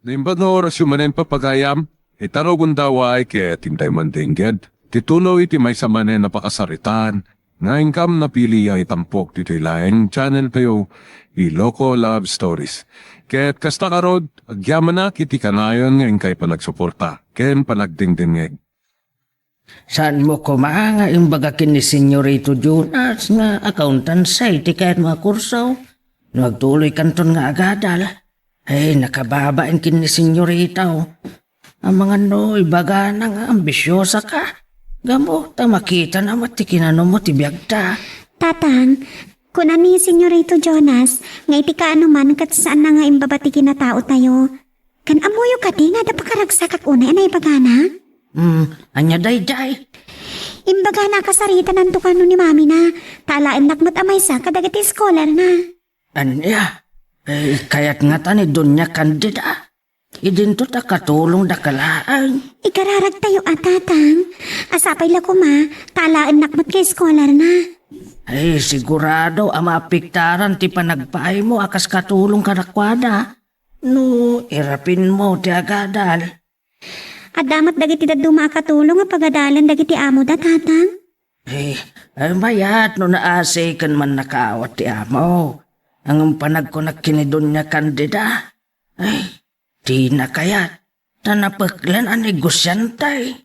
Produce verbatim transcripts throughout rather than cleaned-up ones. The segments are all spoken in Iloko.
Naimbag nga orasyo manen, papagayam, ita rugonda, ket intay man dengged ti tuloy ti maysa manen a pakasaritaan nga inkam napili a itampok ditoy laeng channel tayo, Iloko Love Stories. Ket kasta ngarud, agyamanak iti kanayon nga inkay panagsuporta ken panagdengdengngeg. Saanmo koma nga imbaga ken ni Senyorito Jonas nga accountancy ti kayatmo a kurso no agtuloykanton nga agadal? Ay, nakababain ken ni Senyorito. Amangan no ibagana nga ambisiosa ka. Gapu ta makitana met ti kinanumo ti biagta. Tatang, kuna ni Senyorito Jonas nga iti kaano man ket saanna nga imbaba ti kinataotayo. Kan ammoyo kadi nga adda pakaragsakak unay a naibagana? Hmm, ania daydiay? Imbagana a kasaritananto kano ni mamina, ta alaennak met a maysa kadagiti scholarna. Ania? Eh, kayat ngata ni Doña Candida? Idinto ta katulongda ka laeng. Ikararagtayo a, Tatang. A sapay la koma, ta alaennak met nga scholarna. Ay, sigurado a maapektaran ti panagpaaymo a kas katulong kadakuada no irapinmo ti agadal. Adda met dagiti dadduma a katulong a pagadalen dagiti amoda, Tatang. Eh, ay, mayat no naasi ken mannakaawat ti amo. Ngem panagkunak ken ni Doña Candida. Ay, dina kayat, ta napeklan a negosiante.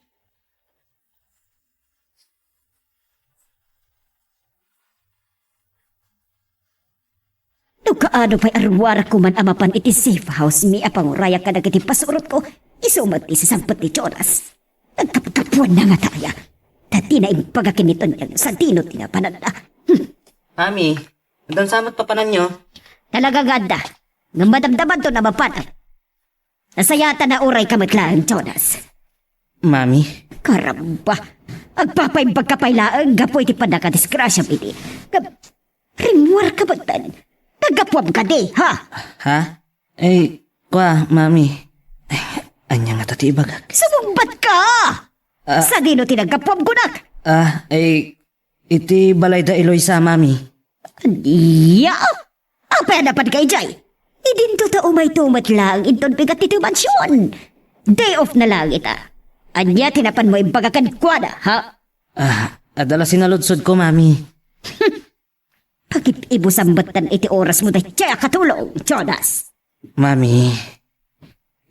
No kaano pay a ruarak koman a mapan iti safe house mi a pangurayak kadagiti pasurotko, isu met ti sisangpet ni Jonas. Nagkapkapuanna ngata aya. Ta dina imbaga ken ni Tonyang sadino ti napananna. Hmm. Mami, adda sa met papananyo? Talaga nga adda. Ngem madamdamanto a mapan. Nasayaatan a urayka met laeng, Jonas. Mami. Karamba! Agpapaimbagka pay laeng gapu iti pannakadisgrasiam idi. Ngem, rimmuarka metten. Naggapuam kadi, ha? Ha? Eh, kua, Mami. Ay, ania ngata ti ibagak? Sumungbatka! Ah. Sadino ti naggapuam kunak? Ah, eh, iti balay da Eloisa, Mami. Ania? Apay a napanka idiay? Idinto ta umayto met laeng inton bigat ti mansion. Day off na laeng ita. Ania ti napanmo ibaga kenkuana, ha? Ah, adda la sinaludsodko, Mami. Pagib-ibusan metten iti orasmo daydiay a katulong, Jonas. Mami,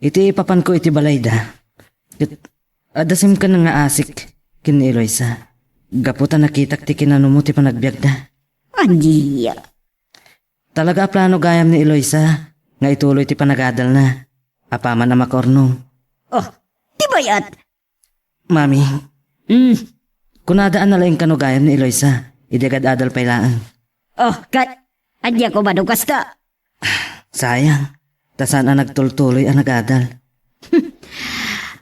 iti papanko iti balayda, ket adda simken nga asik ken ni Eloisa gapu ta nakitak ti kinanumo ti panagbiagda. Ania? Talaga a plano gayam ni Eloisa nga ituloy ti panagadalna apaman a makaurnong. Oh, di bayat? Mami. Hmm. Kunada a nalaing kano gayam ni Eloisa idi agad-adal pay laeng. Oh, ket ania koma no kasta? Sayang, ta saan a nagtultuloy a nagadal.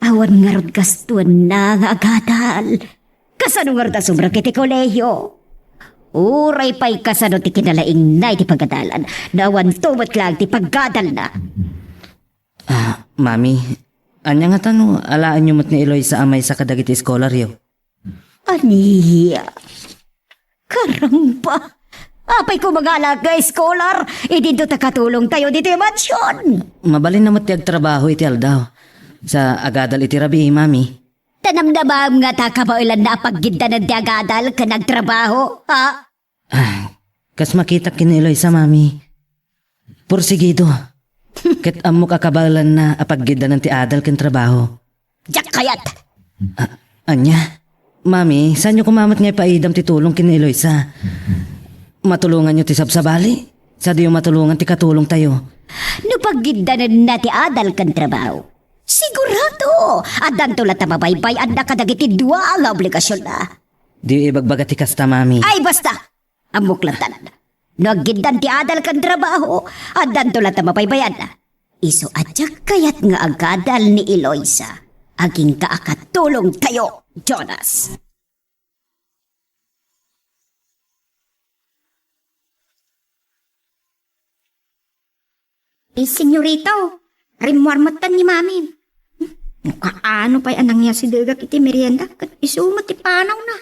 Awan ngarud gastuenna nga agadal. Kasano ngarud a sumrek iti kolehio? Uray pay kasano ti kinalaingna iti pagadalan, no awanto met laeng ti paggadalna. Ah, Mami, ania ngata no alaenyo met ni Eloisa a maysa kadagiti eskolaryo? Ania? Karamba! Apay koma nga alaek nga eskolar, idinto ta katulongtayo ditoy mansion. Mabalinna met ti agtrabaho iti aldaw. Sa agadal iti rabii, Mami. Ta namnamaem ngata a kabaelanna a paggiddanen ti agadal ken agtrabaho, ha? Ah, kas makitak ken ni Eloisa, Mami. Porsigido. Ket ammok a kabaelanna a paggiddanen ti adal ken trabaho. Diak kayat! Ah, ania? Mami, saanyo koma met nga ipaidam ti tulong ken ni Eloisa? Matulonganyo ti sabsabali? Sadiyo matulongan ti katulongtayo. No paggiddanenna ti adal ken trabaho, sigurado, addanto latta mabaybay-anna kadagiti dua nga obligasionna. Diyo ibagbaga ti kasta, Mami. Ay, basta! Ammok latta. No aggiddan ti adal ken trabaho, addanto latta mabaybay-anna. Isu a diak kayat nga agadal ni Eloisa, agingga a katulongtayo, Jonas. Eh, senyorita, oh, rimmuar metten ni Mami. Hmm, kaano pay a nangyasidegak iti merienda, ket isu met ti panawna.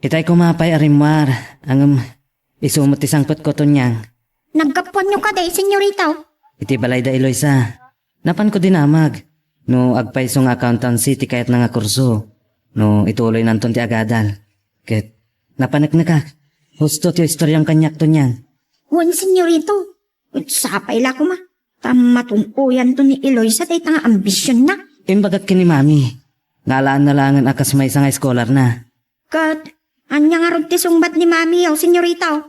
Itay koma pay a rimmuar, ngem isu met ti sangpetko, Tonyang. Naggapuanyo kadi, senyorita? Iti balay da Eloisa. Napanko dinamag no agpayso nga accountancy ti kayatna nga kurso no ituloynanton ti agadal. Ket napaneknekak. Husto ti istoriam kaniak, Tonyang. Wen, senyorito. Ket sapay la koma ta matun-oyanto ni Eloisa dayta nga ambisionna. Imbagak ken ni Mami nga alaanna laengen a kas maysa nga eskolarna. Ket ania ngarud ti sungbat ni Mami, o senyorito?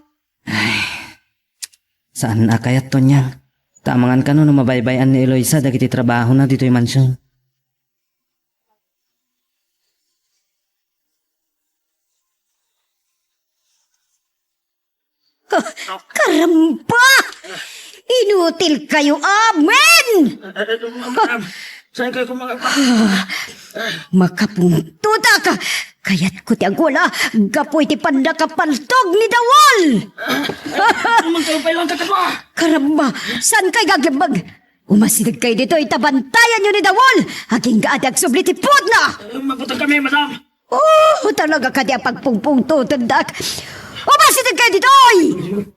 Saan a kayat, Tonyang. Ta amangan kano no mabaybay-an ni Eloisa dagiti trabahona ditoy mansion. Ka-, karamba! Inutil kayo amin! Eh, eh, ma'am, ma'am. Saan kayo kumaka-, Makapuntodak! Kayatko ti agwala gapu iti pannakapaltog ni Dawol! Ano man kayo pa ilang kakadwa? Karamba! Saan kayo gaglembag? Umasideg kayo ditoy ta bantayanyo ni Dawol! Agingga a di agsubli ti puotna! Eh, mabutang kami, madam. Oh, talaga kadi a pagpungpungtotendak. Umasideg kayo ditoy!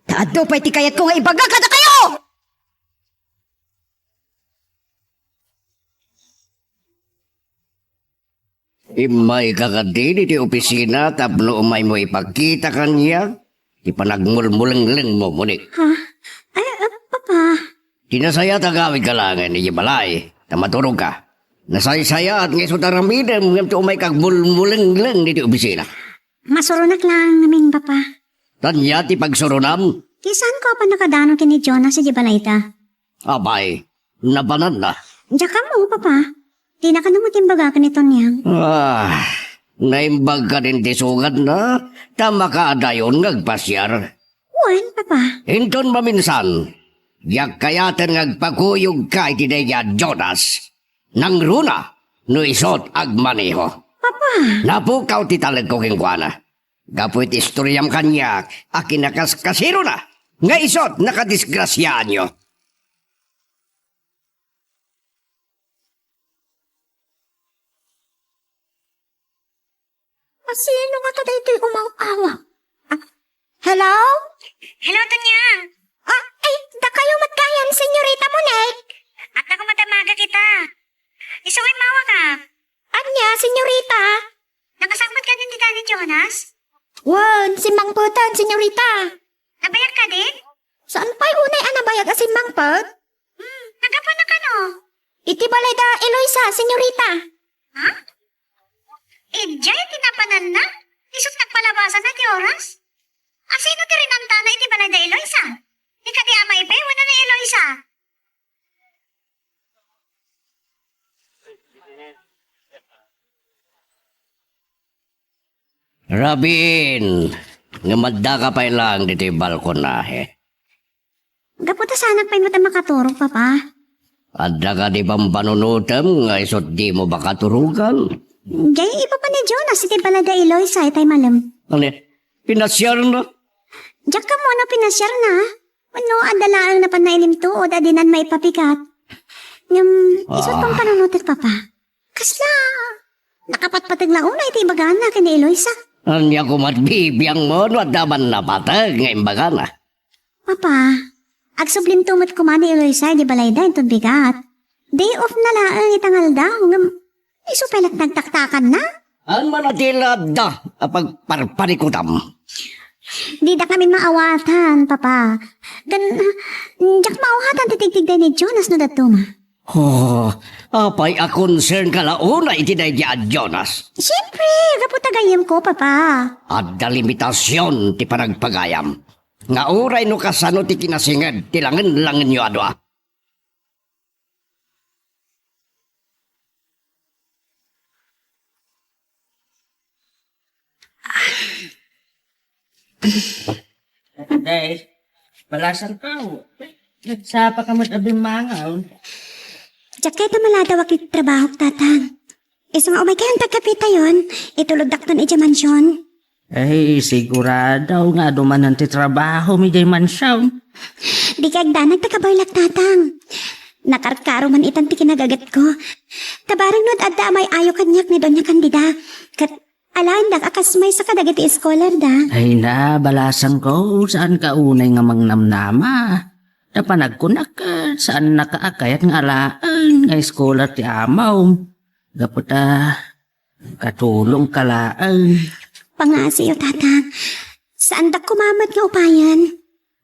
Ta adu pay ti kayatko nga ibaga kadakayo! Immayka kadi ditoy opisina tapno umaymo ipakita kaniak ti panagmulmulenglengmo, Monique. Ha? Ay, ah, Papa. Ti nasayaat a agawidka laengen idiay balay, ta maturogka. Nasaysayaat nga isu ti aramidem ngem ti umayka agmulmulengleng ditoy opisina. Masuronak laeng ngamin, Papa. Ania ti pagsuronam? Ti saanko a pannakadano ken ni Jonas idiay balayda. Apay, napananna? Diak ammo, Papa. Dina kano met imbaga ken ni Tonyang. Ah, naimbag kadin ti sugatna, ta makaadayon nga agpasiar. Wen, Papa. Inton maminsan, diak kayaten nga agpakuyogka iti daydi a Jonas. Nangruna no isut agmaneho. Papa. Napukaw ti talekko kenkuana. Gapu iti istoriam kaniak a kinakaskasirona nga isut nakadisgrasiaanyo. A, sino ngata daytoy umaw-awag? Ah, hello? Hello, Tonyang. Ah, ay, dakayo met gayam, Senyorita Monique. Adda koma ti amaga kita. Isu nga immawakak. Ania, Senyorita? Nakasangpet kadin ni Daddy Jonas? Wen, simmangpeten, Senyorita. Nabayag kadin? Saan pay unay a nabayag a simmangpet? Hmm, naggapuan na kano? Iti balayda Eloisa, Senyorita. Ha? Idiay ti napananna? Isut nagpalabasan na ti oras? A, sino ti rinantana iti balayda Eloisa? Ni kadi Ama Ipe wenno ni Eloisa? Rabin, ngem addaka pay laeng ditoy balkonahe. Gapu ta saanak pay met a makaturog, Papa. Adda kadi pampanunotem nga isut dimo makaturogan? Diay ipapan ni Jonas iti balayda Eloisa itay malem. Ania? Pinasiarna? Diak ammo no pinasiarna. Wenno adda laeng napanna inimtuod a dinan maipapigat. Ngem, isut pampanunotek, Papa. Kasla, nakapatpateg la unay ti ibagana ken ni Eloisa. Ania koma ti bibiangmo no adda man napateg nga imbagana? Papa, agsublinto met koma ni Eloisa idi balayda inton bigat. Day off na laeng ita nga aldaw, ngem isu pay laeng nagtaktakanna. Ania man a ti adda a pagparparikutam? Dida kami maawatan, Papa. Ken, diak maawatan ti tigtigda ni Jonas no dadduma. Oh, apay a concern ka la unay iti daydi a Jonas? Siempre, gapu ta gayyemko, Papa. Adda limitasion ti panagpagayam. Nga uray no kasano ti kinasinged ti langen-langenyo a dua. Day, balasan ka. Nagsapa ka met a bimmangaw. Diak kayat a maladaw iti trabahok, Tatang. Isu nga umay kayon tagkapitayon, itulodakton idiay mansion. Ay, sigurado nga adu manen ti trabahom idiay mansion. Di kay agdanag ta kabaylak, Tatang. Nakarkaro man itan ti kinagagetko. Ta bareng no adda a may-ayo kaniak ni Doña Candida. Ket alaendak a kas maysa kadagiti eskolarda. Ay na, balasanko, saan ka unay nga mangnamnama? Ta panagkunak, eh, saannaka a kayat nga alaen nga eskolar ti amom. Gapu ta katulongka laeng. Pangngasiyo, Tatang. Saandak koma met nga upayen.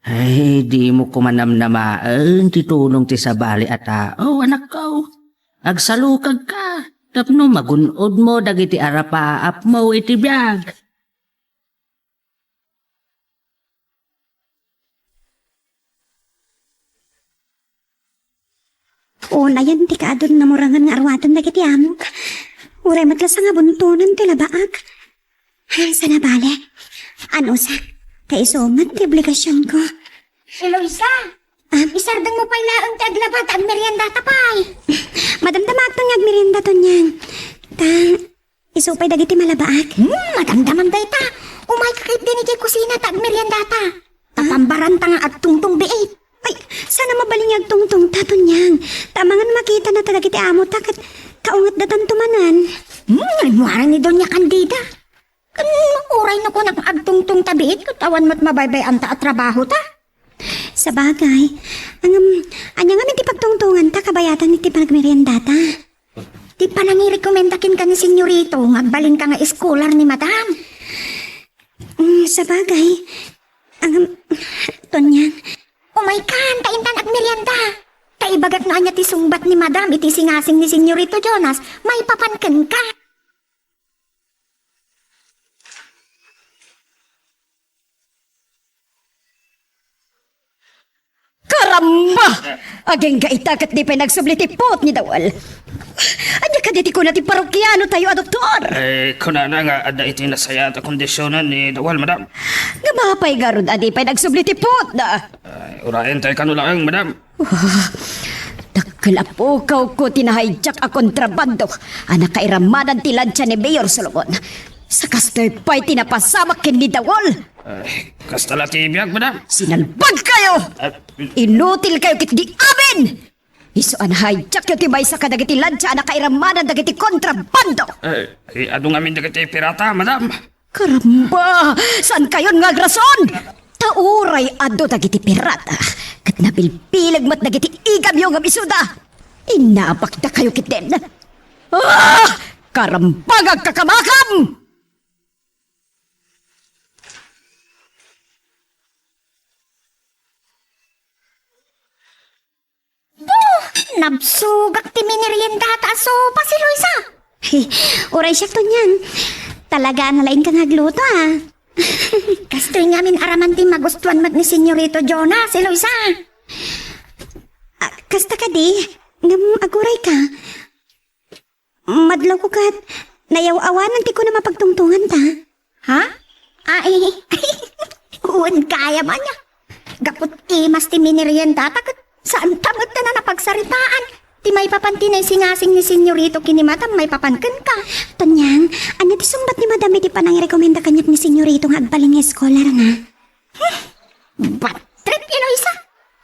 Ay, dimo koma namnamaen ti tulong ti sabali a tao, anakko. Agsalukagka tapno magun-odmo dagiti arapaapmo iti biag. Unayen ti kaadun namurangan nga arwaten dagiti amok. Uray met la sangabuntonen ti labaak. Ay, sana bale. Anusa, ta isu met ti obligasionko. Eloisa, ah? Isardengmo pay laeng ti aglaba ta agmeriendata pay. Madamdamaak nga agmerienda, Tonyang. Ta, isu pay dagiti malabaak. Hmm, madamdamam dayta. Umayka ketdin idiay kusina ta agmeriendata. Ta pambaranta nga agtungtong biit. Ay, sana mabalin nga agtungtongta, Tonyang. Ta amangan makitana ta dagiti amota ket kaungetdatanto manen. Hmm, nagmuarang ni Doña Candida. Ken uray no kunak agtungtongta biit ket awan met mabaybay-anta a trabahota. Sabagay. Ngem, ania ngamin ti pagtungtonganta kabayatan iti panagmeriendata? Ti panangirekomenda kenka ni Senyorito nga agbalinka nga eskolar ni Madam. Mm, sabagay. Ngem, Tonyang. Umaykan, ta intan agmerienda. Ta ibagak no ania ti sungbat ni Madam iti singasing ni Senyorito Jonas, maipapan kenka. Karamba! Agingga ita ket di pay nagsubli ti puot ni Dawal. Ania kadi ti kuna ti parokianotayo a doktor? Eh, kunana nga adda iti nasayaat a kondisionen ni Dawal, madam. Nga mapay ngarud a di pay nagsubli ti puotna. Ay, urayen tay kano laeng, madam. Wah, dakkel a pukawko ti nahijack a kontrabando a nakairamanan ti lantsa ni Mayor Solomon. Sa kastoy pay ti napasamak ken ni Dawal. Ay, kasta la ti biag, madam. Sinalbagkayo! Ah, inutilkayo ketdi amin! Isu a nahijackyo ti maysa kadagiti lantsa a nakairamanan dagiti kontrabando. Eh, eh, adu ngamin dagiti pirata, madam. Karamba! Saankayon nga agrason? Ta uray adu dagiti pirata ket nabilbileg met dagiti igamyo ngem isuda, inabakdakayo ketdin. Ah! Karamba nga agkakamakam! Puh! Nabsogak ti mineriendata a sopas, Eloisa. He, uray siak, Tonyang. Talaga a nalaingka nga agluto, ah. Kastoy ngamin araman ti magustuan met ni Senyorito Jonas, Eloisa. Ah, kasta kadi, ngem agurayka. Madlawko ket nayaw-awanan ti kunam a pagtungtonganta. Ha? Ay, wen gayam ania. Gapu ti imas ti mineriendata ket saanta met a napagsaritaan ti maipapan ti naisingasing ni Senyorito ken ni Madam maipapan kenka. Tonyang, ania ti sungbat ni Madam iti panangirekomenda kaniak ni Senyorito nga agbalin nga eskolarna? Hmm, bad trip, Eloisa.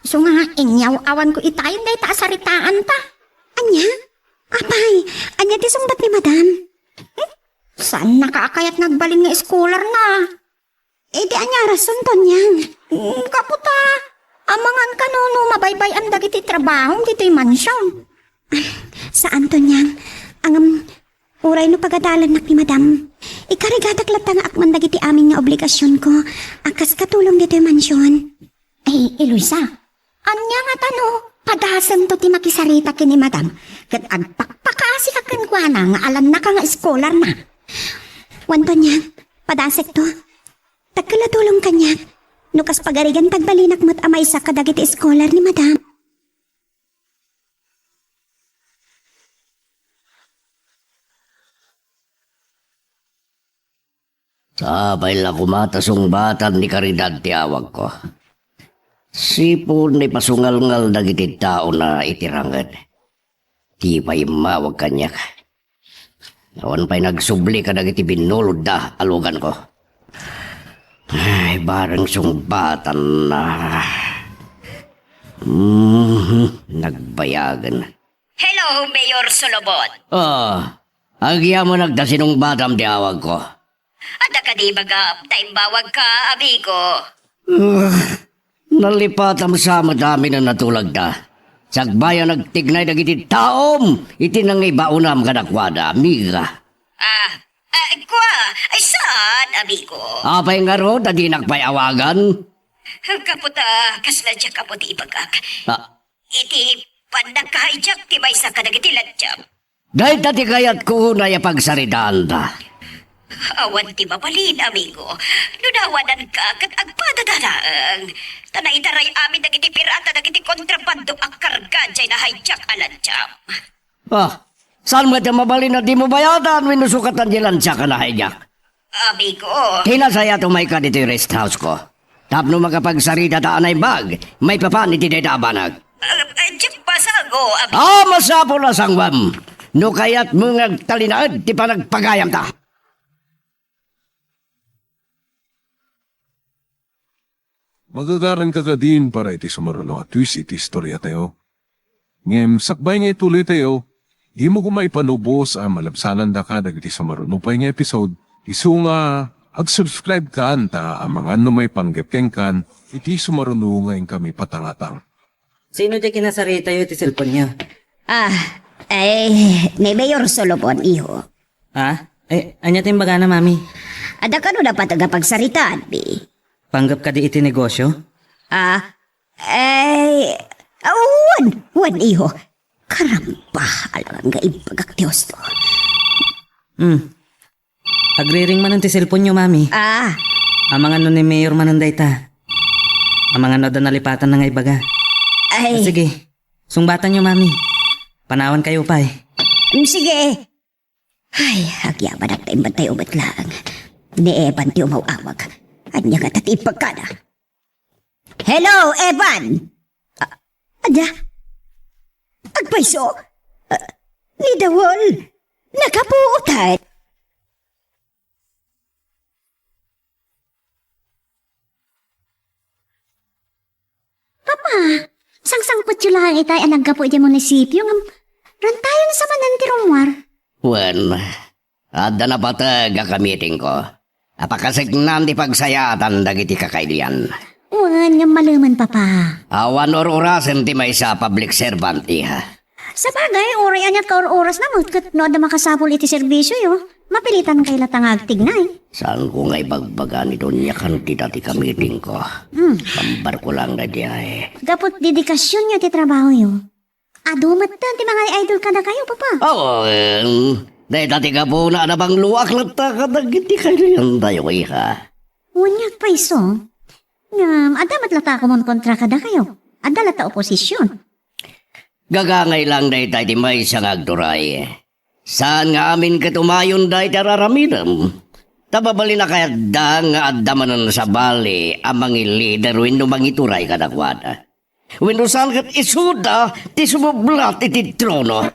Isu nga inyaw-awanko itayon dayta a saritaanta. Ania? Apay, ania ti sungbat ni Madam? Hmm? Saannaka a kayat nga agbalin nga eskolarna? Idi ania a rason, Tonyang? Hmm, gapu ta amangan kano no mabaybay-an dagiti trabahom ditoy mansion. Saan, Tonyang. Ngem, uray no pagadalannak ni Madam, ikarigadak latta nga akman dagiti amin nga obligasionko a kas katulong ditoy mansion. Ay, Eloisa, ania ngata no padasento ti makisarita ken ni Madam ket agpakpakaasika kenkuana nga alannaka nga eskolarna? Wen, Tonyang, padasekto. Dakkel a tulong kaniak no kas pagarigenta agbalinak met a maysa kadagiti eskolar ni Madam. Apay la koma ta sungbatan ni Caridad ti awagko. Sipud ni pasungalngal dagiti taona iti ranged. Di pay immawag kaniak. Awan pay nagsubli kadagiti binnulodda a luganko. Ay, bareng sungbatanna. Mhm, nagbayagen. Hello, Mayor Solomon. Ah, agyamanak ta sinungbatam ti awagko. Adda kadi bagam ta immawagka, amigo? Ah, Nalipatam sa met amin a natulagda. Sakbay a nagtignay dagiti taom iti nangibaonam kadakuada, amiga. Ah, eh, kua, ay saan, amigo? Apay ngarud a dinak pay awagan? Gapu ta kasla diak ammo ti ibagak. Ah. Iti pannakahijack ti maysa kadagiti lantiem. Dayta ti kayatko unay a pagsaritaanta. Awan ti mabalin, amigo. No naawananka ket agpadada laeng. Ta naitaray amin dagiti pirata dagiti kontrabando a karga diay nahijack a lantiem. Ah, saan met a mabalin a dimo bayadan wenno sukatan diay lantiem a nahijack? Amigo. Kinasayat umayka ditoy rest house ko. Tapno makapagsarita ta a naimbag, maipapan iti dayta a banag. Ah, ah, diak masango, amigo. Ah, masapul a sanguem. No kayatmo nga agtalinaed ti panagpagayamta. Magagaranka kadin para iti sumaruno a twist iti istoriatayo. Ngem sakbay nga ituloytayo, dimo koma ipanubos a malabsanandaka dagiti sumaruno pay nga episode, isu nga ag-subscribe kan ta amangan no maipanggep kenkan iti sumaruno nga inkami patangatang. Sino diay kinasaritayo iti cellphone-yo? Ah, eh, ni Mayor Solomon, iho. Ha? Eh, ania ti imbagana, Mami? Adda kano napateg a pagsaritaanmi? Panggep kadi iti negosyo? Ah, eh, awan, wan, iho. Karamba, alangan nga imbagak ti husto. Hmm. Agriring manen ti cellphone-yo, Mami. Ah. Amangan no ni Mayor manen dayta. Amangan no adda nalipatanna nga ibaga. Ay. Ah, sige. Sungbatanyo, Mami. Panawankayo pay. Mm, sige. Ay, agyamanak ta imbantay umet laeng. Ni Evan ti umaw-awag. Ania ngata ti imbagana? Hello, Evan! Ah, ania? Agpayso? Ah, ni Dawol? Nakapuotan? Papa, sangsangpetyo laeng itay a naggapu idiay munisipio ngem rantayon sa manen ti rummuar. Wen, adda napateg a kamitingko a pakaseknan ti pagsayaatan dagiti kakailian. Wen, ngem malemen, Papa. Awan ur-urasen ti maysa a public servant, iha. Sabagay, uray aniat kaur-urasna met ket no adda makasapul iti serbisioyo, mapilitankay latta nga agtignay. Saanko nga ibagbaga ni Doña Candida ti kamitingko. Hmm. Ambarko laeng daydiay. Gapu ti dedikasionyo iti trabahoyo. Adu metten ti mangay-idol kadakayo, Papa. Oo, em, dayta ti gapuna a nabangloak latta kadagiti kaidiantayo, iha. Wen, agpayso. Ngem, adda met latta a kumonkontra kadakayo. Adda latta oposision. Gagangay laeng dayta iti maysa nga agturay. Saan nga amin ket umayon dayta ar-aramidem. Ta mabalin a kayatda nga adda manen sabali a mangilider wenno mangituray kadakuada. Wenno saan ket isuda ti sumublat iti trono.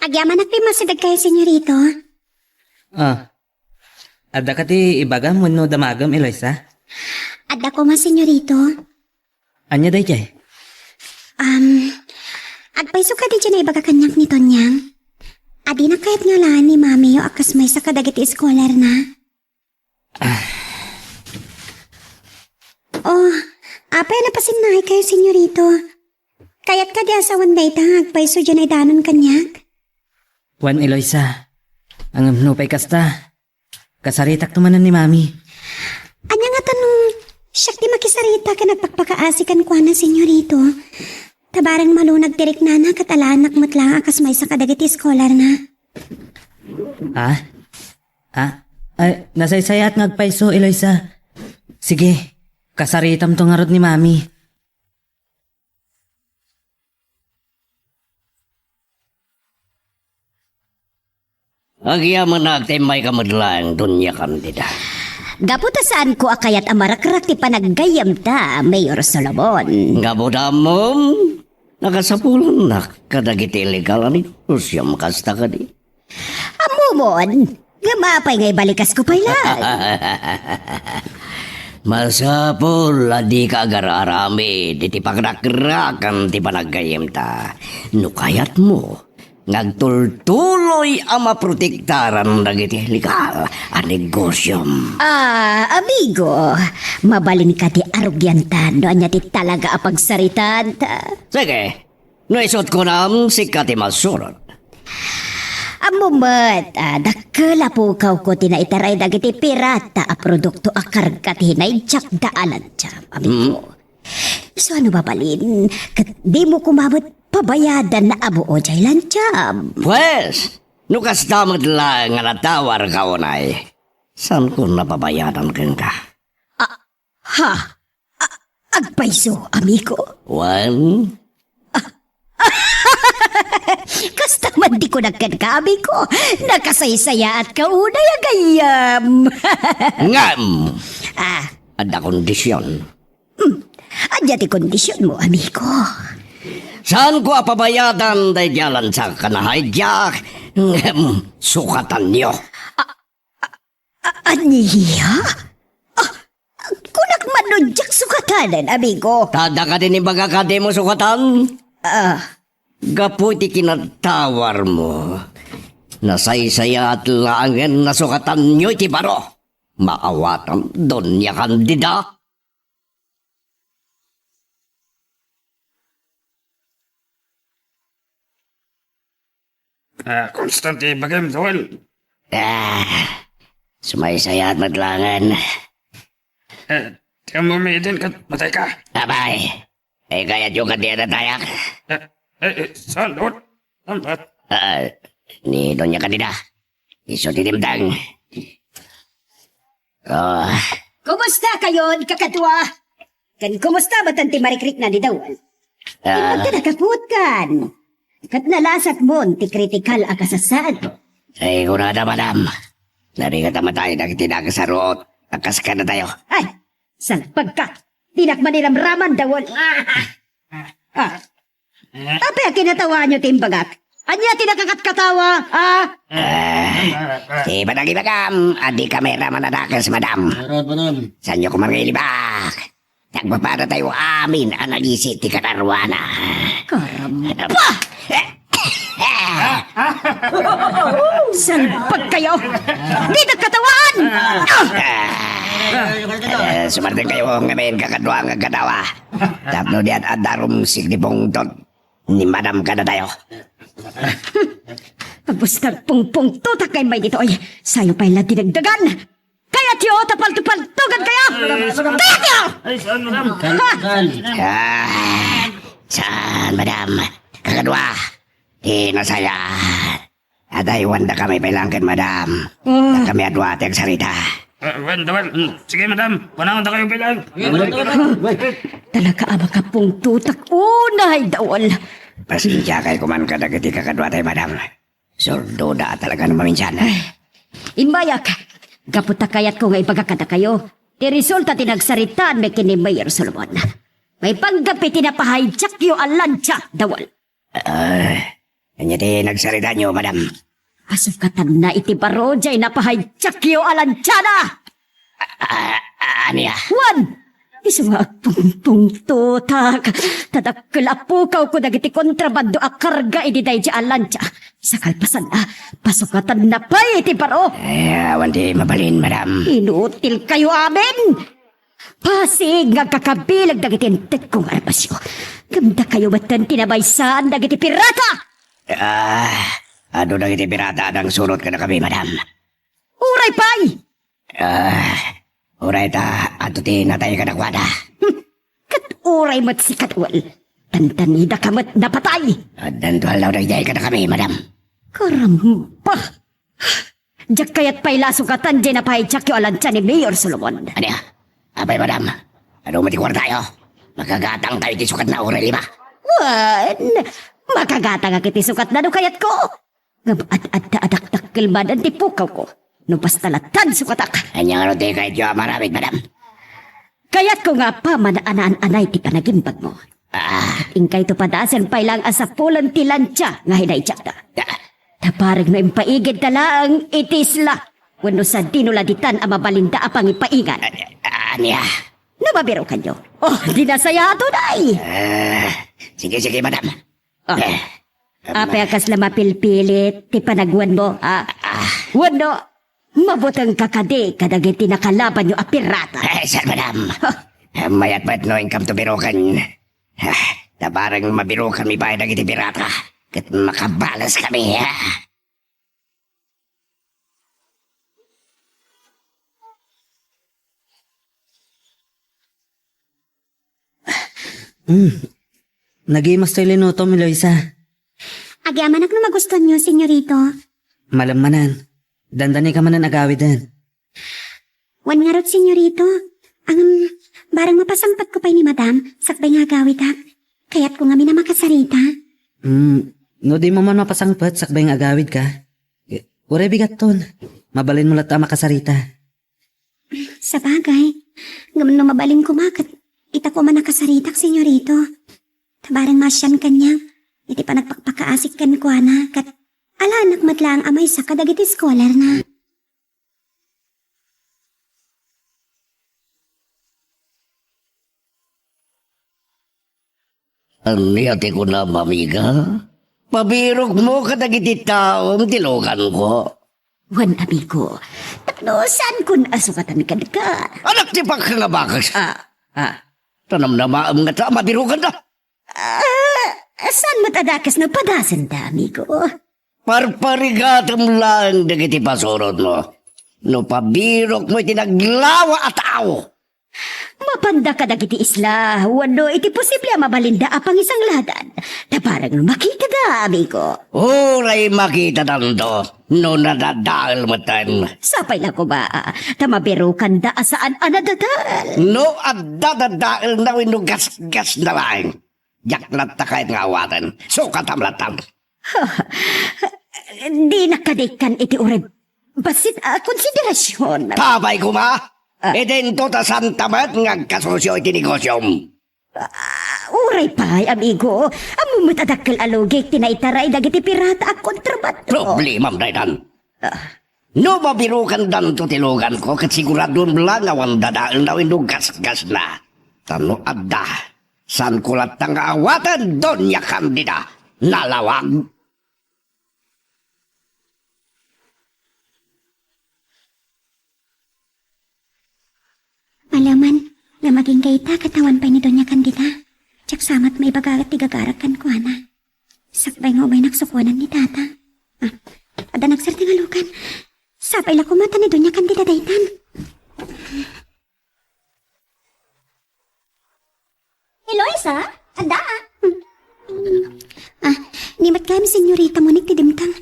Agyamanak ti masidegkayo, senyorito. Ah. Adda ka ti ibagam wenno damagem, Eloisa? Adda koma, senyorito. Ania daydiay? Um, agpayso kadi diay naibaga kaniak ni Tonyang? Adina kayat nga alaen ni mamiyo a kas maysa kadagiti eskolarna? Ah. Oh, apay a napasinnaay kayo, senyorito? Kayat kadi a sawen dayta nga agpayso diay naidanon kaniak? Wen, Eloisa, ngem nupay kasta, kasaritakto manen ni Mami. Ania ngata no siak ti makisarita ken agpakpakaasi kenkuana, senyorito? Ta bareng malunag ti riknana ket alaennak met laeng a kas maysa kadagiti eskolarna. Ha? Ha? Ay, nasaysayaat nga agpayso, Eloisa. Sige, kasaritamto ngarud ni Mami. Agyamanak ti immayka met laeng, Doña Candida. Gapu ta saanko a kayat a marakrak ti panaggayyemta, Mayor Solomon. Gapu ta ammom, nakasapulannak kadagiti illegal a negosyom, kasta kadi? Ammomon, ngem apay nga ibalikasko pay laeng? Masapul a dika agar-aramid iti pangrakrakan ti panaggayyemta. No kayatmo, nga agtultuloy a maprotektaran dagiti legal a negosiom. Ah, amigo, mabalin kadi a rugianta no ania ti talaga a pagsaritaanta? Sige, no isut' kunam, sika ti masurot. Ammom met, ah, dakkel a pukawko ti naitaray dagiti pirata a produkto a karga ti hinaydiakda a lantiam, amigo. Hmm? Isu a no mabalin, ket dimo koma met pabayadan a buo jay lantiam. Pues, no kasta met laeng nga natawarka unay, saanko a pabayadan kenka? Ah, ha? A-, agpayso, amigo? Wen? Kasta man ti kunak kenka, amigo. Nakasaysayaatka unay a gayyem. Ngem! Ah. Adda kondision. Hmm. Ania ti kondisionmo, amigo? Saanko a pabayadan daydi a lantiak a nahaydiak, ngem sukatanyo. A-, ania? Ah, kunak man no diak sukatanen, amigo. Ta adda kadi imbagak a dimo sukatan? Ah. Gapu iti kinatawarmo, nasaysayaat laengen a sukatanyo iti baro. Maawatam, Doña Candida. Ah, kumusta ti bagim, Joel? Ah, sumaysayaat met laengen. Eh, ti ammom idin ket matayka? Apay, ay kayatyo kadi a natayak? Eh, eh, eh, saan, Joel? Saan, bat? Ah, ni Doña Candida. Isu ti dimteng. Oh. Kumusta kayon, kakadua? Ken kumusta met ti marikrikna ni Dawal? Ah. Imbagka nakapuotkan. Ket nalasatmon ti kritikal a kasasaad. Ay, kunada, madam. Narigat a matay dagiti nakasarot a kas kadatayo. Ay, salpagka. Dinak maniramraman, Dawal. Ah. Apay a kinatawaanyo ti imbagak? Ania ti nakakatkatawa, a? Ah, ti panagibagam, a dikami raman a dakes, madam. Arap, madam. Saanyo koma nga ilibak? Nagpapadatayo amin a nagisi ti kadaruana. Karamba! Salpagkayo! Ditak katawaan! Ah! Eh, sumartenkayo ngamin, kakadua nga agkatawa. Tapno diak adda rumsik ti pungtot ni madam kadatayo. Basta pungpungtotak ngay ditoy. Sayo pay la dinagdagan. Kayatyo ta paltopaltogankayo? Kayatyo! Ay, saan, madam? Ha? Ah, saan, madam? Kakadua, ti nasayaat. Adaywandakami pay laeng ken madam. Ah. Dakami a dua ti agsarita. Ah, wen, Dawal. Mm, sige, madam. Kunaendakayo pay laeng. Talaga a makapungtotak unay, Dawal. Pasensiakay koman kadagiti kakaduatay, madam. Surdoda a talaga no maminsan. Ay, imbayak. Gapu ta kayatko nga ibaga kadakayo ti resulta ti nagsaritaanmi ken ni Mayor Solomon. Maipanggep iti napahaydiakyo a lantia, Dawal. Ah, ania ti nagsaritaanyo, madam? Asukatanna iti baro jay napahaydiakyo a lantiana! Ah, ah, ania? Wen, isu nga agpungpungtotak, ta dakkel a pukawko dagiti kontrabando a karga idi daydi a lantia. Sa kalpasanna, pasukatanna pay iti baro. Ay, awan ti mabalin, madam. Inutilkayo amin! Pasig nga agkakabileg dagiti intekko nga arpasyo. Ngem dakayo metten ti nabaysaan dagiti pirata! Ah, adu dagiti pirata a nangsurot kadakami, madam. Uray pay! Ah, uray ta adu ti natay kadakuada. Hmm, ket uray met sika, Dawal. Tantanidaka met napatay. Addanto aldaw daydiay kadakami, madam. Karamba! Diak kayat pay la a sukatan jay napahaydiakyo a lantia ni Mayor Solomon. Ania? Apay, madam? Adu met ti kuartayo? Makagatangkayo iti sukatna uray lima? Wen, makagatangak iti sukatna no kayatko. Ngem ad-adda a dakdakkel manen ti pukawko no basta latta a sukatak. Ania ngarud ti kayatyo a maaramid, madam? Kayatko nga apaman a naan-anay ti panagimbagmo. Ah. Inkayto padasen pay laeng a sapulen ti lantia nga hinaydiakda. Ah. Ta bareng no impaigidda laeng iti isla wenno sadino la ditan a mabalinda a pangipaingan. Ah, ah, ania? No mabirokanyo. Oh, di nasayaat unay! Ah, sige, sige, madam. Ah. Eh, Apay a kasla mapilpilit ti panagwanmo, ha? Wenno, mabutengka kadi kadagiti nakalabanyo a pirata? Eh, sir, madam. Mayat met no inkamto biroken. Ah, ta bareng mabirokanmi pay dagiti pirata, ket makabales kami, ha? Hmm. Nagimas toy linutom, Eloisa. Agyamanak no magustuanyo, senyorito. Malem manen. Dandani ka manen agawiden. Wen ngarud, senyorito. Ngem, bareng mapasangpetko pay ni madam, sakbay nga agawidak. Kayatko ngamin a makasarita. Hmm. No dimo man mapasangpet sakbay nga agawidka, uray bigatton. Mabalinmo latta a makasarita. Sabagay, ngem no mabalin koma ket ita koma nakasaritak, senyorito. Ta bareng maasian kaniak iti panagpakpakaasik kenkuana, ket alaenak met laeng a maysa kadagiti scholarna. Ania ti kunam, amiga? Pabirokmo kadagiti taom ti luganko. Wen, amigo, tapno saankon a sungatan kenka. Anak ti pakka nga bakas. Ah, ah. Ta namnamaem ngata a mabirokanda. Ah, saan met a dakes no padasenda, amigo? Parparigatem laeng dagiti pasurotmo. No pabirokmo iti naglawa a tao. Mapanda kadagiti isla, wenno iti posible a mabalinda a pangisangladan. Ta bareng makitada, amigo. Uray makitadanto, no nadadael metten. Sapay la koma, ta mabirokanda a saan a nadadael. No adda dadaelna wenno gasgasna laeng. Diak latta kayat nga awaten. Sukatam latta. Dinak kadi ikkan iti uray bassit a konsiderasion. Apay koma? Ah. Idinto ta saanta met nga agkasusio iti negosiom. Ah, uray pay, amigo. Ammom met a dakkel a lugik ti naitaray dagiti pirata a kontrabando. Problemam daytan. Ah. No mabirokandanto ti luganko, ket siguradoem la nga awan dadaelna wenno gasgasna. Ta no adda, saanko latta nga awaten, Doña Candida. Nalawag. Malemen, ngem agingga ita ket awan pay ni Doña Candida. Diak sa met maibaga ti gagarak kenkuana. Sakbay nga umaynak sukuanan ni Tata. Ah, adda nagserti nga lugan. Sapay la koma ta ni Doña Candida daytan. Eloisa, adda? Ah, ni met gayam, senyorita Monique, ti dimteng.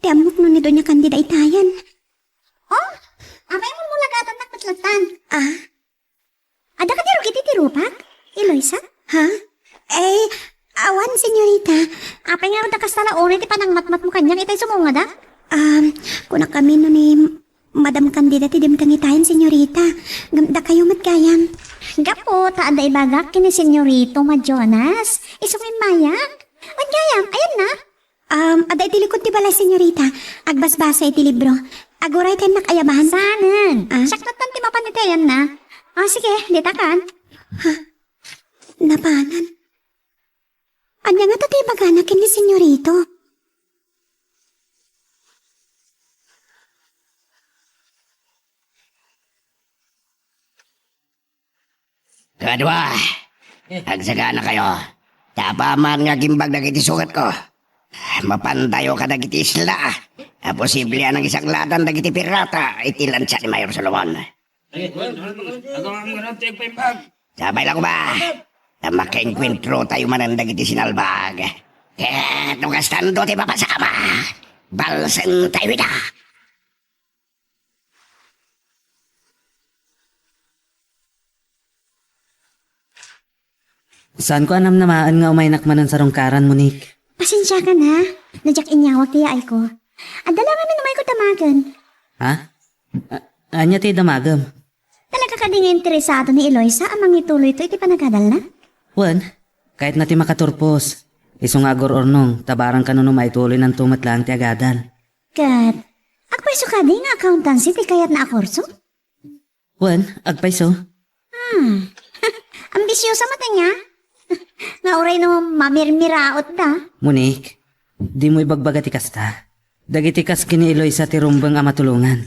Ti ammok no ni Doña Candida itayen. Oh, apay a mulmulagatannak met lattan? Ah? Adda kadi rugi ti rupak, Eloisa? Ha? Eh, awan, senyorita. Apay ngarud a kasta la unay ti panangmatmatmo kaniak itay sumungada? Um, kunak amin no ni Madam Candida ti dimteng itayen, senyorita. Ngem dakayo met gayam. Gapu ta adda ibagak ken ni Senyorito Majonas. Isu nga immayak. Wen gayam, ayanna? Um, adda iti likod ti balay, senyorita. Agbasbasa iti libro. Aguray ti annak ayaban. Saanen. Ah? Siak lattan ti mapan iti ayanna. Ah, sige, ditakan. Ha? Napanan. Ania ngata ti ibagana ken ni senyorito? Kadua, agsaganakayo. Ta apaman nga agimbag dagiti sugatko, mapantayo kadagiti isla a posible a nangisangladan dagiti pirata iti lansa ni Mayor Solomon. Sabay la koma. Ta makaenkuentrotayo manen dagiti sinalbag. Ket no kastanto ti mapasama, balsentayo ida. Saanko a namnamaen nga umaynak manen sa rungkaran, Monique. Pasensiakan, ha? No diak inyawag ti yaayko. Adda la ngamin umayko damagen. Ha? A-, ania ti damagem? Talaga kadi nga interesado ni Eloisa a mangituloyto iti panagadalna? Wen, kayatna ti makaturpos. Isu nga agur-urnong, ta barang kano no maituloynanto met laeng ti agadal. Ket, agpayso kadi nga accountancy ti kayatna a kurso? Wen, agpayso. Hmm. Ambisiosa met ania? Nga uray no mamirmiraot da. Monique, Dimo ibagbaga ti kasta. Dagiti kas ken ni Eloisa ti rumbeng a matulongan.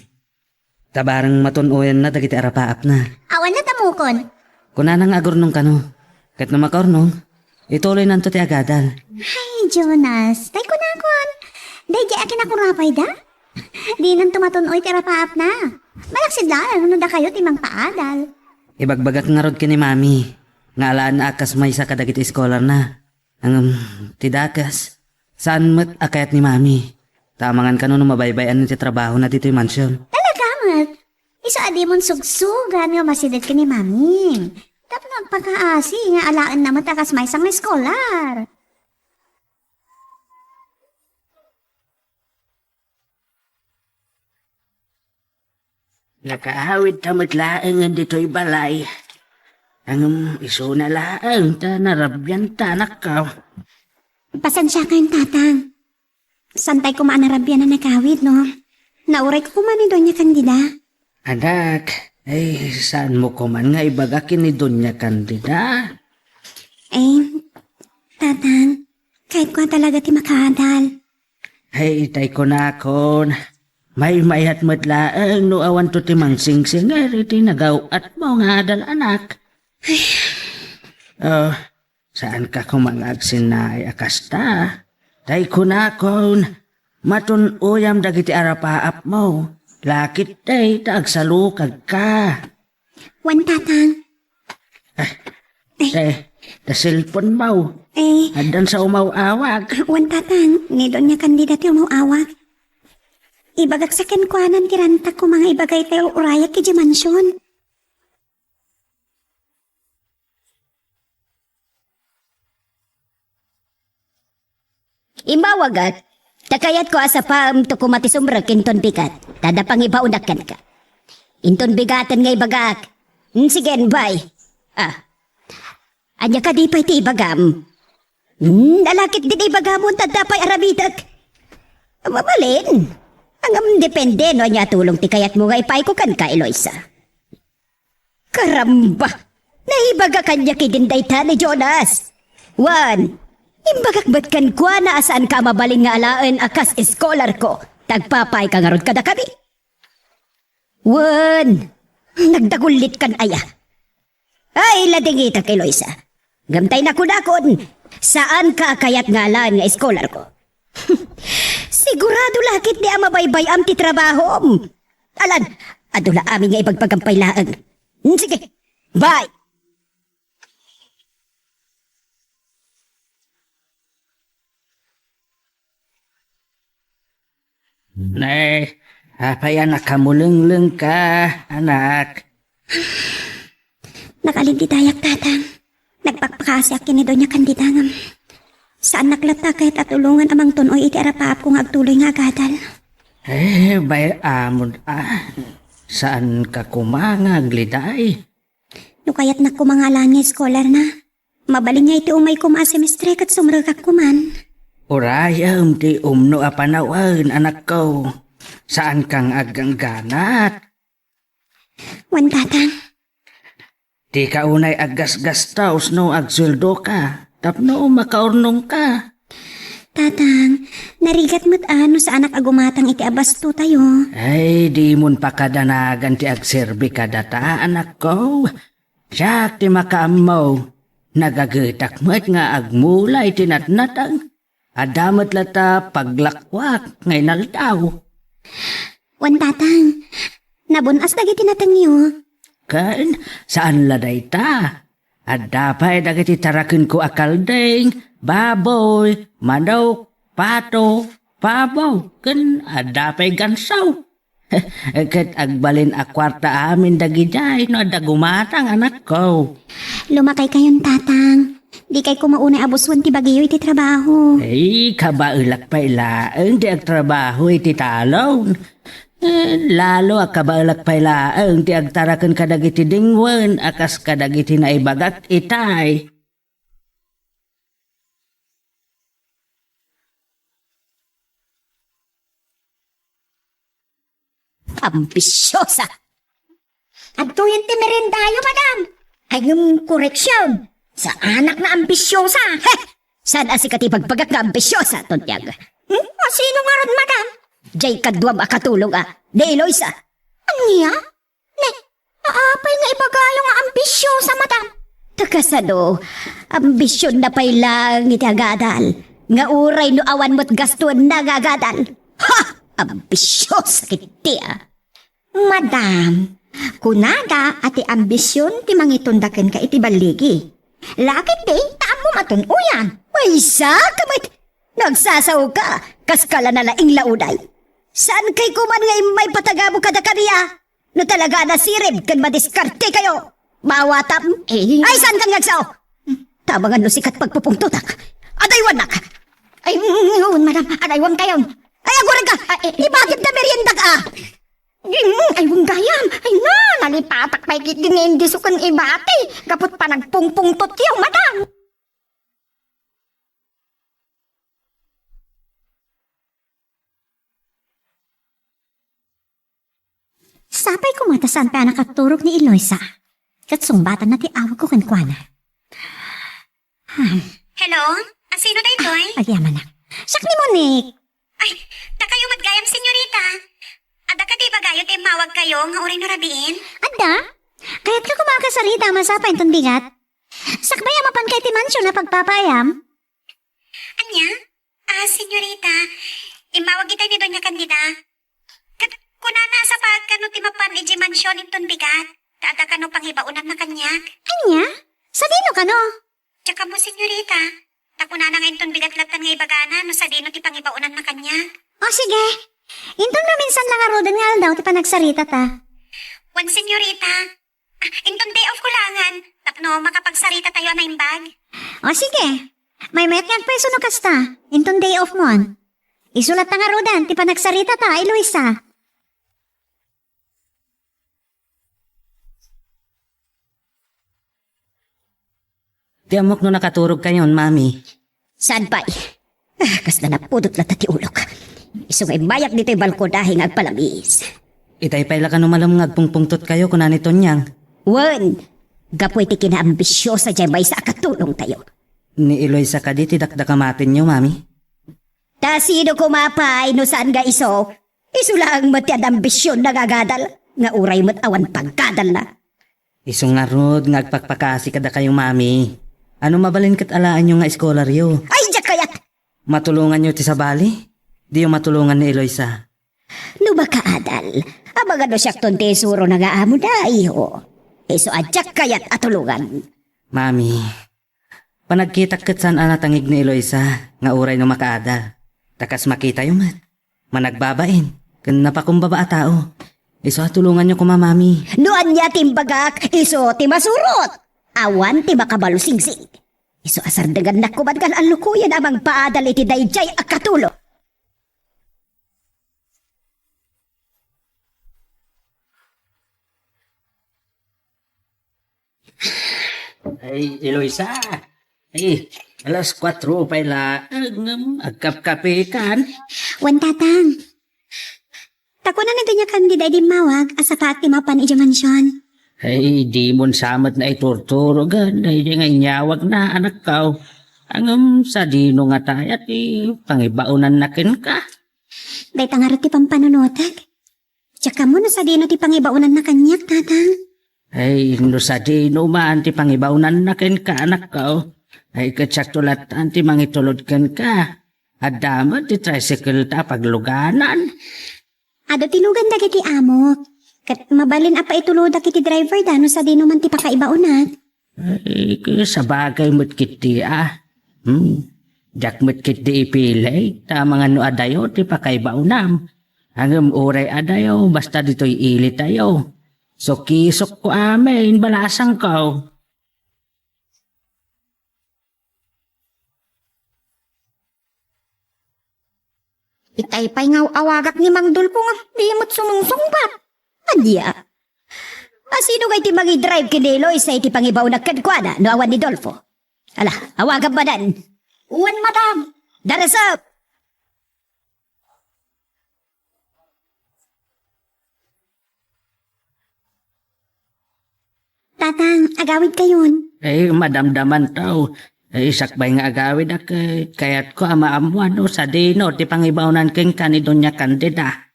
Ta bareng matun-oyanna dagiti arapaapna. Awan a tamukon. Kunana nga agurnong kano. Ket no makaurnong, ituloynanto ti agadal. Ay, Jonas, tay kunakon. Daydiay a kinakurapayda? Dinanto matun-oy ti arapaapna. Malaksid laeng no dakayo ti mangpaadal. Ibagbagak ngarud ken ni Mami nga alaenna a kas maysa kadagiti eskolarna. Ngem, ti dakes, saan met a kayat ni Mami. Ta amangan kano no mabaybay-an ti trabahona ditoy mansion. Talaga met. Isu a dimon sugsugan nga masideg ken ni Mami. Tapno agpakaasi nga alaenna met a kas maysa nga eskolar. Nakaawidta met laengen ditoy balay. Ngem isuna laeng ta narabianta, anakko. Pasensiakayon, Tatang. Saantay koma a narabian a nagawid, no? Naurayko koma ni Doña Candida. Anak, ay, saanmo koman nga ibaga ken ni Doña Candida? Ay, Tatang, kayatko a talaga ti makaadal. Ay, tay kunakon, maymayat met laeng no awanto ti mangsingsinger iti nagaw-atmo nga adal, anak. Oh, saanka koma nga agsinnaay a kasta? Tay kunakon, matun-oyam dagiti arapaapmo, lakit tay ta agsalukagka. Wen, Tatang. Eh, ta cellphone mo. Eh. Addan sa umaw-awag. Wen, Tatang, ni Doña Candida ti umaw-awag. Ibagak sa kenkuana ti rantak koma nga ibaga iti urayak idiay mansion. Imbawagak, ta kayatko a sapaemto koma ti sumrek inton bigat, ta adda pangibaonak kenka. Inton bigaten nga ibagak, "Mm, sige, bay." Ah, ania kadi pay ti ibagam? Hmm, nalakit din ibagam, ta adda pay aramidek. Mabalin. Ngem depende no ania a tulong ti kayatmo nga ipaayko kenka, Eloisa. Karamba! Naibaga kaniak idin dayta ni Jonas. Wen, imbagak met kenkuana a saanka a mabalin nga alaen a kas eskolarko, ta agpapaayka ngarud kadakami. Wen, nagdagullitkan aya? Ay, ladingitak, Eloisa. Ngem tay nakunakon, saanka a kayat nga alaen nga eskolarko. Sigurado lakit di a mabaybay-am ti trabahom. Alan, adu la amin nga ibagbagam pay laeng. Hmm, sige, bye! Ne, apay a nakamulenglengka, anak? Nakalindidayak, Tatang. Nagpakpakaasiak ken ni Doña Candida ngem saannak latta a kayat a tulongan a mangtun-oy iti arapaapko nga agtuloy nga agadal. Eh, bay-amon a. Saanka koma nga agliday? No kayatnak koma nga alaen nga eskolarna, mabalin nga iti umay koma a semestre ket sumrekak koman. Urayem ti umno a panawen, anakko. Saanka nga aggangganat. Wen, Tatang. Dika unay aggasgastos no agsueldoka tapno makaurnongka. Tatang, narigat met a no saanak a gumatang iti abastotayo. Ay, dimon pakadanagan ti agserbi kadata, anakko. Siak ti makaammo. Nagagetak met nga agmula iti natnateng. Adda met latta paglakwak nga inaldaw. Wen, Tatang, nabun-as dagiti natengyo. Ken saan la dayta? Adda pay dagiti tarakenko a kalding, baboy, manok, pato, pabo, ken adda pay gansaw. Ket agbalin a kuarta amin dagidiay no adda gumatang, anakko. Lumakaykayon, Tatang. Dikay koma unay a busuen ti bagiyo iti trabaho. Ay, kabaelak pay laeng ti agtrabaho iti talon. Eh, lalo a kabaelak pay laeng ti agtaraken kadagiti dingwen a kas kadagiti naibagak itay. Ambisiosa! Adtoyen ti meriendayo, madam! Ayum koreksion! Saanak nga ambisiosa! He! Saan a sika ti ibagbagak nga ambisiosa, Tonyag? Hmm? A, sino ngarud, madam? Jay kaduam a katulong a, ni Eloisa. Ania? Ne, apay nga ibagayo nga ambisiosa, madam? Ta kasano, ambisionna pay laeng iti agadal, nga uray no awan met gastoenna nga agadal. Ha! Ambisiosa ketdi a. Madam, kunada a ti ambision ti mangitunda kenka iti balligi. La ketdi, ta ammom a tun-oyan. Maysa ka met! Nagsasaoka, kas ka la nalaing la unay. Saankay koman nga immay patagabo kadakami a? No talaga a nasirib ken madiskartekayo, maawatam. Eh. Ay, saan kan ngagsaw? Tamangan no sikat pagpupungtotak. Adaywannak. Ay, mm, mm, madam, adaywankayon. Ay, agurag ka. Ah, eh, eh, Ibatid ta meriendak a. Mm, ay, gayam. Ay, na, nalipatak pay ketdi nga indiso ken ibati. Gapu't panagpungpungtotyo, madam. Sapay koma ta saan pay a nakaturog ni Eloisa. Ket sungbatanna ti awagko kenkuana. Hmm. Hello? A, sino daytoy? Agyamanak. Siak ni Monique. Ay, dakayo met gayam, senyorita. Adda kadi ibagayo ti immawagkayo nga uray no rabiin? Adda? Kayatka koma a kasarita a masapa inton bigat? Sakbay a mapanka iti mansion a pagpapaayam? Ania? A, senyorita, immawag itay ni Doña Candida. Ket kunana a sapagkano ti mapan idiay mansion inton bigat, ta adda kano pangibaonanna kaniak. Ania? Sadino kano? Diak ammo, senyorita. Ta kunana nga inton bigat lattan nga ibagana no sadino ti pangibaonanna kaniak. O, sige. Inton maminsan la ngaruden nga aldaw ti panagsaritata. Wen, senyorita. Ah, inton day off ko langen, tapno makapagsaritatayo a naimbag. O, sige. Maymayat nga agpayso no kasta. Inton day off mon. Isu latta ngaruden ti panagsaritata, Eloisa. Di ammok no nakaturogkayon, Mami. Saan pay? Ah, kasla napudot latta ti ulok. Isu nga immayak ditoy balkon, ahi nga agpalamiis. Itay pay la kano malem nga agpungpungtotkayo, kuna ni Tonyang. Wen, gapu iti kinaambisiosa diay maysa a katulongtayo. Ni Eloisa kadi ti dakdakamatenyo, Mami? Ta sino koma pay no saan nga isu? Isu laeng met ti adda ambisionna nga agadal, nga uray met awan paggadalna. Isu ngarud nga agpakpakasi kadakayo, Mami. Ano mabalin ket alaenyo nga eskolaryo? Ay, diak kayat! Matulonganyo ti sabali? Diyo matulongan ni Eloisa. No makaadal, amangan no siakton ti isurona nga amona, iho. Isu a diak kayat a tulongan. Mami, panagkitak ket saan a natangig ni Eloisa nga uray no makaadal. Ta kas makitayo met, managbabain ken napakumbaba a tao. Isu a tulonganyo koma, Mami. No ania ti imbagak, isu ti masurot. Awan ti makabalusingsing. Isu a sardengannak koman nga allukoyen a mangpaadal iti daydiay a katulong. Ay, Eloisa. Ay, alas kuwatro pay la. Ngem, agkapkape kan? Wen, Tatang. Ta kuna ni Doña Candida idi immawag a sapaak ti mapan idiay mansion. Ay, dimon sa met naiturturogen daydiay nga inyawagna, anakko. Ngem sadino ngata aya ti pangibaonanna kenka? Dayta ngarud ti pampanunotek. Diak ammo no sadino ti pangibaonanna kaniak, Tatang. Ay, no sadino man ti pangibaonanna kenka, anakko. Ay, ket siakto lattan ti mangitulod kenka. Adda met ti tricycle ta a pagluganan. Adu ti lugan dagiti amok. Ket mabalin a paitulodak iti driver da no sadino man ti pakaibaonak. Ay, ket sabagay met ketdi a. Hmm. Diak met ketdi ipili, ta amangan no adayo ti pakaibaonam. Ngem uray adayo, basta ditoy ilitayo. Sukisokko amin, balasangko. Itay pay nga aw-awagak ni Mang Dolfo nga di met sumungsungbat. Ania? A, sino nga iti mangidrive ken ni Eloisa iti pangibaonak kenkuana no awan ni Dolfo? Ala, awagam manen. Wen, madam. Darasep! Tatang, agawidkayon. Eh, madamdamanto. Ay, sakbay nga agawid a ket kayatko a maammuan no sadino ti pangibaonan kenka ni Doña Candida.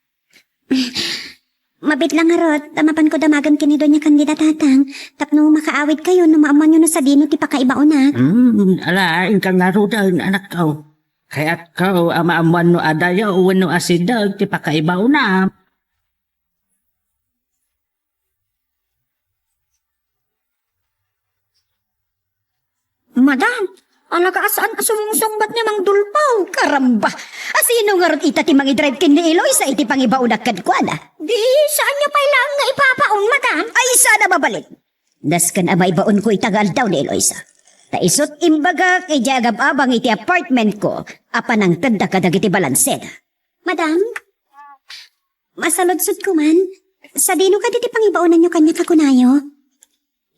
Mabit lang ngarud, ta mapanko damagen ken ni Doña Candida, Tatang, tapno makaawidkayo no maammuanyo no sadino ti pakaibaona. Hmm, ala, inka ngaruden, anakko. Kayatko a maammuan no adayo wenno asideg ti pakaibaona. Madam, alaga a saan a sumungsungbat ni Mang Dulpaw. Karamba! Asino ngarud ita ti mangidrive ken ni Eloisa iti pangibaonak kenkuana? Di, saanyo pay laeng nga ipapaon, madam? Ay, saan a mabalin! Nasken a maibaonko ita nga aldaw ni Eloisa. Ta isut' imbagak idiay agab-abang iti apartmentko a panangtedda kadagiti balanseda. Madam? Masaludsodko man, sadino kadi ti pangibaonanyo kaniak a kunayo?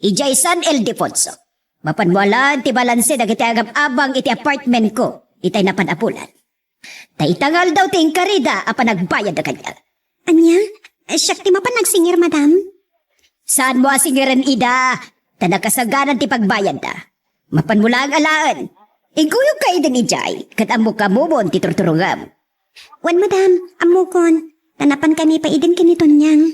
Idiay San Ildefonso. Mapanmo a laeng ti balanse dagiti agab-abang iti apartmentko itay napan a bulan. Ta ita nga aldaw ti inkarida a panagbayadda kaniak. Ania? Siak ti mapan agsingir, madam? Saanmo a singiren ida, ta nakasaganan ti pagbayadda. Mapanmo laeng alaen. Iguyogka idin idiay, ket ammok a mumon ti turturongem. Wen, madam, ammokon, ta napankami pay idin ken ni Tonyang.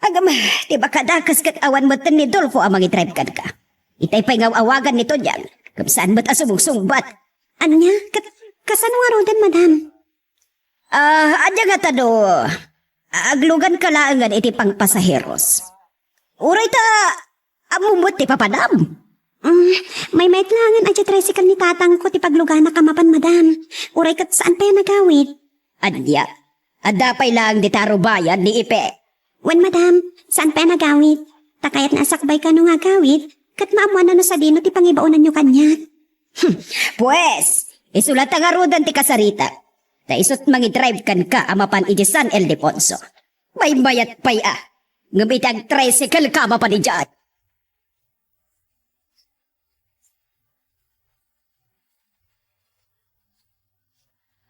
Agam, ti makadakes ket awan metten ni Dolfo a mangidrive kenka. Itay pay nga aw-awagan ni Tonyang, ngem saan met a sumungsungbat. Ania? Ket kasano ngaruden, madam? Ah, ania ngata no agluganka laengen iti pangpasaheros? Uray ta ammom met ti papanam. Mm, maymayat laengen a tricycle ni tatangko ti pagluganak a mapan, madam. Uray ket saan pay a nagawid. Ania? Adda pay laeng dita rubayan ni Ipe. Wen, madam, saan pay a nagawid. Ta kayatna a sakbay kano nga agawid, ket maammoanna no sadino ti pangibaonanyo kaniak. Hmm, pues, isu latta ngaruden ti kasaritak. Ta isut' mangidrive kenka a mapan idiay San Ildefonso. Maymayat pay a. Ngem iti agtricycle ka a mapan idiay.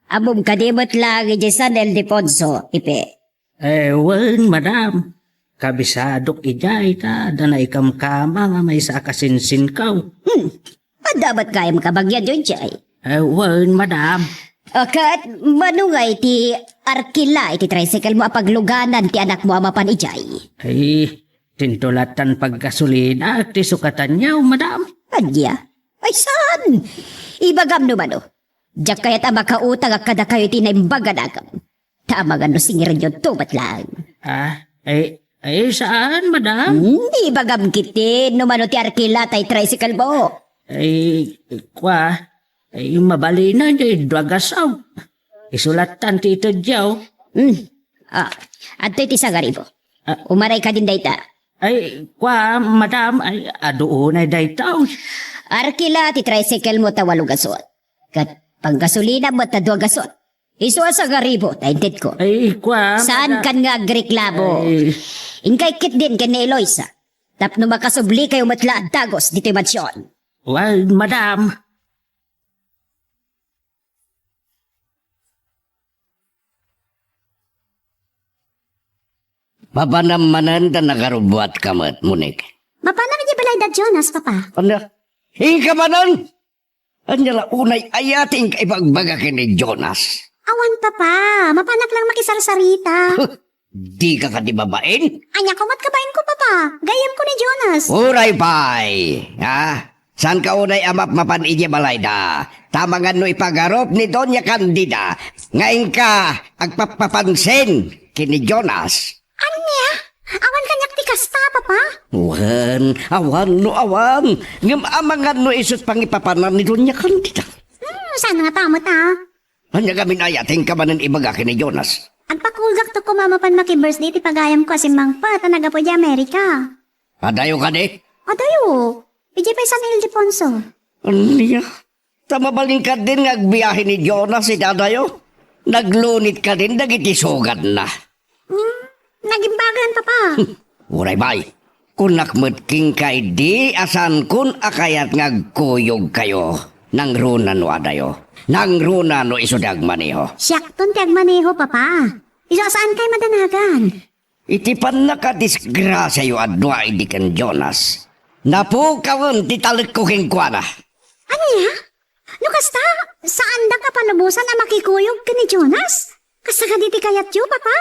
Ammom kadi met laeng idiay San Ildefonso, Ipe? Eh, wen, madam. Kabisadok idiay ta adda naikamkama nga maysa a kasinsinko. Hmm. Adda met gayam kabagianyo idiay? Eh, wen, madam. O ket, mano ngay ti arkila iti tricycle mo a pagluganan ti anakmo a mapan idiay? Ay, tinto lattan paggasolina ti sukatanyo, madam. Ania? Ay, saan? Ibagam no mano. Diak kayat a makautangak kadakayo iti naimbag a dagem. Ta amangan no singirenyo to met laeng. Ah, ay, ay, saan, madam? Hmm, ibagam ketdi no mano ti arkila tay tricycle mo. Ay, kua, ay, mabalin a dua gasop. Isu lattan ti itedyo. Hmm. Ah, adtoy ti sangaribo. Ah. Umaray kadin dayta. Ay, kua, madam, ay, adu unay dayta. Arkila ti tricycle mo ta walo gasot. Ket panggasolina met ta dua gasot. Isu a sangaribo ta intedko. Ay, kua, Saan madam. Kan nga agreklamo? Ay. Inkay ketdin ken ni Eloisa. Tapno makasublikayo met la a dagus ditoy mansion. Well, madam. Mapanam manen ta nagarubbuatka met, Monik. Mapanam idiay balay da Jonas, Papa. Ania? Inka manen? Ania la unay aya ti inka ibagbaga ken ni Jonas? Awan, Papa. Mapanak lang makisarsarita. Dika kadi babain? Ania ko met kabainko, Papa. Gayyemko ni Jonas. Uray pay, ha? Saanka unay a mapmapan idiay balayda? Ta amangan no ipagarup ni Doña Candida nga inka agpappapansin ken ni Jonas. Ania? Awan kaniak ti kasta, Papa? Wen, awan no awan. Ngem amangan no isu't pangipapanan ni Doña Candida. Hmm, saan nga ta met, a? Ania ngamin aya ti inka manen ibaga ken ni Jonas? Agpakulgakto koma mapan maki-birthday ti pagayamko a simmangpet a naggapu idiay Amerika. Adayo kadi? Adayo. Idiay pay San Ildefonso. Ania? Ta mabalin kadin nga agbiahe ni Jonas iti adayo? Naglunit kadin dagiti sugatna. Hmm, nagimbagan, Papa. Uray pay. Kunak met kenka idi a saankon a kayat nga agkuyogkayo. Nangruna no adayo. Nangruna no isu ti agmaneho. Siakton ti agmaneho, Papa. Isu a saankay madanagan. Iti pannakadisgrasiayo a dua idi ken Jonas, napukawen ti talekko kenkuana. Ania? No kasta, saandak a palubosan a makikuyog ken ni Jonas? Kasta kadi ti kayatyo, Papa?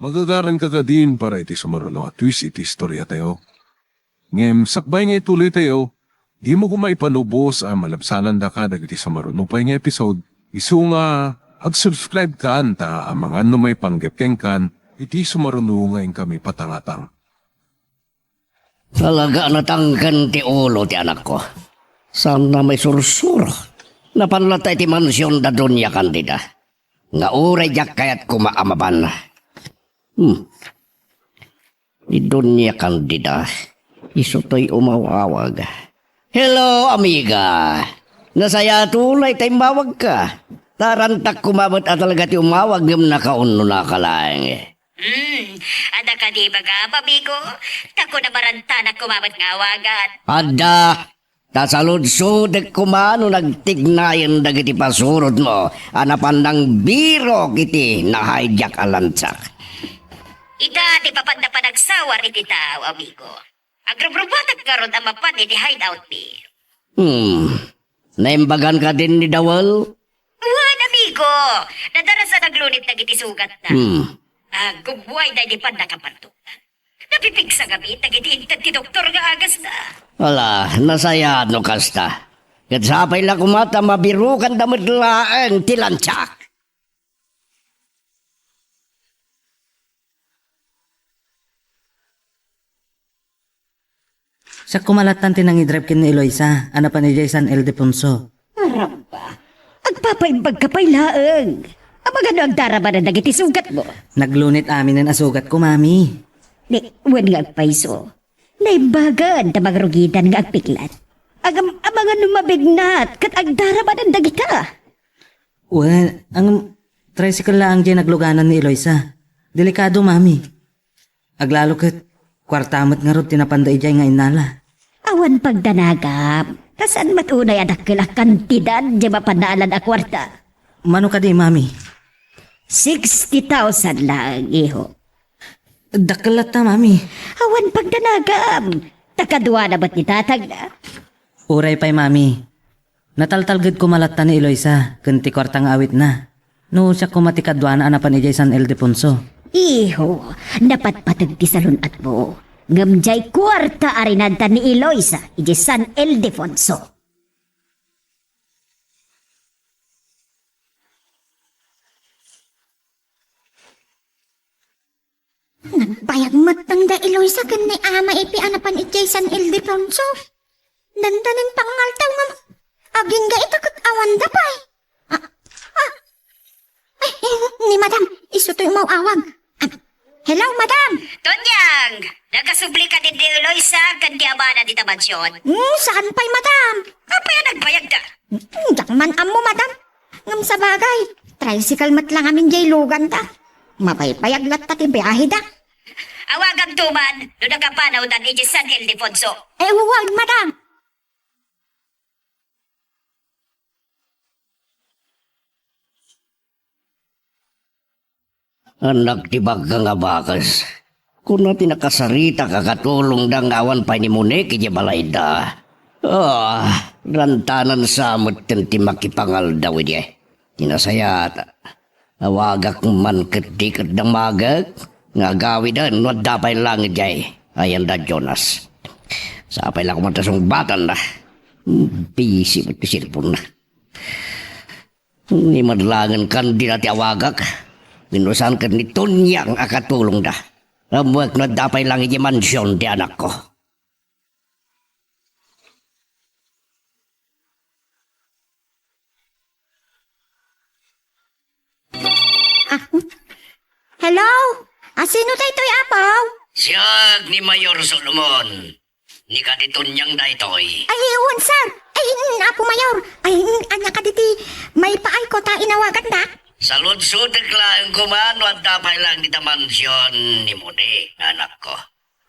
Magagaranka kadin para iti sumaruno a twist iti istoriatayo. Ngem sakbay nga ituloytayo, dimo koma ipalubos a malabsanandaka dagiti sumaruno pay nga episode, isu nga ag-subscribe kan ta amangan no maipanggep kenkan iti sumaruno nga inkami patangatang. Talaga a natangken ti ulo ti anakko. Saanna maisursuro. Napan latta iti mansion da Doña Candida. Nga uray diak kayat koma a mapan. Hmm. Ni Doña Candida, isu toy umaw-awag. Hello, amiga. Nasayaat unay ta immawagka. Tarantak koma met a talaga ti umawag ngem nakaunonaka laeng. Hmm, adda kadi ibagam, amigo? Ta kunam a rantanak koma met nga awagan. Adda, ta saludsodek koma no nagtignayen dagiti pasurodmo a napan nangbirok iti na-hijack a lantsak. Ita ti papanna panagsawar iti tao, amigo. Agrubrubuatak ngarud a mapan iti hideout mi. Hmm. Naimbagan kadin ni Dawel? Wen, amigo. Nadarasan a naglunit dagiti sugatna. Hmm. Aggubbuay daydi pannakapartukan. Napipigsa ngamin dagiti inted ti doktor nga agasna. Ala, nasayaat no kasta. Ket sapay la koma ta mabirokanda met laeng ti lantsak. Siak koma lattan ti nangidrive ken ni Eloisa a napan idiay San Ildefonso. Aramba, agpapaimbagka pay laeng. Amangan no agdarabanan dagiti sugatmo. Naglunit aminen a sugatko, Mami. Ni, wen nga agpayso. Naimbagan ta mangrugidan nga agpiklat. Agam-, amangan no mabignat ket agdarabanan dagita. Wen, ang tricycle laeng diay nagluganan ni Eloisa. Delikado, Mami. Aglalo ket kuarta met ngarud ti napanda idiay nga innala. Awan pagdanagam. Ta saan met unay a dakkel a kantidad diay mapan naalan a kuarta? Mano kadi, Mami? Sixty thousand laeng, iho. Dakkel latta, Mami. Awan pagdanagam. Ta kaduana met ni tatangna. Uray pay, Mami. Nataltalged koma latta ni Eloisa ken ti kuarta nga awitna. No siak koma ti kaduana a napan idiay San Ildefonso. Iho, napatpateg ti salun-atmo. Ngem diay kuarta a rinanta ni Eloisa idiay San Ildefonso. Nagbayag met da Eloisa ken ni Ama Epi a napan idiay San Ildefonso. Dandanin pangngaltaw ngem agingga ita ket awanda pay. Ah, ah. Ay, ni Madam, isu toy umaw-awag. Ah, hello, Madam! Tonyang! Nakasubli kadi Eloisa ken ni Amana dita mansion? Hmm, saan pay, Madam? Apay a nagbayagda? Hmm, diak man ammo, Madam. Ngem sabagay, tricycle met la ngamin diay luganda. Mapaypayag latta ti biaheda. Awaganto man no nakapanawdan idiay San Ildefonso. Eh, wen, Madam. Annak ti bagga nga bakes. Kuna ti nakasaritak a katulongda nga awan pay ni Monique idiay balayda. Ah, rantanan sa metten ti makipangaldaw idiay. Ti nasayaat, awagak man ket di ket damagek nga agawiden no adda pay langit diay ayan da Jonas. Sapay la koma ta sungbatanna. Busy met ti cellphone-na. Ni madlangen kan dina ti awagak. Wenno saan ket ni Tonyang a katulongda. Ammoek no adda pay langit diay mansion ti anakko. Ah, hello? Ah, sino daytoy, Apo? Siak ni Mayor Solomon. Ni kadi Tonyang daytoy. Ay, wen, sir. Ay, mm, Apo Mayor. Ay, mm, ania kadi ti maipaayko ta inawagandak? Saludsodek laeng koma no adda pay langit dita mansion ni Monique, anakko.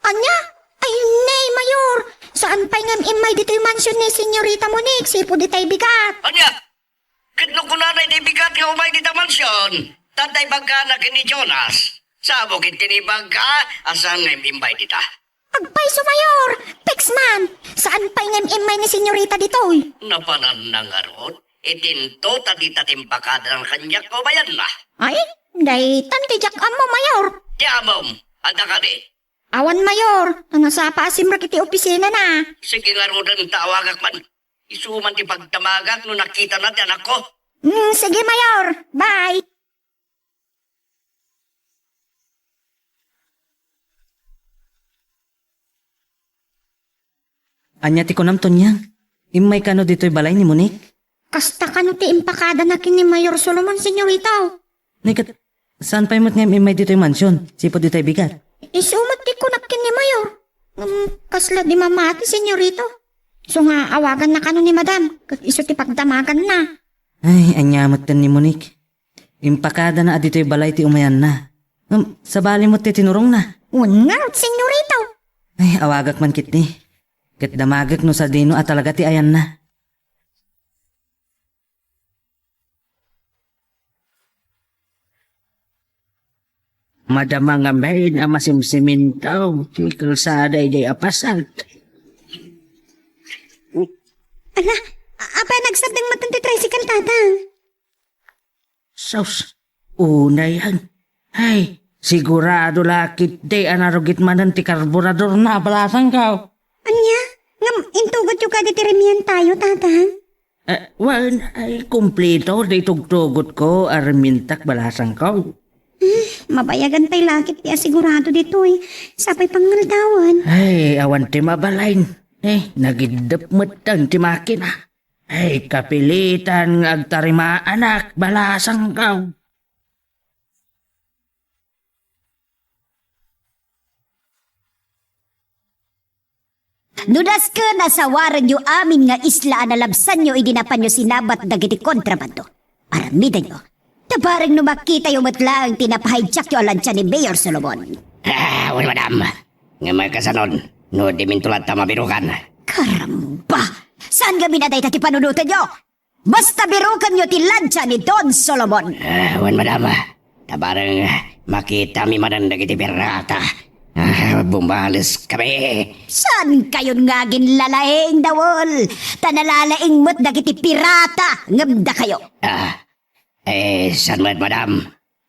Ania? Ay, nay, Mayor. Saan pay ngem immay ditoy mansion ni Senyorita Monique, sipud itay bigat? Ania? Ket no kunana iti bigat nga umay dita mansion, ta adda ibagana ken ni Jonas. Sabo ket ti ibagana a saan nga immay dita. Agpayso, Mayor! Fix man! Saan pay nga im-immay ni Senyorita ditoy? Napananna ngarud? Idinto ta dita ti impakadana kaniak no umayanna. Ay, daytan ti diak ammo, Mayor. Ti amom, adda kadi? Awan, Mayor. Nasapa a simrek iti opisinana. Sige ngaruden ta awagak man. Isu man ti pagdamagak no nakitana ti anakko. Mm, sige, Mayor. Bye. Ania ti kunam, Tonyang? Immay kano ditoy balay ni Monique? Kasta kano ti impakadana ken ni Mayor Solomon, Senyorita? Nay, ket saan pay met nga immay ditoy mansion, sipud itay bigat? Isu met ti kunak ken ni Mayor. Ngem kasla di mamati, Senyorita. Isu nga awaganna kano ni Madam, ket isu ti pagdamaganna. Ay, ania metten ni Monique? Impakadana a ditoy balay ti umayanna. Ngem, sabali met ti tinurongna. Wen ngarud, Senyorita. Ay, awagak man ketdi. Ket damagek no sadino a talaga ti ayanna. Madama ngamin a masimsimintaw ti kalsada idiay a pasak. Ala, a-, apay nagsardeng metten ti tricycle, Tatang? Sus, unayan. Ay, sigurado la ketdi a narugit manen ti karburadorna, balasangko. Ania? Ngem intugotyo kadi ti remientayo, Tatang? Eh, wen, ay, kumpleto ti tugtugotko a remientak, balasangko. Hmm, mabayagan pay la ketdi a sigurado ditoy. Sapay pangngaldawan. Ay, awan ti mabalin. Eh, nagiddep metten ti makina. Ay, kapilitan nga agtarimaanak, balasangko. No dasken a sawarenyo amin nga isla a nalabsanyo idi napanyo sinabat dagiti kontrabando, aramidenyo. Ta bareng no makitayo met laeng ti napahijackyo a lansia ni Mayor Solomon. Ah, wen, madam. Ngem kasanon, no diminto latta mabirukan? Karamba! Saan ngamin a dayta ti panunotenyo? Basta birukenyo ti lansia ni Don Solomon. Ah, wen, madam. Ta bareng makitami manen dagiti pirata. Ah, bumales kami. Saan kayon nga aginlalaing, Dawol? Ta nalalaing met dagiti pirata ngem dakayo. Ah, eh, saan met, madam?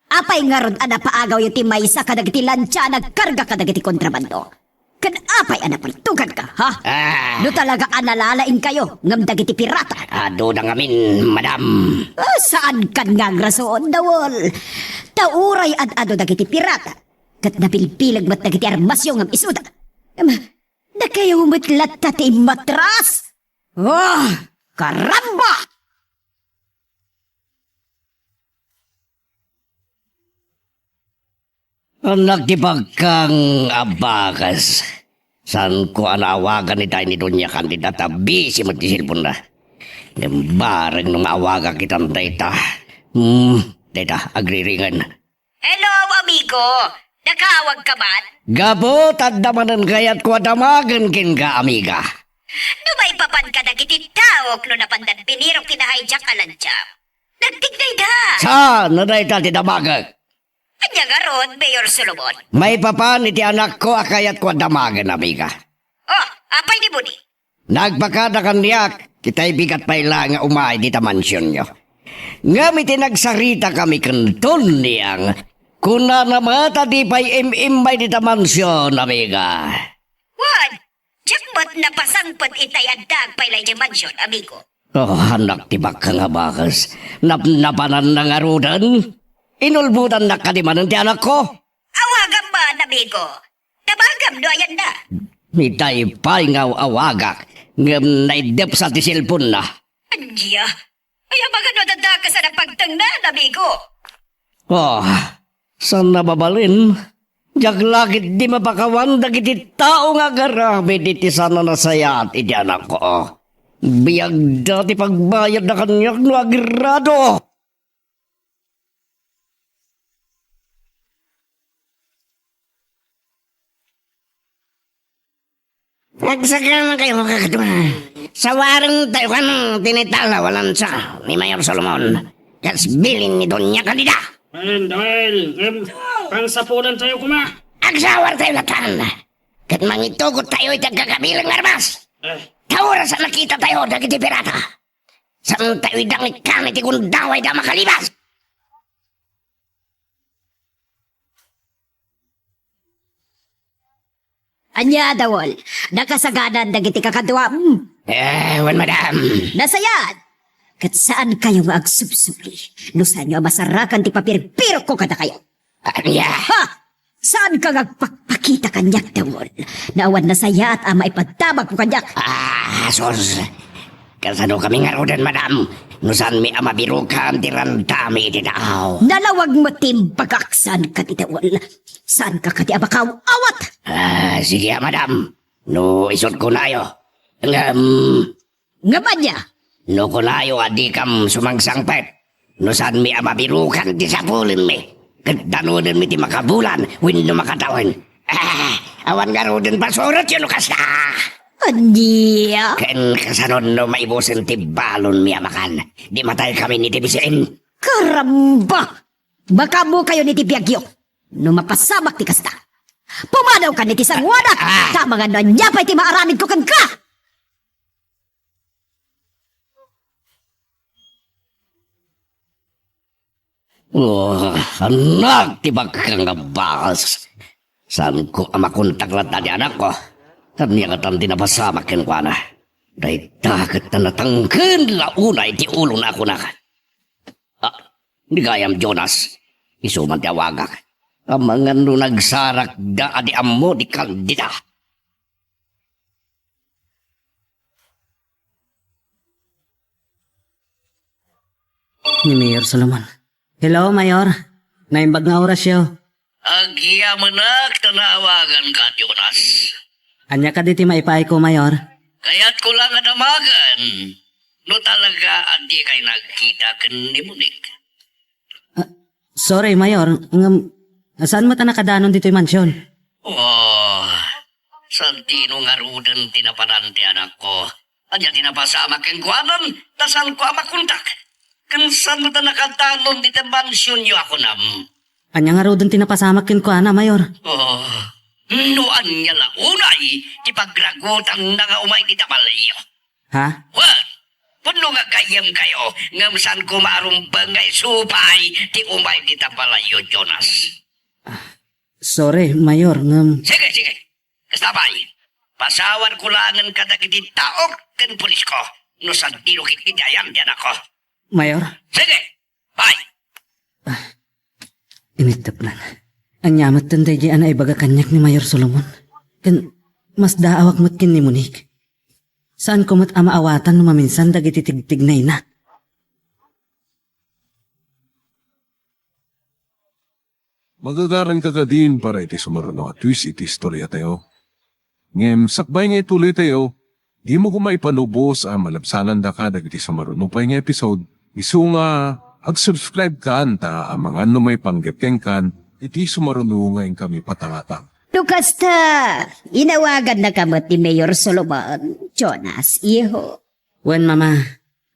Apay ngarud a napaagawyo ti maysa kadagiti lansia a nagkarga kadagiti kontrabando? Ken apay a napaltuganka, ha? Ah. No talaga a nalalaingkayo ngem dagiti pirata. Adu da ngamin, madam. Ah, saan kan nga agrason, Dawol? Ta uray ad-adu dagiti pirata, ket nabilbileg met dagiti armasyo ngem isuda. Em, dakayo met latta ti immatras? Ah, karamba! Annak ti bagkang a bakas. Saanko a naawagan itay ni Doña Candida ta bisi met ti cellphone-na. Ngem bareng no maawagak itan dayta. Hmm, dayta, agriringen. Hello, amigo. Nakaawag ka man? Gapu ta adda manen kayatko a damagen kenka, amiga. No maipapan ka dagiti taok no napandan binirok ti nahijack a lansiam. Nagtigdayda. Saan a dayta ti damagek? Ania ngarud, Mayor Solomon? Maipapan iti anakko a kayatko a damagen, amiga. Oh, apay ni Budi? Nagpakada kaniak, itay bigat pay la nga umay dita mansionyo. Ngem iti nagsaritakami ken Tonyang, kunana met a di pay im-immay dita mansion, amiga. Wen, diak met napasangpet itay addaak pay la idiay mansion, amigo. Oh, annak ti bakka nga bakas. Napnapananna ngaruden? Inulbotannak kadi manen ti anakko? Awagam man, amigo. Tabagam no ayanna. Itay pay nga aw-awagak, ngem naiddepsa ti cellphone-na. Ania? Ay, amangan no adda dakes a napagtengnan, amigo. Oh, saan a mabalin? Diak la ketdi mapakawan dagiti tao nga agaramid iti saan a nasayaat iti anakko. Biagda ti pagbayadda kaniak no agrado. Agsagana kayo, kakadwa. Sawarentayo kano ti naitalaw a lansia ni Mayor Solomon, kas bilin ni Doña Candida. Well, well, em, pangsapulentayo koma. Agsawartayo latan. Ket mangitugot tayo iti agkakabilang nga armas. Ta oras a nakita tayo dagiti pirata, saan tayo idangitkan iti gundaway da makalibas. Ania, Dawol? Nakasaganan dagiti kakaduam? Eh, wen, madam. Nasayaat! Ket saan kayo nga agsubsubli no saanyo a masarakan ti papirbirokko kadakayo. Ania? Ha! Saan ka nga agpakpakita kaniak, Dawol? Awan nasayaat a maipadamagko kaniak. Ah, sus! Kasano kami ngaruden, madam, no saanmi a mabirukan ti randami iti tao? Nalawag met ti imbagak, saan kadi, Dawol? Saan ka kadi a makaawat? Ah, sige, a, madam. No isut' kunayo. Ngem, ngem ania? No kunayo a dikam sumangsangpet, no saanmi a mabirukan ti sapulenmi, ket danudenmi ti makabulan wenno makatawen. Ah, awan ngaruden pasurotyo no kasta. Ania? Ken kasano no maibusen ti balonmi a makan? Di mataykami iti bisin. Karamba! Makaammokayon iti biagyo no mapasamak ti kasta. Pumadawkan iti sanguanak, ah, ta amangan no ania pay ti maaramidko kenka. Oh, anak ti bakka nga bakas. Saanko a makontak latta ti anakko. Ania ngatan ti napasamak kenkuana? Dayta ket ta natangken la unay ti ulona a kunak. Ah, ni gayam, Jonas. Isu man ti awagak. Amangan no nagsarakda a di ammo ti kandida. Ni Mayor Solomon. Hello, Mayor. Naimbag nga orasyo. Agyamanak ta naawaganka, Jonas. Ania kadi ti maipaayko, Mayor? Kayatko la nga damagen no talaga a dikay nagkita ken ni Monique. Ah, sorry, Mayor. Ngem, saan met a nakadanon ditoy mansion? Oh, saan ti no ngaruden ti napanan ti anakko? Ania ti napasamak kenkuana, ta saanko a makontak? Ken saan met a nakadanon ditoy mansionyo a kunam? Ania ngaruden ti napasamak kenkuana, Mayor? Oh, no ania la unay ti pagragutanna nga umay dita balay? Ha? Wen, pudno nga aggayyemkayo, ngem saan koma a rumbeng nga isu pay ti umay dita balayyo, Jonas. Ah, sorry, Mayor, ngem... Sige, sige. Kasta pay, pasawarko laengen kadagiti taok ken pulisko no saan ti no ket iti ayan ti anakko. Mayor? Sige, pay. Ah, initteplan. Ania metten daydi a naibaga kaniak ni Mayor Solomon? Ken masdaawak met ken ni Monique. Saanko met a maawatan no maminsan dagiti tigtignayna. Magagaranka kadin para iti sumaruno a twist iti istoriatayo. Ngem sakbay nga ituloytayo, dimo koma ipalubos a malabsanandaka dagiti sumaruno pay nga episode. Isu nga ag-subscribe kan ta amangan no maipanggep kenkan iti sumaruno nga inkami patangatang. No kasta, inawagannaka met ni Mayor Solomon, Jonas, iho. Wen, Mama.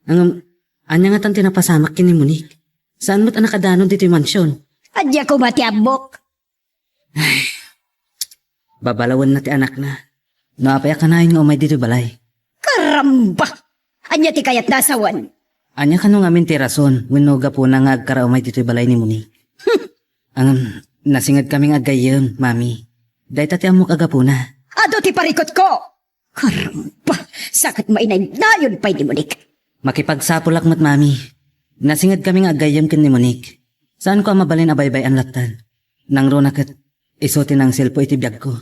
Ngem, ania ngatan ti napasamak ken ni Monique? Saan met a nakadanon ditoy mansion? Ania koma ti ammok? Ay, babalawenna ti anakna. No apay a kanayon nga umay ditoy balay? Karamba! Ania ti kayatna a sawen? Ania kano ngamin ti rason wenno gapuna nga agkaraumay ditoy balay ni Monique? Hmm. Ngem, nasingedkami nga aggayyem, Mami. Dayta ti ammok a gapuna. Adu ti parikutko! Karamba! Sa ket mainaynayon pay ni Monique. Makipagsapulak met, Mami. Nasingedkami nga aggayyem ken ni Monique. Saanko a mabalin a baybay-an latta. Nangruna ket isu ti nangsilpo iti biagko.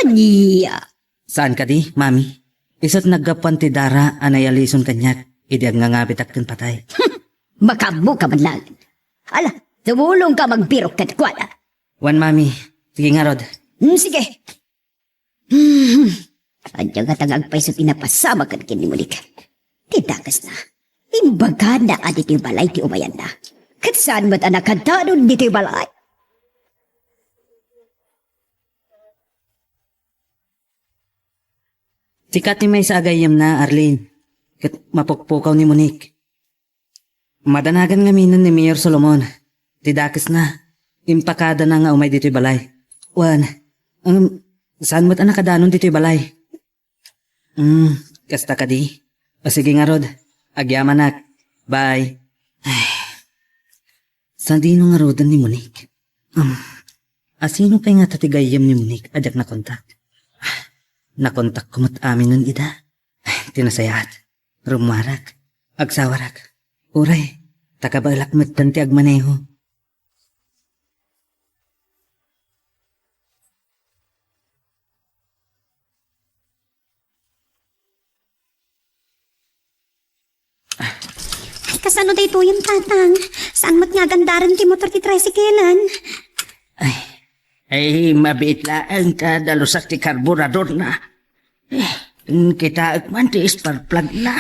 Ania? Saan kadi, Mami? Isu ti naggapuan ti dara a nayalison kaniak idi agngangabitak ken patay. Makaammoka man laeng. Ala, tumulongka magbirok kenkuana. Wen, Mami. Sige ngarud. Hmm, sige. Hmm. Ania ngata nga agpayso ti napasamaken ken ni Monique? Ti dakesna, imbagana a ditoy balay ti umayanna. Ket saan met a nakadanon ditoy balay? Sika ti maysa a gayyemna, Arlene. Ket mapukpukaw ni Monique. Madanagan ngaminen ni Mayor Solomon. Ti dakesna, impakadana nga umay ditoy balay. Wen, ngem, Saan met a nakadanon ditoy balay? Hmm, kasta kadi? O sige ngarud, agyamanak. Bye. Ay. Sadino ngaruden ni Monique? Um, asino pay ngata ti gayyem ni Monique a diak nakontak? Nakontak ko met aminen ida. Ay, ti nasayaat. Rummuarak. Agsawarak. Uray, ta kabaelak metten ti agmaneho. Ay, kasano daytoyen, Tatang? Saan met nga agandaren ti motor ti tricycle-en? Ay, ay, mabiit laeng ta dalusak ti karburadorna. Eh, kitaek man ti spark plug-na.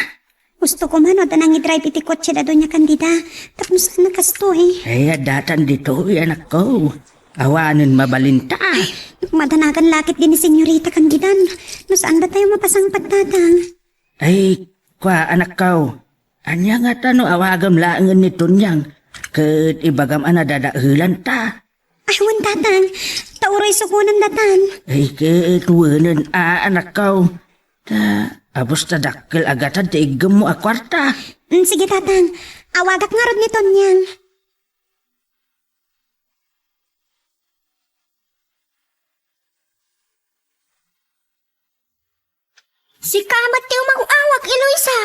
Gusto ko man no adda nangidrive iti kotse da Doña Candida. Tapno saan a kastoy? Ay, addatan ditoy, anakko. Awanen mabalinta. Ay, madanagan lakit din ni Senyorita Candida. No saan datayo mapasangpet, Tatang? Ay, kua, anakko. Ania ngata no awagam laengen ni Tonyang, ket ibagam a nadadaelanta? Ay, wen, Tatang. Ta uray sukonen datan. Ay, ket wenen a, anakko. Ta, abus ta dakkel a gatad ti iggemmo a kuarta. Mm, sige, Tatang. Awagak ngarud ni Tonyang. Sika met ti umaw-awag, Eloisa.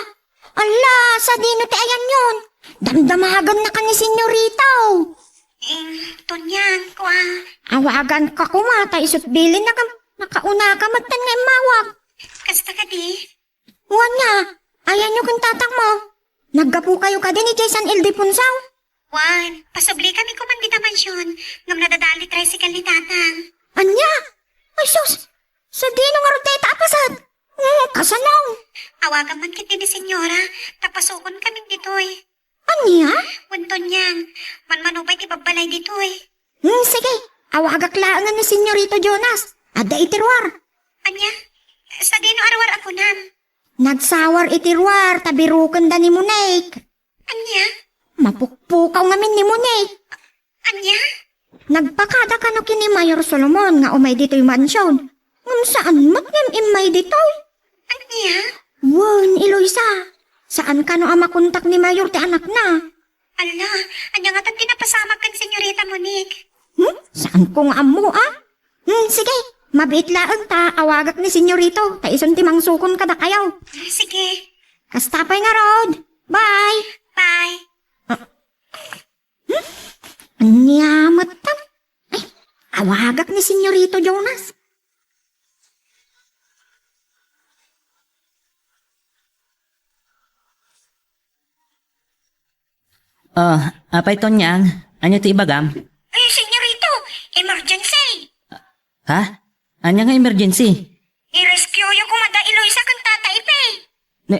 Ala, sadino ti ayanyon? Damdamaganna ka ni Senyorito. Eh, Tonyang, kua. Awaganka koma, ta isut' bilin naka-, nakaunaka metten nga immawag. Kasta kadi? Wen nga, ayanyo ken tatangmo? Naggapukayo kadi idiay San Ildefonso? Wen, pasublikami koman dita mansion, ngem nadadael ti tricycle ni Tatang. Ania? Ay sus! Sadino ngarud dayta a paset? Hmm, kasano? Awagam man ketdi ni Senyora, ta pasukonkamin ditoy. Ania? Wen, Tonyang, manmano pay ti babbalay ditoy. Hmm, sige. Awagak laengen ni Senyorito Jonas. Adda iti ruar. Ania? Sadino a ruar a kunam? Nagsawar iti ruar ta birukenda ni Monique. Ania? Mapukpukaw ngamin ni Monique. Ania? Nagpakada kano ken ni Mayor Solomon nga umay ditoy mansion. Ngem saan met ngem immay ditoy. Ania? Wen, Eloisa. Saan kano a makontak ni Mayor ti anakna. Ala, ania ngatan ti napasamak ken Senyorita Monique? Hmm? Saanko nga ammo, a? Hmm, sige. Mabiit laeng ta awagak ni Senyorito, ta isun ti mangsukon kadakayo. Sige. Kasta pay ngarud. Bye. Bye. Ah. Hmm? Ania met ta? Ay, awagak ni Senyorito Jonas. Oh, apay, Tonyang, ania ti ibagam? Ay, Senyorito, emergency! Ha? Ania nga emergency? I-rescue yo koma da Eloisa ken Tata Ipe. Ne,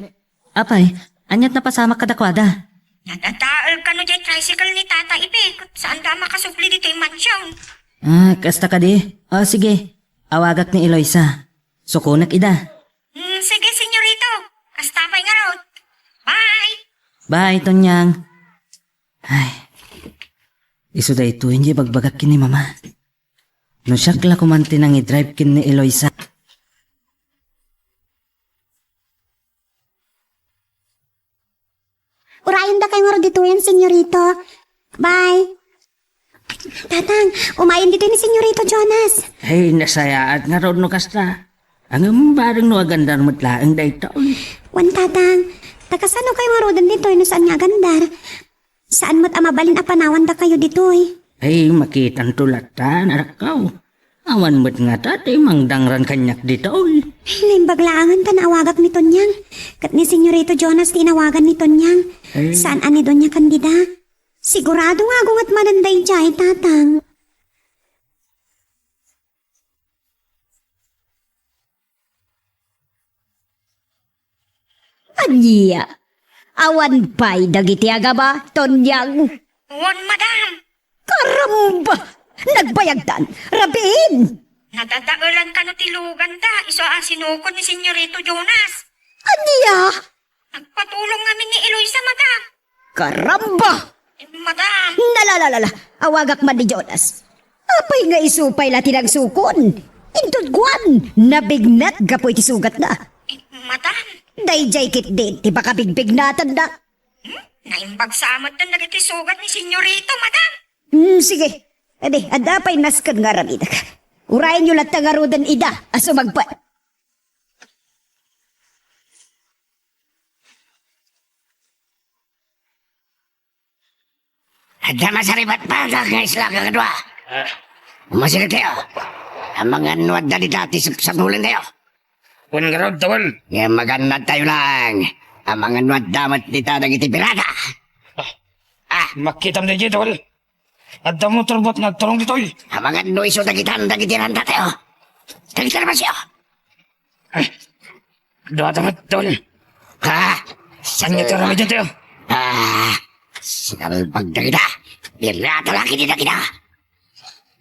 apay, ania't napasamak kadakuada? Nadadael kano diay tricycle ni Tata Ipe, ket saanda a makasubli ditoy mansion. Ah, kasta kadi? Ah, sige. Awagak ni Eloisa. Sukonak ida. Hmm, sige, Senyorito. Kasta pay ngarud. Bye! Bye, Tonyang. Ay, isu daytoy ti ibagbagak ken ni Mama. No siak la koman ti nangidrive ken ni Eloisa. Urayendakayo ngarud ditoyen, Senyorito. Bye. Tatang, umayen ditoy ni Senyorito Jonas. Ay, nasayaat ngarud no kasta. Ngem bareng no agandar met laeng daytoy. Wen, Tatang, ta kasanokayo ngaruden ditoy no saan nga agandar? Saan met a mabalin a panawandakayo ditoy? Ay, makitanto latta, anakko. Awan met ngata ti mangdangran kaniak ditoy. Ay, naimbag laengen ta naawagak ni Tonyang, ket ni Senyorito Jonas ti inawagan ni Tonyang. Eh. Saan a ni Doña Candida? Sigurado nga agunget manen daydiay, Tatang. Ania? Awan pay dagiti agaba, Tonyang? Wen, madam. Karamba! Nagbayagdan! Rabiin! Nadadaelan kano ti luganda, isu a sinukon ni Senyorito Jonas. Ania? Nagpatulong ngamin ni Eloisa, madam. Karamba! Madam! Nalalalala, awagak man ni Jonas. Apay nga isu pay la ti nagsukon? Inton kuan, nabignat gapu iti sugatna. Eh, madam. Daydiay ketdin ti makabigbignatanna. Hmm? Naimbag sa met dagiti sugat ni Senyorito, madam. Hmm, sige. Adi, adda pay nasken nga aramidek. Urayenyo latta ngaruden ida a sumagpet. Adda masaribat pa nga isla kakadua. Ah. Umasidegtayo. Amangan no adda dita ti sapsapulentayo. Wen ngarud, Dawel. Ngem magannadtayo laeng. Amangan no adda met dita dagiti pirata. Ah. Ah. Makitam daydiay, Dawel. Adda motor bat nga agturong ditoy. Amangan no isu dagitan dagiti rantatayo. Dagiti armasyo. Ay, duada met, Dol. Ha? Saan nga ti aramiden tayo? Ah, sinalbag dagita. Pirata lagi ti dagita.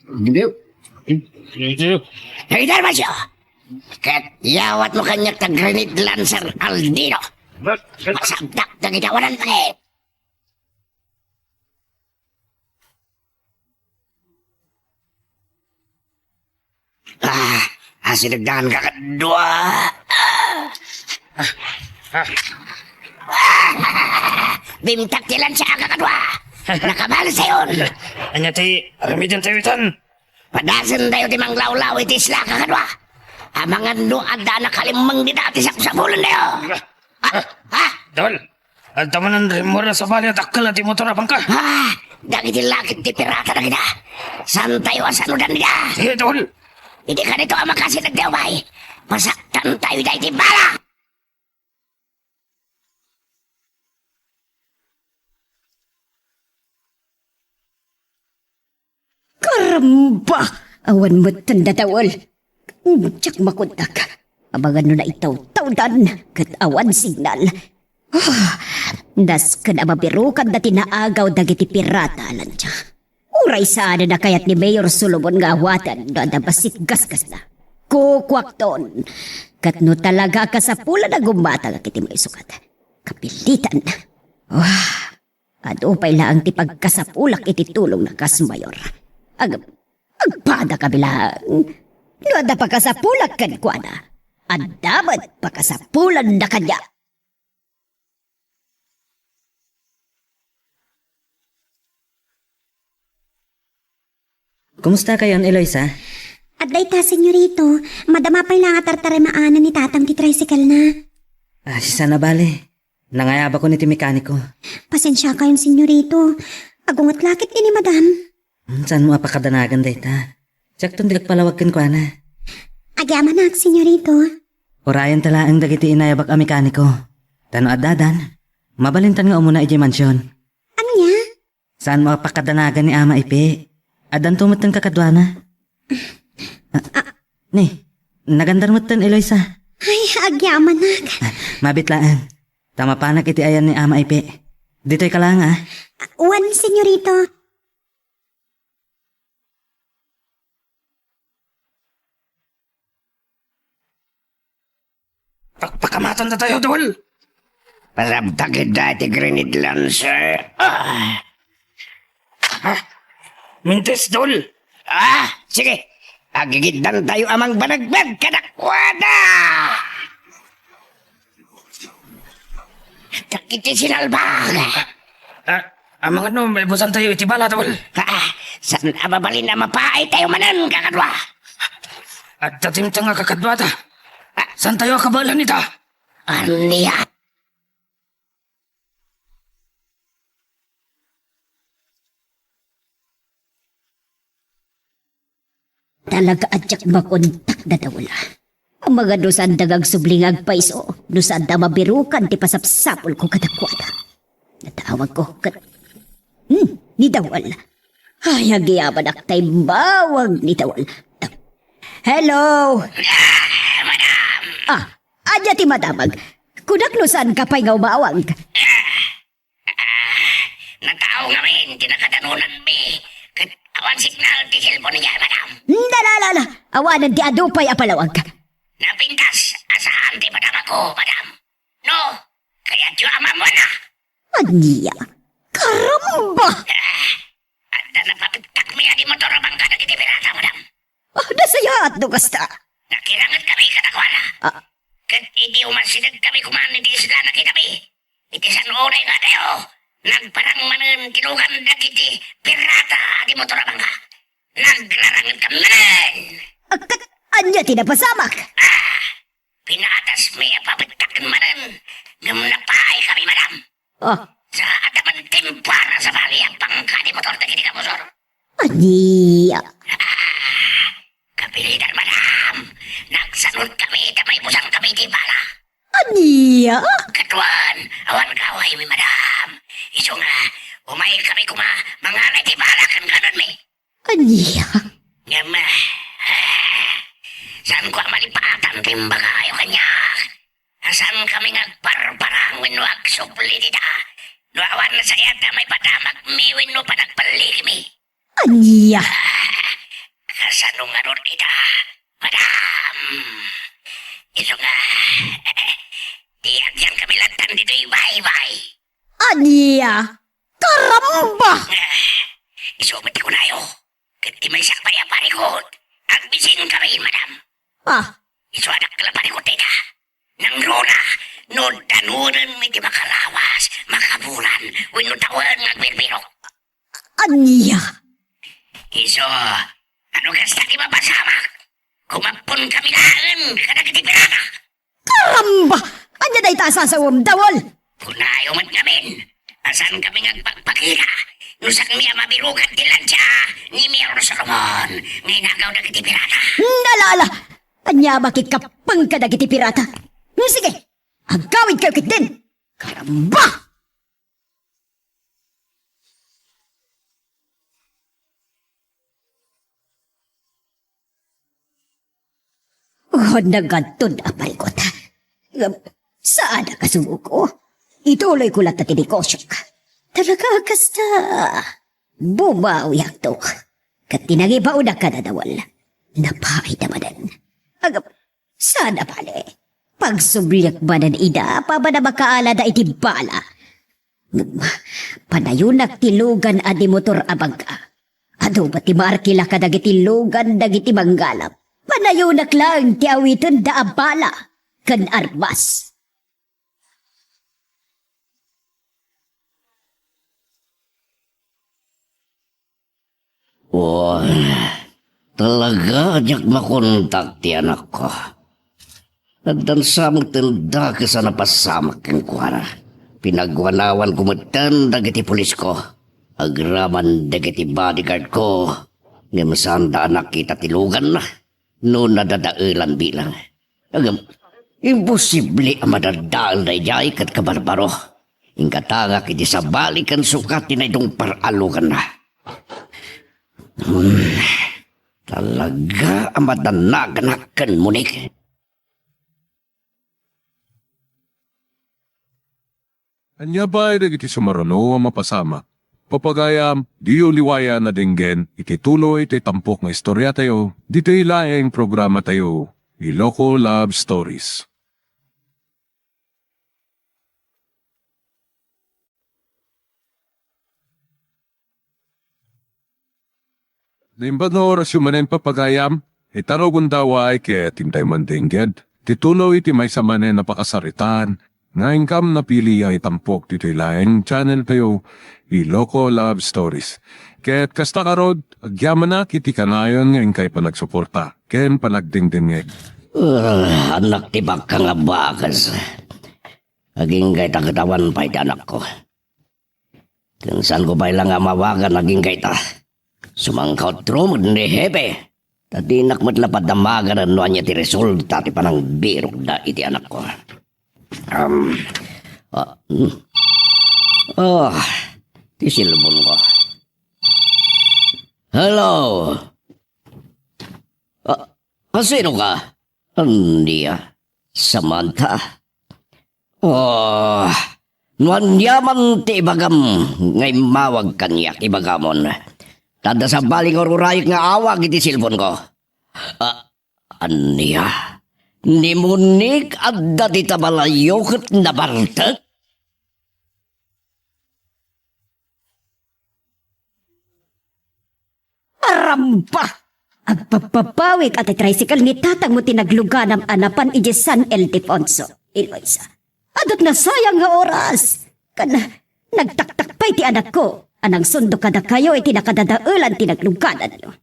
Hindi. Hindi. Dagita armasyo. Ket yawatmo kaniak ta grenade lancer Aldino. Masagdak dagita wanan pangit. Ah, asidegdan kakadua. Bimtak ti lansa kakadua. Nakabali sayon. Ania ti aramiden tayo itan? Padasentayo ti manglawlaw iti isla kakadua. Amangan no adda nakalimmeng dita ti sapsapulentayo. Ah, ah. Dol, adda manen rimmuar a sabali a dakkel a di motor a bangka. Ah, dagiti lakip ti pirata dagita. Saantayo a saludan dita. Sige, Dol. Idi kanito a makasidegtayo pay, pasaktantayo ida iti bala. Karamba! Awan metten dadael. Diak makundak. Amangan no naitawtawdan ket awan signal. Ah, nasken a mabirukanda ti naagaw dagiti pirata a lansa. Uray saanen a kayat ni Mayor Solomon nga awaten no adda bassit gasgasna. Kukuakton. Ket no talaga a kasapulan a gumatangak iti maysukat, kapilitan. Wah, adu pay laeng ti pagkasapulak iti tulongna kas mayor. Ag-, agpadakami laeng. No adda pakasapulak kenkuana, adda met pakasapulanna kaniak. Kumusta kayon, Eloisa? Adda ita, senyorito. Madama pay la nga tartarimaanan ni tatang ti tricycle-na. Ah, saan a bale. Nangayabakon iti mekaniko. Pasensia kayon, senyorito. Agunget la ketdi ni madam. Hmm, saanmo a pakadanagan dayta? Siakton ti agpalawag kenkuana. Agyamanak, senyorito. Urayenta laeng dagiti inayabak a mekaniko. Ta no addadan, mabalintan nga umuna idiay mansion. Ania? Saanmo a pakadanagan ni Ama Ipe? Addanto metten kakaduana. Ah, ni, nagandar metten, Eloisa. Ay, agyamanak. Ah, mabit laeng. Ta mapanak iti ayan ni Ama Ipe. Ditoy ka laeng, ah. Wen, senyorito. Pakpakamatandatayo, Dol! Pasabtak ida ti grenade lancer. Ah! Ah! Mintis, Dol! Ah! Sige! Agigiddantayo a mangbanagbag kadakuada! Dagiti sinalbag! Ah, amangan no maibusantayo iti bala, Dol. Ah, saan a mabalin a mapaaytayo manen, kakadua? Adda ti miteng a kakaduata. Ah, saantayo a kabaelan ita? Ania? Talaga a diak makontak dadael. Amangan no saanda nga agsubli nga agpayso, no saanda mabirukan ti pasapsapulko kadakuada. Natawagko ket, hmm, ni Dawel. Ay, agyamanak ta immawag ni Dawel. Hello? Ah, madam! Ah, ania ti madamag? Kunak no saanka pay nga umawag. Ah, natao ngamin ti nakadanonanmi, ket awan signal ti cellphone idiay, madam. Nalala, awanen ti adu pay a palawag. Napintas a saan ti madamagko, madam. No, kayatyo a maammuanna. Ania? Karamba! Ah, adda napapigtakmi a di motor a bangka dagiti pirata, madam. Ah, da Sayaat no kasta. Nakirangetkami kadakuada. Ah. Ket idi umasidegkami koma iti isla, nakitami iti san-onay nga adayo, nagparang manen ti lugan dagiti pirata a di motor a bangka. Nagrarangedkami manen. Ah, ket ania ti napasamak? Ah, pinatasmi a pabettak manen, ngem napaay kami, madam. Ah. Sa adda man timpuar a sabali a bangka di motor dagiti kabusor. Ania? Kapilitan, madam. Nagsanod kami ta maibusang kami ti bala. Ania? Kaduan, awan kawaymi, madam. Isu nga, umay kami koma mangalay ti bala ken kanenmi. Ania? Ngem, eh, saanko a malipatan ti imbagayo kaniak. Saan kami nga agparparang wenno agsubli dita? No awan nasayaat a maipadanakmi wenno panagballikmi. Ania? Kasano ngarud ita, madam? Isu nga, ti agyankami lattan ditoy baybay. Ania? Karamba! Isu met ti kunayo. Ket ti maysa pay a parikut, agbisinkami, madam. Ah. Isu a dakkel a parikut dayta. Nangruna, no danuenenmi ti makalawas, makabulan, wenno tawen nga agbirbirok. Ania? Isu, ano kasta ti mapasamak? Kumapponkami laeng kadagiti pirata. Karamba! Ania dayta a sasawem, Dawel? Kunayo met ngamin a saankami nga agpakpakita no saanmi a mabirukat ti lansia ni Mayor Solomon nga inagaw dagiti pirata. Nalala! Ania a makikkappeng kadagiti pirata? Hmm, sige, agawidkayo ketdin! Karamba! Oh, nagadton a parikut. Ngem, saan a kasuko? Ituloyko latta ti negosio. Talaga a kasta. Bumawiakto. Ket ti nangibaonnak kada Dawel, napaayda manen. Ngem, saan a bale. Pagsubliak manen ida, apaman a makaalada iti bala. Ngem, panayonak ti lugan a di motor a bangka. Adu met ti maarkila kadagiti lugan dagiti manggalap. Panayonak laeng ti awitenda a bala ken armas. Wen, talaga a diak makontak ti anakko. Addan sa met ti dakes a napasamak kenkuana. Pinagwanawanko metten dagiti pulisko. Agraman dagiti bodyguardko, ngem saanda a nakita ti luganna no nadadaelan bilang. Ngem, imposible a madadael daydiay ket kabarbaro. Inggatangak iti sabali ken sukat ti naidungpar a luganna. Hmm, talaga a madanaganak ken Monique. Ania pay dagiti sumaruno a mapasamak? Papagayam, diyo liwayan a denggen iti tuloy ti tampok nga istoriatayo ditoy laeng programatayo, Iloko Love Stories. Naimbag nga orasyo manen, papagayam, ita nga gundaway ket intay mandengged ti tuloy iti maysa manen a pakasaritaan nga inkam napili a itampok ditoy laeng channeltayo, Iloko Love Stories. Ket kasta ngarud, agyamanak iti kanayon nga inkay panagsuporta ken panagdengdengngeg. Ah, annak ti bakka nga bakas. Agingga ita ket awan pay ti anakko. Ken saanko pay la nga amawagan agingga ita. Sumangkautro met ni Hepe, ta dinak met la padamaganen no ania ti resulta ti panangbirokda iti anakko. Um, ah, hmm. Ah, ti cellphone-ko. Hello? Ah, ah, sino ka? Ania? Samantha? Oh, no ania man ti ibagam nga immawag kaniak, ibagamon. Ta adda sabali nga ururayek nga awag iti cellphone-ko. Ah, ania? Ni Monique adda dita balayyo ket nabartek? Aramba! Agpapapawik a ti tricycle ni tatangmo ti nagluganam a napan idiay San Ildefonso, Eloisa. Adu't nasayang nga oras. Ken nagtaktak pay ti anakko a nangsundok kadakayo iti nakadadaelan ti naglugananyo.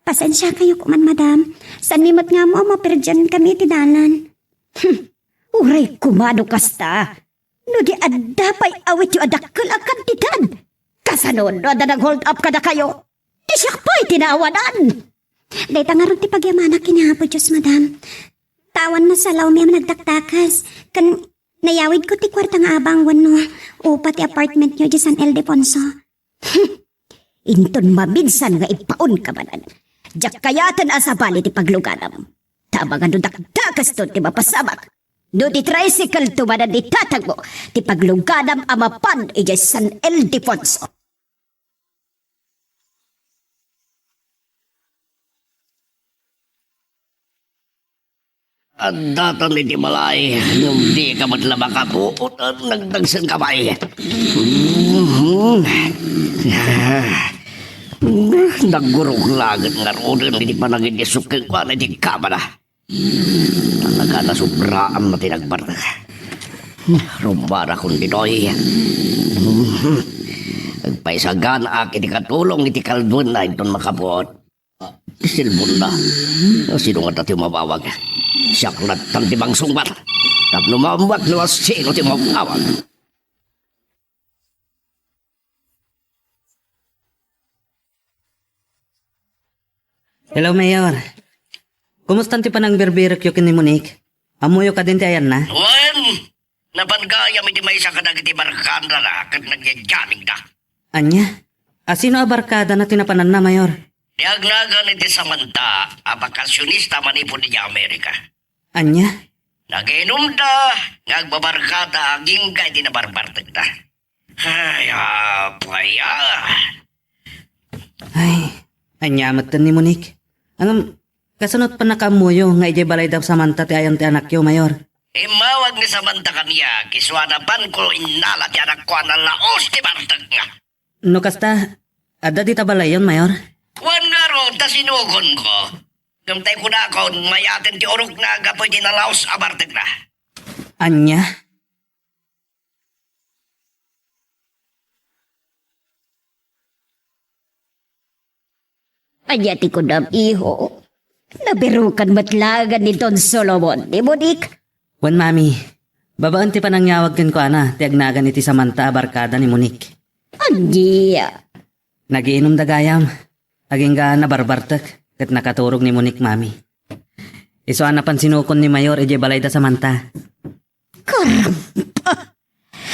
Pasensiakayo koma, madam. Saanmi met nga ammo a maperdian kami iti dalan. Hmm. Uray koma no kasta. No di adda pay awityo a dakkel a kantidad. Kasano no adda nag-hold up kadakayo? Ti siak pay ti naawanan. Dayta ngarud ti pagyamanak ken ni Apo Dios, madam. Ta awan nasalawmi a nagdakdakas. Ken nayawidko ti kuarta nga abang wenno upa ti apartmentyo idiay San Ildefonso. Inton maminsan nga ipaunka manen, diak kayaten a sabali ti pagluganam. Ta amangan no dakdakasto ti mapasamak. No ti tricycle to manen ni tatangmo ti pagluganam a mapan idiay San Ildefonso. Addatan iti balay, ngem dika met la makapuot, nagdagsenka pay. Mhm. Naggurok laget ngaruden iti panagidisok kenkuana iti kamana. Talaga, nasubraan na ti nagbartek. Rumbara kon ditoy. Mhm. Agpaisaganaak iti katulong iti kalduenna inton makapuot. Ti cellphone-na. Sino ngata ti umawawag? Siak lattan ti mangsungbat. Tapno maammoak no sino ti umawawag. Hello, Mayor. Kumusta ti panangbirbirikyo ken ni Monique? Ammoyo kadin ti ayanna? Wen, napan gayam iti maysa kadagiti barkadana ket nagyagyamingda. Ania? A, sino a barkadana ti napananna, Mayor? Ti agnagan iti Samantha a bakasionista manipud idiay Amerika. Ania? Nagiinumda nga agbabarkada agingga iti nabarbartekda. Ay, apay, ah. Ay, ania metten ni Monique? Ngem, kasano pannakaammoyo nga idiay balayda Samantha ti ayan ti anakyo, Mayor? Immawag ni Samantha kaniak, isu a napanko innala ti anakko a nalaos ti bartekna. No kasta, adda dita balayen, Mayor? Wen ngarud, ta sinukonko. Ngem tay kunakon, mayaten ti urokna gapu iti nalaos a bartekna. Ania? Ania ti kunam, iho? Nabirukan met laengen ni Don Solomon ni Monique? Wen, Mami. Babaen ti panangyawag kenkuana ti agnagan iti Samantha a barkada ni Monique. Ania? Nagiinumda gayam. Agingga nabarbartek ket nakaturog ni Monique, Mami. Isu a napan sinukon ni Mayor idiay balayda Samantha. Karampa!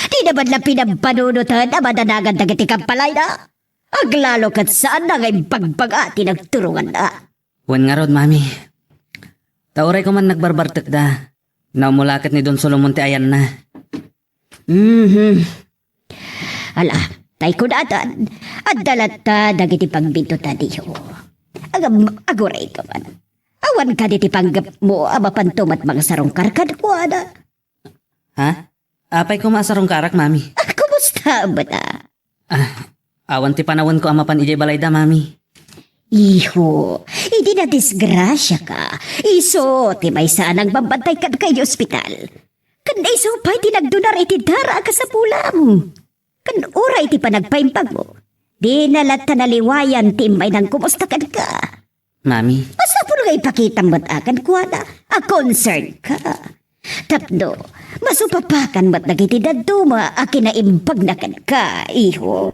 Dina met la pinampanunot a madanagan dagiti kampalayna. Aglalo ket saanna nga imbagbaga ti nagturonganna. Wen ngarud, Mami. Ta uray koma nagbarbartekda, naumula ket ni Don Solomon ti ayanna. Mhm. Ala, tay kunatan, adda latta dagiti pagbintotan, iho. Agam-, agurayka man. Awan kadi ti panggepmo a mapanto met mangsarungkar kenkuana. Ha? Apay koma a sarungkarak, Mami? Ah, kumusta met a? Ah, awan ti panawenko a mapan idiay balayda, Mami. Iho, idi nadisgrasiaka, isu ti maysa a nangbambantay kenka idiay ospital. Ken isu pay ti nagdunar iti dara a kasapulam. Ken uray ti panagpaimbagmo, dina latta naliwayan ti immay nangkumusta kenka. Mami. Masapul nga ipakitam met a kenkuana a concerned ka. Tapno, masupapakan met dagiti dadduma a kinaimbagna kenka, iho.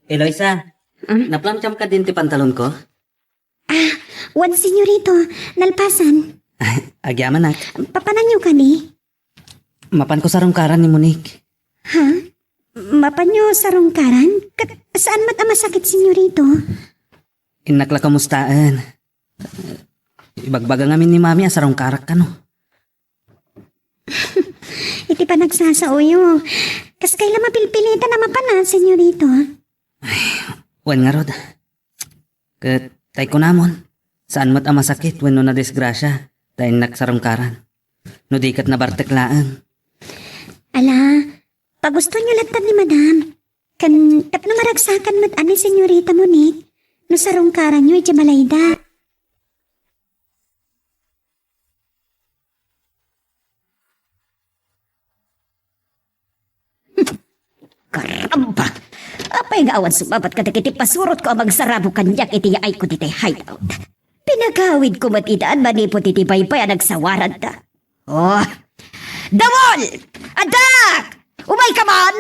Eloisa, ah, naplamtiam kadin ti pantalonko? Ah, wen, senyorito, nalpasan. Agyamanak. Papananyo kadi? Mapanko sarungkaran ni Monique. Ha? Mapanyo sarungkaran? Ket saan met a masakit, senyorito? Innak la kamustaen. Ibagbaga ngamin ni Mami a sarungkarak kano. Iti panagsasaoyo, kaskay la mapilpilitan a mapan, senyorito. Ay, wen ngarud. Ket tay kunamon, saan met a masakit wenno nadisgrasia ta innak sarungkaran. No di ket nabartek laeng. Ala, Agustonyo latta ni Madam. Ken tapno maragsakan met ni Senyorita Monique, no sarungkaranyo idiay balayda. Karamba! Apay nga awan sumabat kadagiti pasurotko a magsarabo kaniak iti yaayko ditoy hideout? Pinagawidko met idan manipud iti baybay a nagsawaranta. Oh! Dawol! Addak! Umayka man!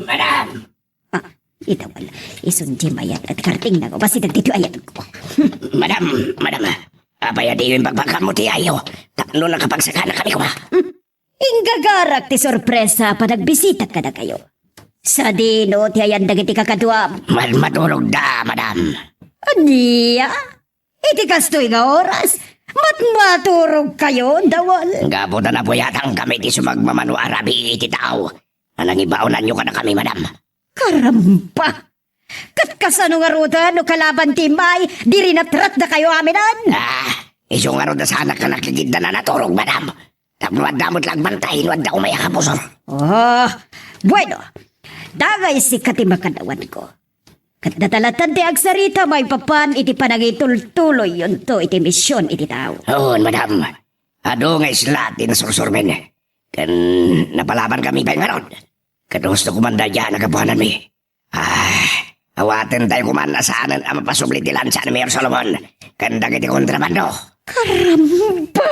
Madam! Ah, ita wala. Isun di mayat at karting na ko. Basta dagdito ayat ko. Madam, madam, apay a diyo imbagbaganmo ti yayo? Tapno nakapagsakana kami kuma. Hmm? Inggagarak ti sorpresa a panagbisita kadakayo. Sadino ti ayan dagiti kakaduam? Mal-, maturogda, madam. Ania? Iti kastoy nga oras, matmaturog kayo, Dawol? Gapu ta napuyatan kami ti sumagmamano a rabii iti tao a nangibaonanyo kadakami, madam. Karamba! Ket kasano ngaruden no kalaban ti immay, di rinatratda kayo aminen? Ah, isu ngarud a saanak nga nakigiddan a naturog, madam. Tapno adda met la agbantay no adda umay a kabusor. Oh, bueno. Dagay sika ti makanawanko. Ket data latta ti agsarita maipapan iti panangitultuloyyonto iti mision iti tao. Wen, madam. Adu nga isla ti nasursurmin. Ken napalaban kami pay ngarud. Ket husto koma daydiay a nagapuananmi. Ah, awatentayo koman a saanen a mapasubli ti lantsa ni Mayor Solomon ken dagiti kontrabando. Karamba!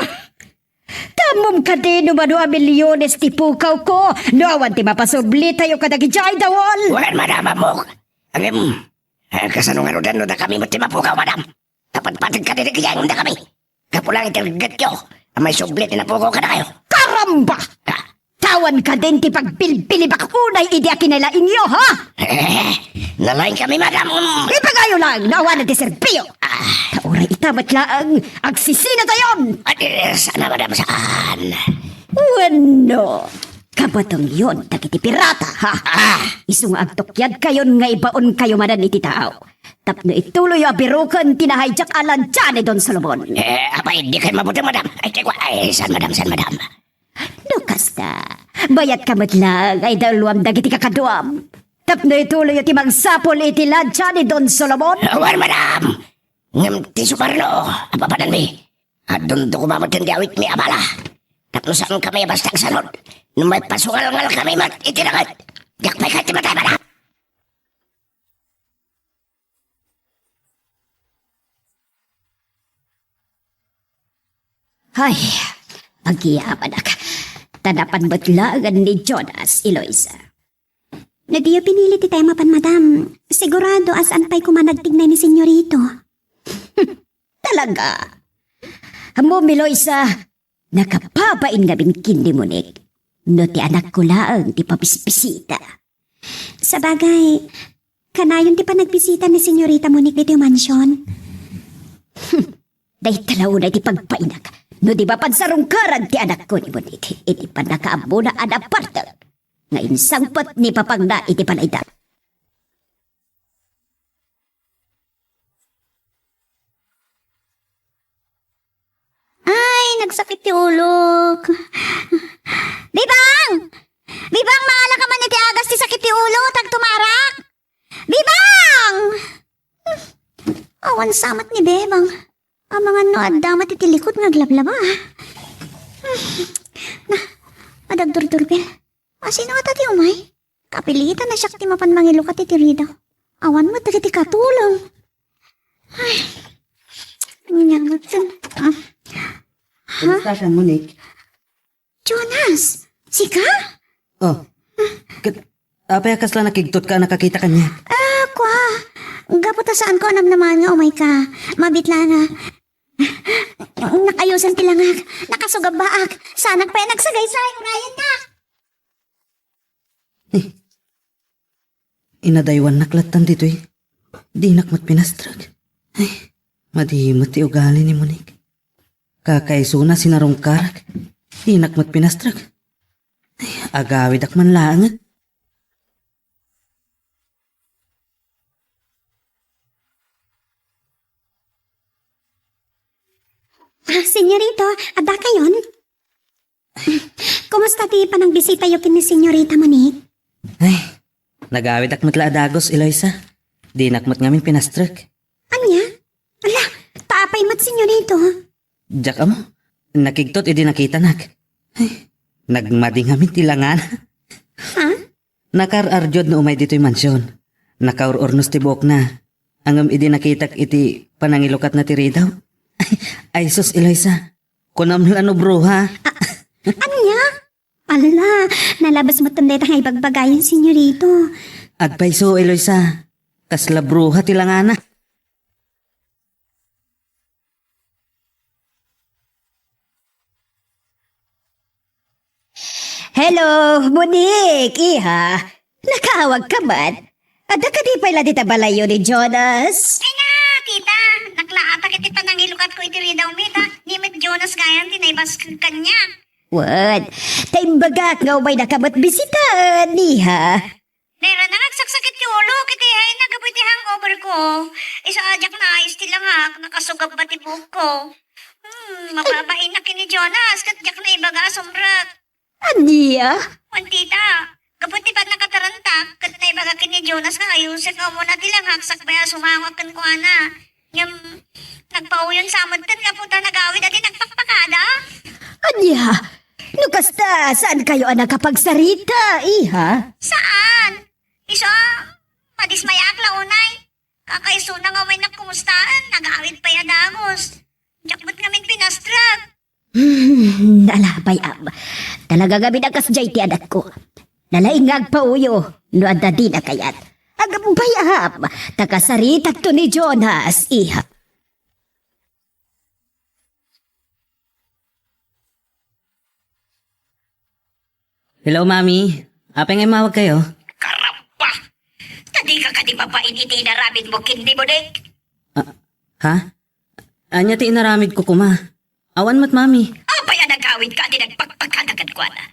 Ammom kadi no mano a milyones ti pukawko no awan ti mapasublitayo kadagidiay, Dawol? Wen, madam, ammok. Ngem, eh, kasano ngaruden no dakami met ti mapukaw, madam? Napatpateg kadi dagiti dakami. Gapu laeng iti reggetyo a maisubli ti napukaw kadakayo. Karamba! Ah. Awan kadin ti pagbilbilibak unay idi a kinalaingyo, ha? Eh, nalaing kami, madam. Ipagayo lang, no awan ti serbio. Ah. Ta uray ita met laeng, agsisinatayon. Adi, sana, madam, saan? Wenno, kabatengyon dagiti pirata, ha? Ah. Isu nga agtukyadkayon nga ibaonkayo manen iti tao. Tapno ituloyyo a biroken ti na-hijack a lantsa ni Don Solomon. Eh, apay, dikay mabuteng, madam. Ay, kay kwa-, ay, saan, madam, saan, madam? No kasta, bayatka met laeng a idauluam dagiti kakaduam. Tapno ituloyyo ti mangsapul iti lantsa ni Don Solomon. Wen, madam. Ngem ti sumarno, apapananmi. Adunto koma met ti awitmi a bala. Tapno saankami a basta agsanud. No maipasungalngalkami met iti langit, diak pay kayat ti matay, madam. Ay, agyamanak. Ta napan met laeng ni Jonas, Eloisa. No diyo pinili ti tema pan, madam, sigurado a saan pay koma nagtignay ni Senyorito. Talaga? Ammom, Eloisa, nakababain ngamin ken ni Monique no ti anakko laeng ti pabisbisita. Sabagay, kanayon ti panagbisita ni Senyorita Monique ditoy mansion? Dayta la unay ti pagbainak no di mapan sarungkaran ti anakko ni Monique iti pannakaammona a napartek nga insangpet ni papangna iti balayda. Ay, nagsakit ti ulok. Bibang! Bibang, mangala ka man iti agas ti sakit ti ulo, ta agtumarak! Bibang! Awan samat ni Bebang. Amangan no adda met iti likod nga aglablaba. Na, madagdurdurbil. Asino ngata ti umay? Kapilitan a siak ti mapan mangilukat iti ridaw. Awan met dagiti katulong. Ay, ania met ken? Ah. Ha? Kumusta ka, Monique? Jonas, sika? Oh. Ket, apay a kasla nakigtotka a nakakita kaniak? Ah, kua. Gapu ta saanko a namnamaen nga umayka. Mabit la nga. Nakayosen ti langak. Nakasugabbaak. Saanak pay a nagsagaysay. Urayennak. Eh, inadaywannak lattan ditoy. Dinak met pinastrek. Ay, madi met ti ugali ni Monique. Kakaisuna sinarungkarak. Dinak met pinastrek. Ay, agawidak man laeng. Ah, senyorito, adda kayon? Kumusta ti panagbisitayo ken ni Senyorita Monique? Ay, nagawidak met la a dagus, Eloisa. Dinak met ngamin pinastrek. Ania? Ala, ta apay met, senyorito? Diak ammo. Nakigtot idi nakitanak. Ay, nagmadi ngamin ti langana. Ha? Nakaar-ardiod no umay ditoy mansion. Nakaur-urnos ti buokna. Ngem idi nakitak iti panangilukatna ti ridaw. Ay, ay sus, Eloisa. Kunam la no bruha. A-, ania? Ala, nalabas met dayta nga ibagbagayo, senyorito. Agpayso, Eloisa. Kasla bruha ti langana. Hello, Monique, iha. Nakaawagka met? Adda kadi pay la dita balayyo ni Jonas? Ay na, tita, naklaatak iti panangilukatko iti ridawmi ta ni met Jonas gayam ti naibasag kaniak. Wen, ta imbagak nga umaynaka met bisitaen, iha. Nairana nga agsaksakit ti ulok iti hayna gapu iti hangover ko. Isu a diak naayos ti langak, nakasugabba ti buokko. Hmm, mababainak ken ni Jonas, ket diak naibaga a sumrek. Ania? Wen, tita, gapu ti pannakatarantak, ket naibaga ken ni Jonas nga ayusek nga umuna ti langak sakbay a sumangok kenkuana. Ngem, nagpauyon sa met ket gapu ta nagawid a di nagpakpakada. Ania? No kasta, saankayo a nakapagsarita, iha? Saan? Isu a, madismayaak la unay. Kakaisuna nga umaynak kumustaen, nagawid pay a dagus. Diak met ngamin pinastrek. Hmm, ala, bay-am. Talaga ngamin a kasdiay ti anakko. Nalaing nga agpauyo no adda dina kayat. Agpay-am, ta kasaritakto ni Jonas, iha. Hello, Mami. Apay nga immawag kayo? Karamba! Ta dika kadi mabain iti inaramidmo ken ni Monique? Ah, ha? Ania ti inaramidko koma? Awan met, Mami. Apay a nagawidka a di nagpakpakada kenkuana?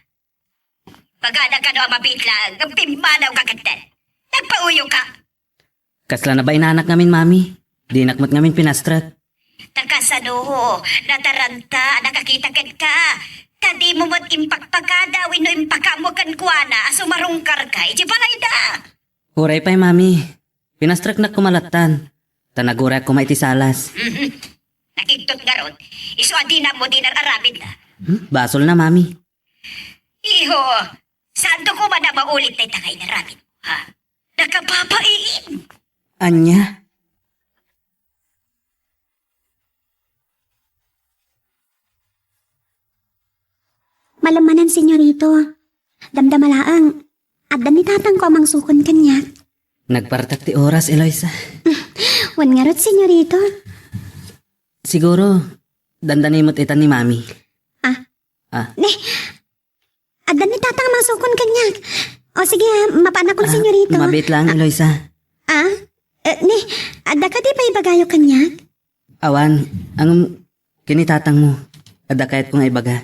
Magana kano a mabiit laeng ngem pimmanawka ketdi. Nagpauyoka. Kasla nabainanak ngamin, Mami. Dinak met ngamin pinastrek. Ta kasano, nataranta a nakakita kenka. Ta dimo met impakpakada wenno impakaammo kenkuana a sumarungkarka iti balayda. Uray pay, Mami. Pinastreknak koma lattan. Ta nagurayak koma iti salas. Mhm. Nakigtot ngarud. Isu a dina ammo ti nar-aramidna. Hmm? Basolna, Mami. Iho, saanto koma a maulit dayta nga inaramidmo, ha? Nakababain! Ania? Malem manen, senyorito. Damdama laeng, adda ni tatangko a mangsukon kaniak. Nagpartak ti oras, Eloisa. Wen ngarud, senyorito. Siguro, dandani met ita ni Mami. Ah? Ah. Ne, adda ni tatang a mangsukon kaniak. O sige, ha, mapaanakon, ah, senyorito. Mabiit lang, ah, Eloisa. Ah? Eh, ne, adda kadi pay ibagayo kaniak? Awan, ngem ken ni tatangmo. Adda kayatko nga ibaga.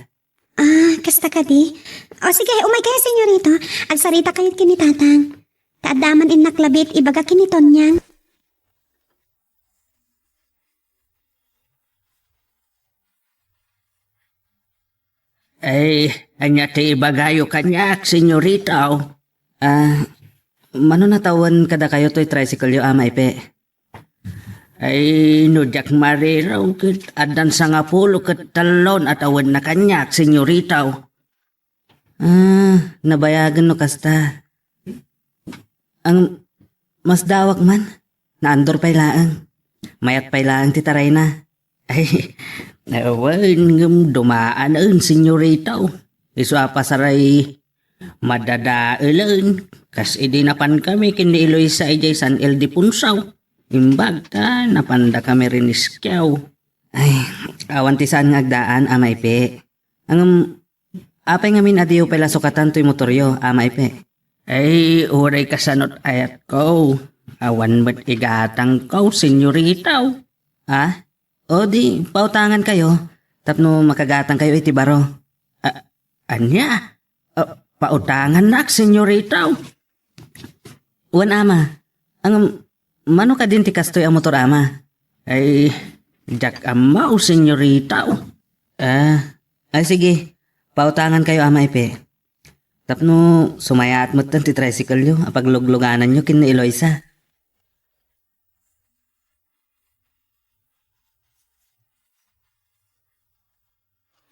Ah, kasta kadi? O sige, umay kayo, senyorito. Agsarita kayo ken ni tatang. Ta adda man innak labi ibaga ken ni Tonyang. Ay, ania ti ibagayo kaniak, senyorito? Ah, mano natawen kadakayo toy tricycle-yo, Ama Ipe? Ay, no diak mariro, ket addan sangapulo ket tellon a tawenna kaniak, senyorito. Ah, nabayagen no kasta. Ang mas dawak man, naandor pay laeng. Mayat pay laeng ti tarayna. Ay, wen, ngem dumaanen, senyorito. Isu a pasaray madadaelen, kas idi napankami ken ni Eloisa idiay San Ildefonso. Imbag ta napandakami ren Iskeo. Ay, awan ti saan nga agdaan, Ama Ipe. Ngem, apay ngamin a diyo pay la sukatan toy motoryo, Ama Ipe? Ay, uray kasano't ayatko. Awan met igatangko, senyorito. Ah? O di, pautangan kayo, tapno makagatang kayo iti baro. A-, ania? A, pautangannak, senyorito? Wen, Ama. Ngem, mano kadin ti kastoy a motor, Ama? Ay, diak ammo, senyorito. Ah, ay sige. Pautangan kayo, Ama Ipe. Tapno sumayaat metten ti tricycle-yo a pagluglugananyo ken ni Eloisa.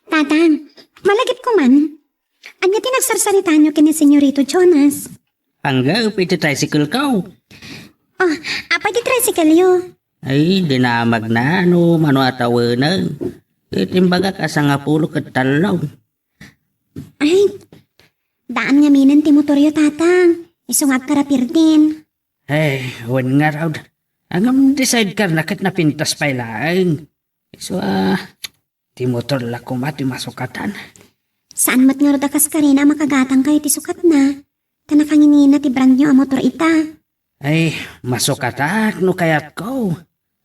Tatang, malagipko man. Ania ti nagsarsaritanyo ken ni Senyorito Jonas? Panggep iti tricycle-ko. Oh, apay ti tricycle-yo? Ay, dinamagna no mano a tawenen. Iti imbagak a sangapulo ket tallo. Ay, daan ngaminen ti motoryo, Tatang. Isu nga agkarapirtin. Ay, wen ngarud. Ngem ti sidecar-na ket napintas pay laeng. Isu a, ti motor la koma ti masukatan. Saan met ngarud a kaskarina a makagatangkayo ti sukatna? Ta nakanginina ti brandyo a motor ita. Ay, masukatak no kayatko.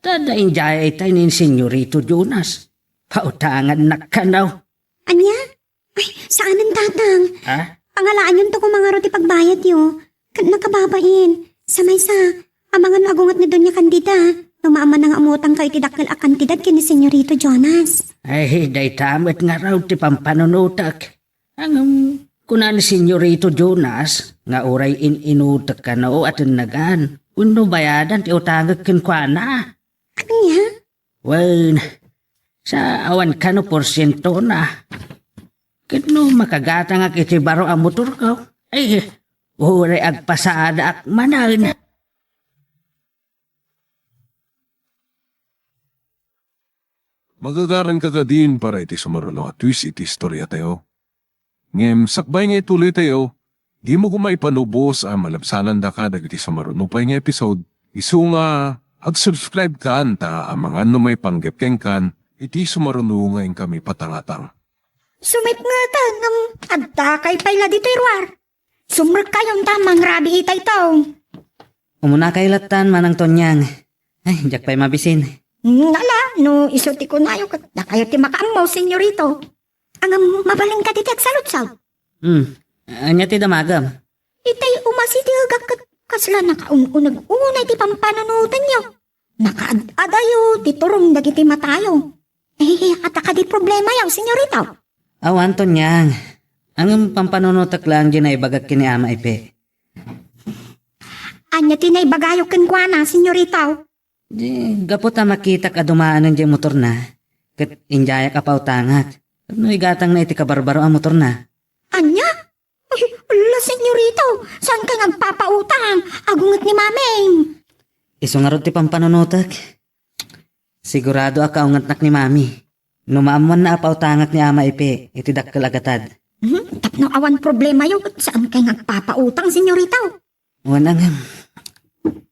Ta adda indiay itay ni Senyorito Jonas. Pautangannak kano. Ania? Ay, saanen, Tatang. Ha? Pangalaanyonto koma ngarud ti pagbayadyo. Ket nakababain. Sa maysa, amangan no agunget ni Doña Candida no maamana nga umutangkayo iti dakkel a kantidad ken ni Senyorito Jonas. Ay, dayta met ngarud ti pampanunotek. Ngem, kuna ni Senyorito Jonas nga uray in-inutek kano a tennegan wenno bayadan ti utangek kenkuana. Ania? Wen, sa awan kano porsientona. Ket no makagatangak iti baro a motorko, ay, uray agpasadaak manen. Magagaranka kadin para iti sumaruno a twist iti istoriatayo. Ngem sakbay nga ituloytayo, dimo koma ipanubos a malabsanandaka dagiti sumaruno pay nga episode, isu nga ag-subscribe kan ta amangan no maipanggep kenkan iti sumaruno nga inkami patangatang. Sumitngeten, ngem adda kay pay la ditoy ruar. Sumrekkayon ta mangrabii itay tao. Umunakayo lattan, Manang Tonyang. Ay, diak pay mabisin. Ngala, no isu ti kunayo, ket dakayo ti makaammo, Senyorito. Ngem mabalin kadi ti agsaludsod? Hmm. Ania ti damagem? Itay umasidegak ket kasla nakaun-uneg unay ti pampanunotenyo. Nakaad-adayo ti turong dagiti matayo. Eh, adda kadi problemayo, Senyorito? Awan, Tonyang. Ngem pampanunotek laeng diay naibagak ken ni Ama Ipe. Ania ti naibagayo kenkuana, Senyorito? Di, gapu ta makitak a dumaen diay motorna, ket indiayak a pautangak. Tapno igatangna iti kabarbaro a motorna. Ania? Ay, ala, Senyorito, saan ka nga agpapautang? Agunget ni Mami. Isu ngarud ti pampanunotek. Sigurado a kaungetnak ni Mami. No maammoanna a pautangak ni Ama Ipe iti dakkel a gatad. Hmm, tapno awan problemayo, ket saan ka nga agpapautang, Senyorito? Wen, ngem,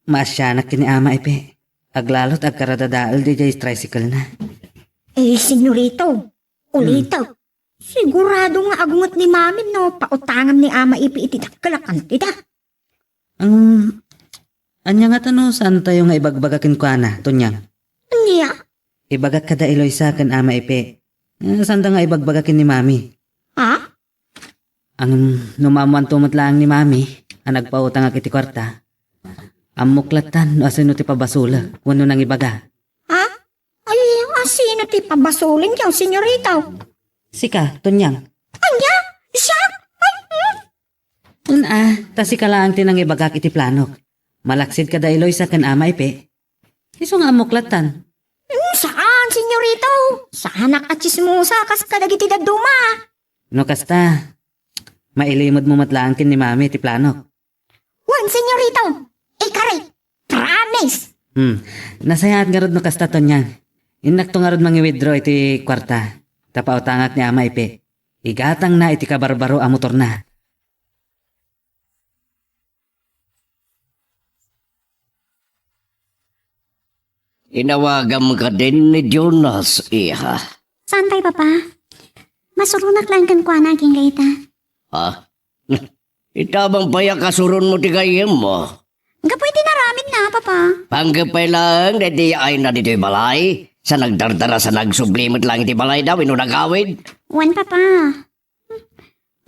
maasianak ken ni Ama Ipe. Aglalot agkaradadael diay tricycle-na. Eh, Senyorito, ulitek. Hmm. Sigurado nga agunget ni Mami no pautangam ni Ama Ipe iti dakkel a kantidad. Ang, ania ngata no saantayo nga ibagbaga kenkuana, Tonyang? Ania? Ibagak kada Eloisa ken Ama Ipe. Eh, saanda nga ibagbaga ken ni Mami. Ha? Ang no maammoanto met laeng ni Mami a nagpautangak iti kuarta, ammok lattan no asino ti pabasolek wenno nangibaga. Ha? Ay, asino ti pabasolenyo, Senyorito? Sika, Tonyang. Ania? Siak? Ay, hmm. Wen a, ta sika laeng ti nangibagak iti planok. Malaksid kada Eloisa ken Ama Ipe. Isu nga ammok lattan. Hmm, saan, Senyorito? Saanak a tsismosa kas kadagiti dadduma. No kasta, mailimedmo met laeng ken ni Mami ti planok. Wen, Senyorito. Ikari. Promise. Hmm. Nasayaat ngarud no kasta, Tonyang. Innakto ngarud mangi-withdraw iti kuarta. Ta pautangak ni Ama Ipe. Igatangna iti kabarbaro a motorna. Inawagam kadin ni Jonas, iha. Saan pay, Papa? Masuronak laeng kenkuana agingga ita. Ha? Itabang pay a kasuronmo ti gayyemmo. Gapu iti naramidna, Papa. Panggep pay laeng daydi ayna ditoy balay. Sa nagdardara sa nagsubli met laeng iti balayda wenno nagawid. Wen, Papa.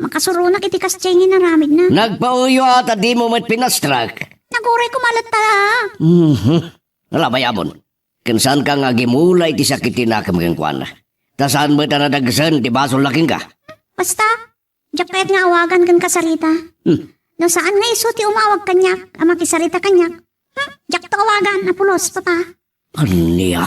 Makasuronak iti kasdiay nga inaramidna. Nagpauyo a ta dimo met pinastrak. Naguray koma latta. Mhm. Ala, bayabon. Ken saanka nga agimula iti sakit ti nakem kenkuana. Ta saan met a nadagsen ti basolna kenka. Basta, Diak kayat nga awagan ken kasarita. Hmm. No saan nga isu ti umawag kaniak a makisarita kaniak, hmm, diakto awagan a pulos, Papa. Ania?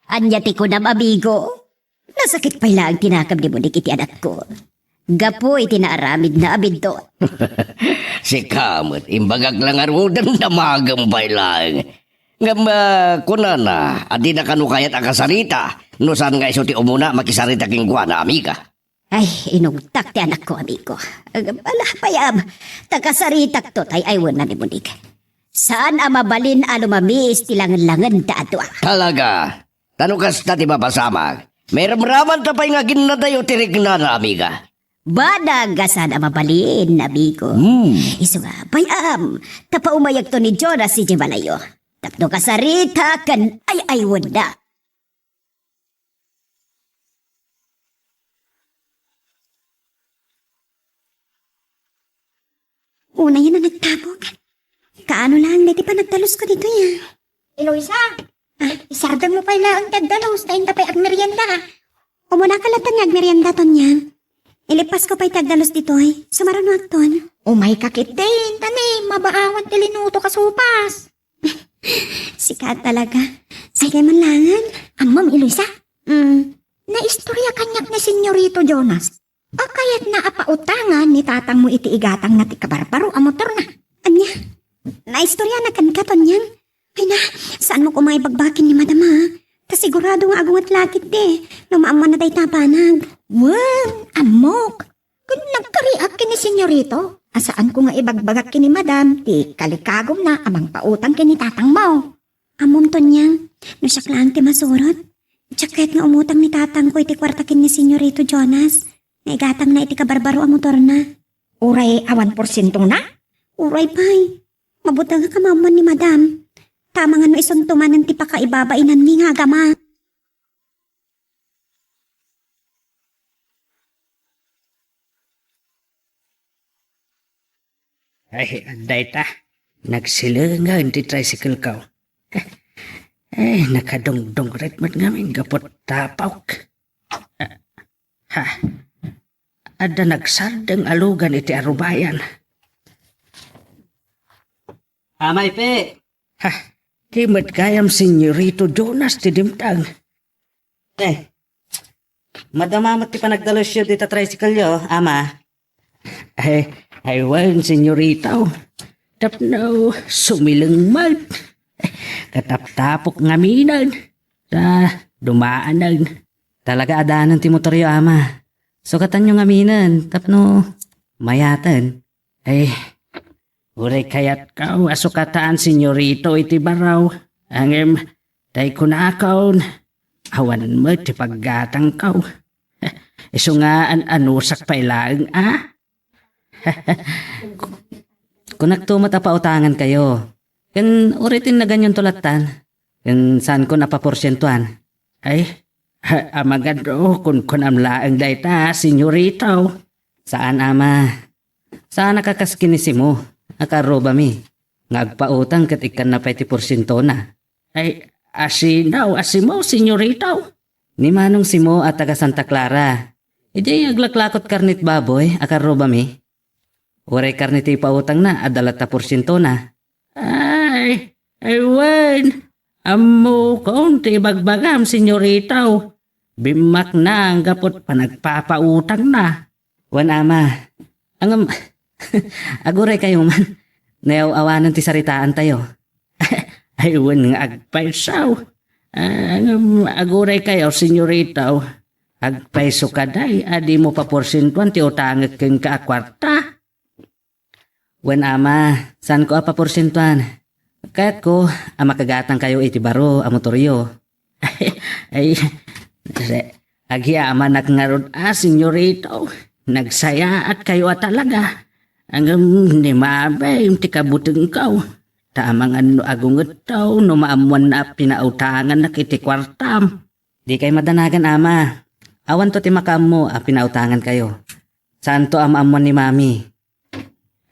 Ania ti kunam, amigo? Nasakit pay laeng ti nakemko ni Monique iti anakko. Gapu iti naaramidna a bindot. Sika met, imbagak la ngaruden, damagem pay laeng. Ngem, ah, kunana a dina kano kayat a kasarita, no saan nga isu ti umuna a makisarita kenkuana, amiga. Ay, inungtak ti anakko, amigo. Ala, payam, ta kasaritakto tay aywenna ni Monique. Saan a mabalin a lumamiis ti langenlangen ta a dua. Talaga? Ta no kasta ti mapasamak, mairamramanta pay nga aginnatayo ti riknana, amiga. Banag a saan a mabalin, amigo. Hmm. Isu nga, payam, ta paumayagto ni Jonas idiay balayo. Tapno kasarita ken ay-aywenna. Unay a nagtabok. Kaano laeng daydi panagdalusko ditoy, a? Eloisa, ah, isardengmo pay laeng ti agdalus, ta inta pay agmerienda, a. Umunaka latta nga agmerienda, Tonyang. Ilipasko pay ti agdalus ditoy. Sumarunoakton. Umayka ketdin, ta ni, mabaawan ti linutok a sopas. Sika talaga. Sige man laeng. Ammom, Eloisa? Mm. Naistorya kaniak ni Senyorito Jonas a kayatna a pautangan ni tatangmo iti igatangna ti kabarbaro a motorna. Ania? Naistorya na kenka, Tonyang? Ay na, saanmo koma ibagbaga ken ni Madam, a? Ta sigurado nga agunget la ketdi no maammoanna dayta a banag. Wen, ammok. Ken nagkariak ken ni Senyorito a saanko nga ibagbaga ken ni Madam ti kalikagumna a mangpautang ken ni tatangmo. Ammom, Tonyang, no siak laeng ti masurot, diak kayat nga umutang ni tatangko iti kuarta ken ni Senyorito Jonas nga igatangna iti kabarbaro a motorna. Uray awan porsientona? Uray pay. Mabutengak a maammuan ni Madam. Ta amangan no isunto manen ti pakaibabainanmi nga agama. Ay, dayta. Nagsilengen ti tricycle ko. Ay, nakadungdungret met ngamin gapu tapok. Ha? Adda nagsardeng a lugan iti arubayan. Amay, pe! Ha? Di met gayam Senyorito Jonas ti dimtang. Eh, madama met ti panagdalusyo dita tricycle-yo, ama. Ay, ay, wen, senyorita. Tapno sumileng met. Kataptapok ngaminen. Ta, dumaanen. Talaga adanen ti motoryo, ama. Sukatanyo ngaminen, tapno mayaten. Ay, uray kayatko a sukatan, senyorito, iti baro. Ngem, tay kunakon, awan met ti paggatangko. Isu nga an-anusak pay laeng, a? Kunakto met a pautangankayo. Ken uray ti innaganyonto lattan. Ken saankon a paporsientuan. Ay, amagad, kunkunam laeng dayta, senyorito. Saan, ama. Saanak a kas ken ni Simo, a karrubami, nga agpautang ket ikkanna pay ti porsientona. Ay, asino a Simo, senyorito? Ni Manong Simo a taga Santa Clara. Idiay aglaklakot karnit baboy a karrubami. Uray karne ti ipautangna, adda latta porsientona. Ay, ay, wen, ammokon ti ibagbagam, senyorito. Bimmaknang gapu panagpapautangna. Wen, ama. Ngem, aguraykayo man. Nayaw-awanen ti saritaantayo. Ay, wen nga agpayso. Ah, ngem, aguraykayo, senyorito. Agpayso kadi a dimo paporsientuan ti utangek kenka a kuarta. Wen, ama, saanko a paporsientuan. Kayatko a makagatangkayo iti baro a motoryo. Ay, agyamanak ngarud a, senyorito. Nagsayaatkayo a talaga. Ngem ni mabim ti kabutengko. Ta amangan no agungetto no maammoanna a pinautangannak iti kuartam. Dikay madanagan, ama. Awanto ti makaammo a pinautangankayo. Saanto a maammoan ni mami.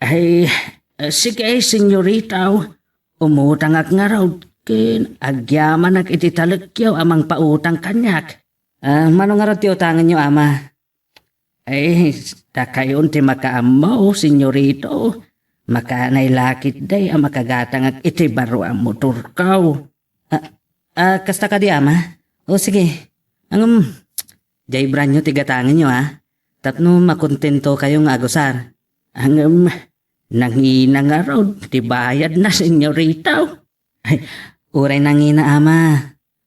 Ay, sige, senyorito. Umutangak ngarud, ken agyamanak iti talekyo a mangpautang kaniak. Ah, mano ngarud ti utangenyo, Ama? Ay, dakayon ti makaammo, Senyorito. Makanay la ketdi a makagatangak iti baro a motorko. Ah, ah, kasta kadi, Ama? O, sige. Ngem, diay branyo ti gatangenyo, a? Tapno makontentokayo nga agusar. Ngem, nangina ngarud ti bayadna, Senyorito. Ay, uray nangina, Ama.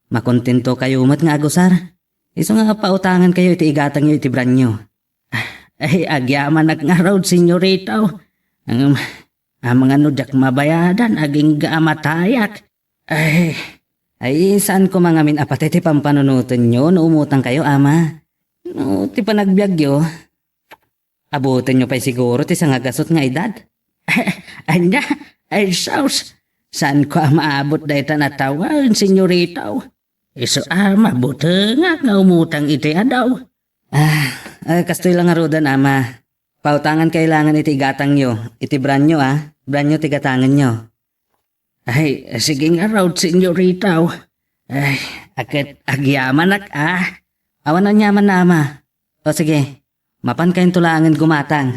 Makontentokayo met nga agusar. Isu nga pautangankayo iti igatangyo iti branyo. Ay, agyamanak ngarud, Senyorito. Ngem, amangan no diak mabayadan, agingga a matayak. Ay, ay, saan koma ngamin a pati ti pampanunotenyo no umutangkayo, Ama? No ti panagbiagyo, abutenyo pay siguro ti sangagasut nga edad. Ania? Ay, sus! Saanko a maabut dayta a tawen, Senyorito? Isu a mabutengak nga umutang iti adu. Ah, ah, kastoy la ngaruden, Ama. Pautangan kailangan iti igatangyo. Iti branyo, a. Branyo ti gatangenyo. Ay, sige ngarud, Senyorito. Ay, a ket agyamanak, a. Awan aniamanna, Ama. O sige, mapankayonto laengen gumatang.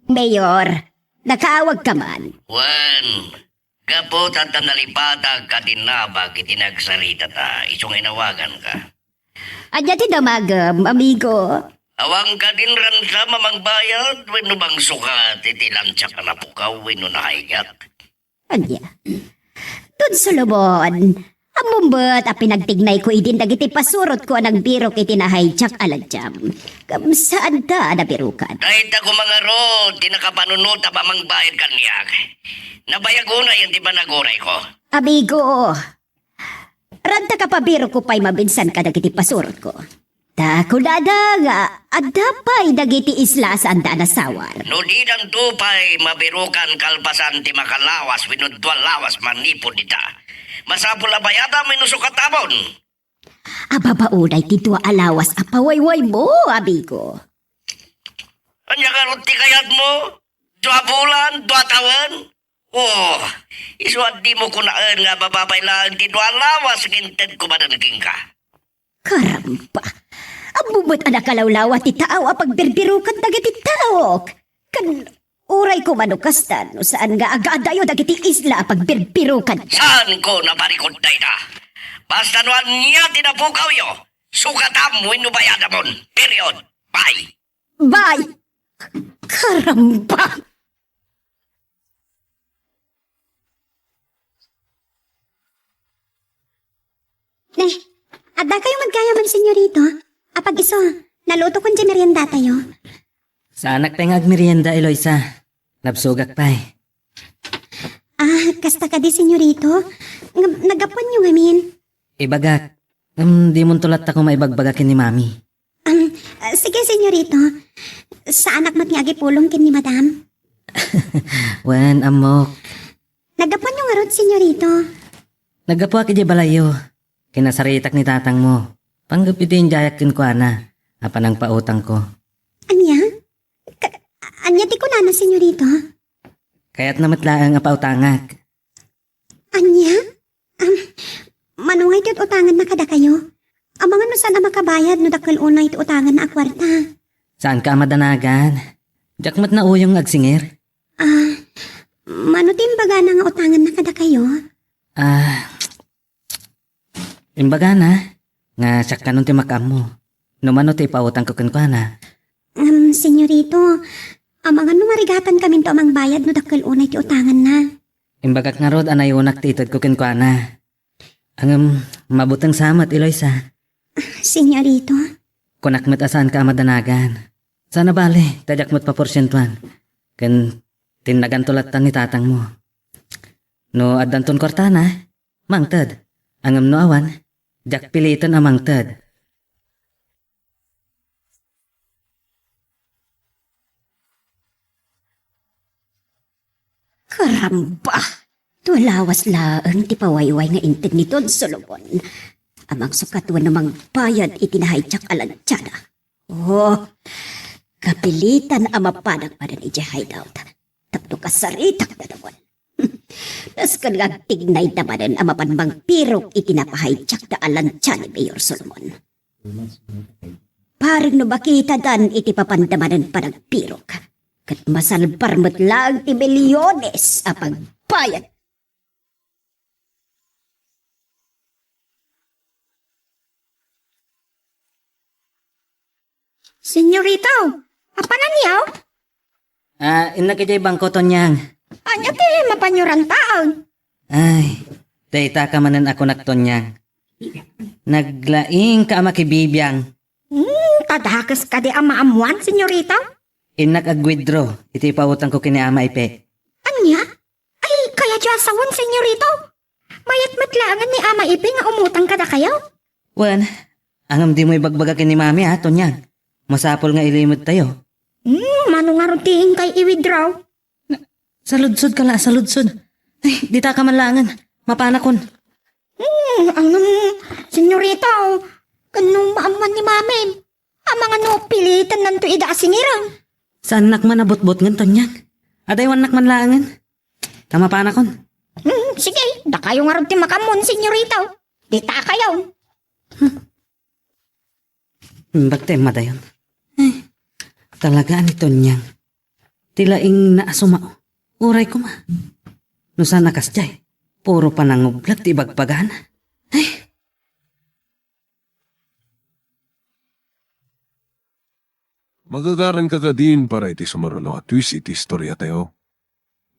Mayor, nakaawagka man? Wen, gapu ta adda nalipatak a tinnabag iti nagsaritata, isu nga inawaganka. Ania ti damagem, amigo? Awan kadin ransa a mangbayad wenno mangsukat iti lansiak a napukaw wenno nahayak? Ania? Don Solomon, ammom met a pinagtignayko idin dagiti pasurotko a nagbirok iti nahijack a ladiam. Ngem saanda a nabirukan. Dayta koma ngarud ti nakapanunotam a mangbayad kaniak. Nabayag unay ti panagurayko. Amigo, ranta ka pabirokko pay mabinsan kadagiti pasurotko. Ta kunada nga adda pay dagiti isla a saanda a nasawar. No didanto pay mabirukan kalpasan ti makalawas wenno dua lawas manipud ita, masapul a bayadam wenno sukatamon. Ababaonay ti dua a lawas a pawaywaymo, amigo. Ania ngarud ti kayatmo? Dua bulan? Dua tawen? Oh, isu a dimo kunaen nga ababa pay laeng ti dua lawas nga intedko manen kenka. Karamba! Ammom met a nakalawlawa ti tao a pagbirbirukan dagiti tao. Ken uray koma no kasta, no saan nga agadayo dagiti isla a pagbirbirukan. Saanko naparikut dayta. Basta no ania ti napukawyo, sukatam wenno bayadamon. Period. Bye. Bye! Karamba! Ne, addakayo met gayamen, Senyorito? Apag-isu, nalutokon diay meriendatayo. Saanak pay nga agmerienda, Eloisa. Nabsogak pay. Ah, kasta kadi, Senyorito? Ngem, naggapuanyo ngamin? Ibagak. Ngem, dimonto latta koma ibagbaga ken ni Mami. Um, ah, sige, Senyorito. Saanak met nga agipulong ken ni Madam. Wen, ammok. Naggapuanyo ngarud, Senyorito? Naggapuak idiay balayyo. Kinasaritak ni tatangmo. Panggep iti indiayak kenkuana a panangpautangko. Ania? Ka-, ania ti kunana, Senyorito? Kayatna met laeng a pautangak. Ania? Am, mano ngay ti ut-utanganna kadakayo? Amangan no saan a makabayad no dakkel unay ti utanganna a kuarta. Saanka a madanagan? Diak met nauyong nga agsingir. Ah, mano ti imbagana nga utanganna kadakayo? Ah, imbagana nga siak kanon ti makaammo no mano ti ipautangko kenkuana. Ngem, Senyorito, amangan no marigatankaminto a mangbayad no dakkel unay ti utanganna. Imbagak ngarud a nayunak ti itedko kenkuana. Ngem, mabuteng sa met, Eloisa. Senyorito? Kunak met a saanka a madanagan. Saan a bale, ta diak met paporsientuan. Ken tinnaganto latta ni tatangmo. No addanton kuartana, mangted. Ngem no awan, diak piliten a mangted. Karamba! Dua lawas laeng ti pawayway nga inted ni Don Solomon a mangsukat wenno mangbayad iti nahijack a ladiana. Oh, Kapilitan a mapanak manen idiay hideout tapno kasaritak dadawen. Nasken nga agtignayda manen a mapan mangpirok iti napahijackda a lantsa ni Mayor Solomon. Paring no makitadan iti papanda manen panagpirok, ket masalbar met laeng ti milyones a pagbayad. Senyorito, apanan yaw? Ah, innak idiay bangko, Tonyang. Ania ti mapanyo rantaen? Ay, dayta ka manen a kunak, Tonyang. Naglaing ka a makibibiang. Hmm, ta dakes kadi a maammuan, senyorito? Innak ag-withdraw iti ipautangko ken ni Ama Ipe. Ania? Ay, kayatyo a sawen, senyorito? Mayat met laengen ni Ama Ipe nga umutang kadakayo? Wen, ngem dimo ibagbaga ken ni Mami, a, Tonyang. Masapul nga ilimedtayo. Hmm, mano ngarud ti inkay i-withdraw? Saludsod ka la, saludsod. Ay, dita ka man laengen. Mapanakon. Hmm, ngem, senyorito, ken no maammuan ni Mami, amangan no pilitennanto ida a singireng. Saannak man a butbutngen, Tonyang. Adaywannak man laengen. Ta mapanakon. Hmm, sige, dakayo ngarud ti makaammo, senyorito. Dita kayo. Hmm. Imbag ti immadayon. Eh, talaga ni Tonyang. Ti laingna a sumao. Uray koma. No saan a kasdiay, puro panangublag ti ibagbagana. Eh. Magagaranka kadin para iti sumaruno a twist iti istoriatayo.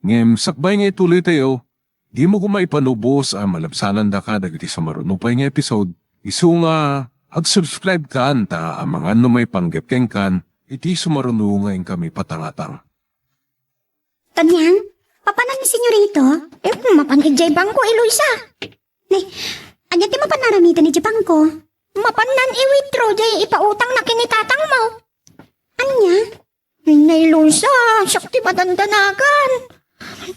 Ngem sakbay nga ituloytayo, dimo koma ipanubos a malabsanandaka dagiti sumaruno pay nga episode, isu nga ag-subscribe kan ta amangan no maipanggep kenkan iti sumaruno nga inkami patangatang. Tonyang, mapanan ni Senyorito? Eh, mapan idiay bangko, Eloisa. Ne, ania ti mapan aramiden idiay bangko? Mapannan i-withdraw diay ipautangna ken ni tatangmo. Ania? Nay Luisa, siak ti madandanagan.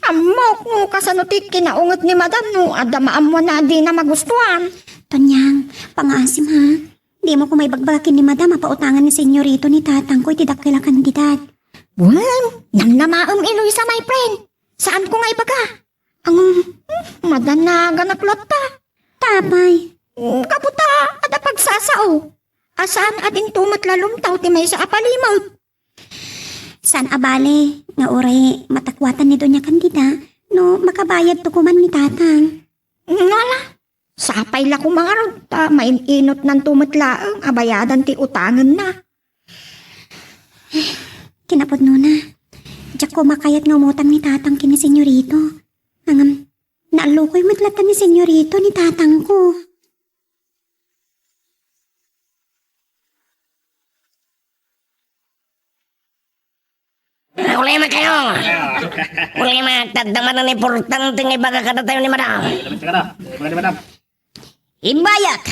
Ammok no kasano ti kinaunget ni Madam no adda maammuan a dina magustuan. Tonyang, pangaasim ha. Dimo koma ibagbaga ken ni Madam a pautangan ni Senyorito ni tatangko iti dakkel a kantidad. Wen, nannamaem, Eloisa, my friend. Saanko nga ibaga. Ang, hmm, madanaganak latta. Tapay. Hmm, kaputa, adda pagsasao. A saan a dinto met la lumtaw ti maysa a palimed. Saan a bale nga uray matakuatan ni Doña Candida no makabayadto koman ni Tatang. Ngala, sapay la koma ngarud ta main-inotnanto met laeng a bayadan ti utangenna. Kinapudnona, diak koma kayat nga umutang ni Tatang ken ni Senyorito. Ngem, naallukoy met latta ni Senyorito ni Tatangko. Problema kayo! Problema, tadda manen importante nga ibaga kadatayo ni Madam. Imbayak,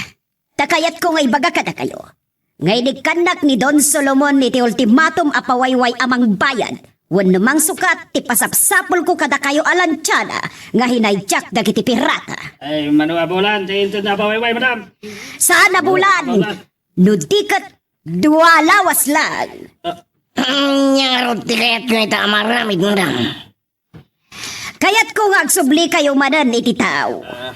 ta kayatko nga ibaga kadakayo nga inikkannak ni Don Solomon iti ultimatum a pawayway a mangbayad wenno mangsukat ti pasapsapulko kadakayo a lantiana nga hinayjak dagiti pirata. Ay, mano a bulan, ti inted na pawayway, Madam. Saan a bulan? Bulan. No di ket dua lawas lang. Ah. Ania ngarud ti kayatyo ita a maaramid, Madam? Kayatko nga agsublikayo manen iti tao. Ah.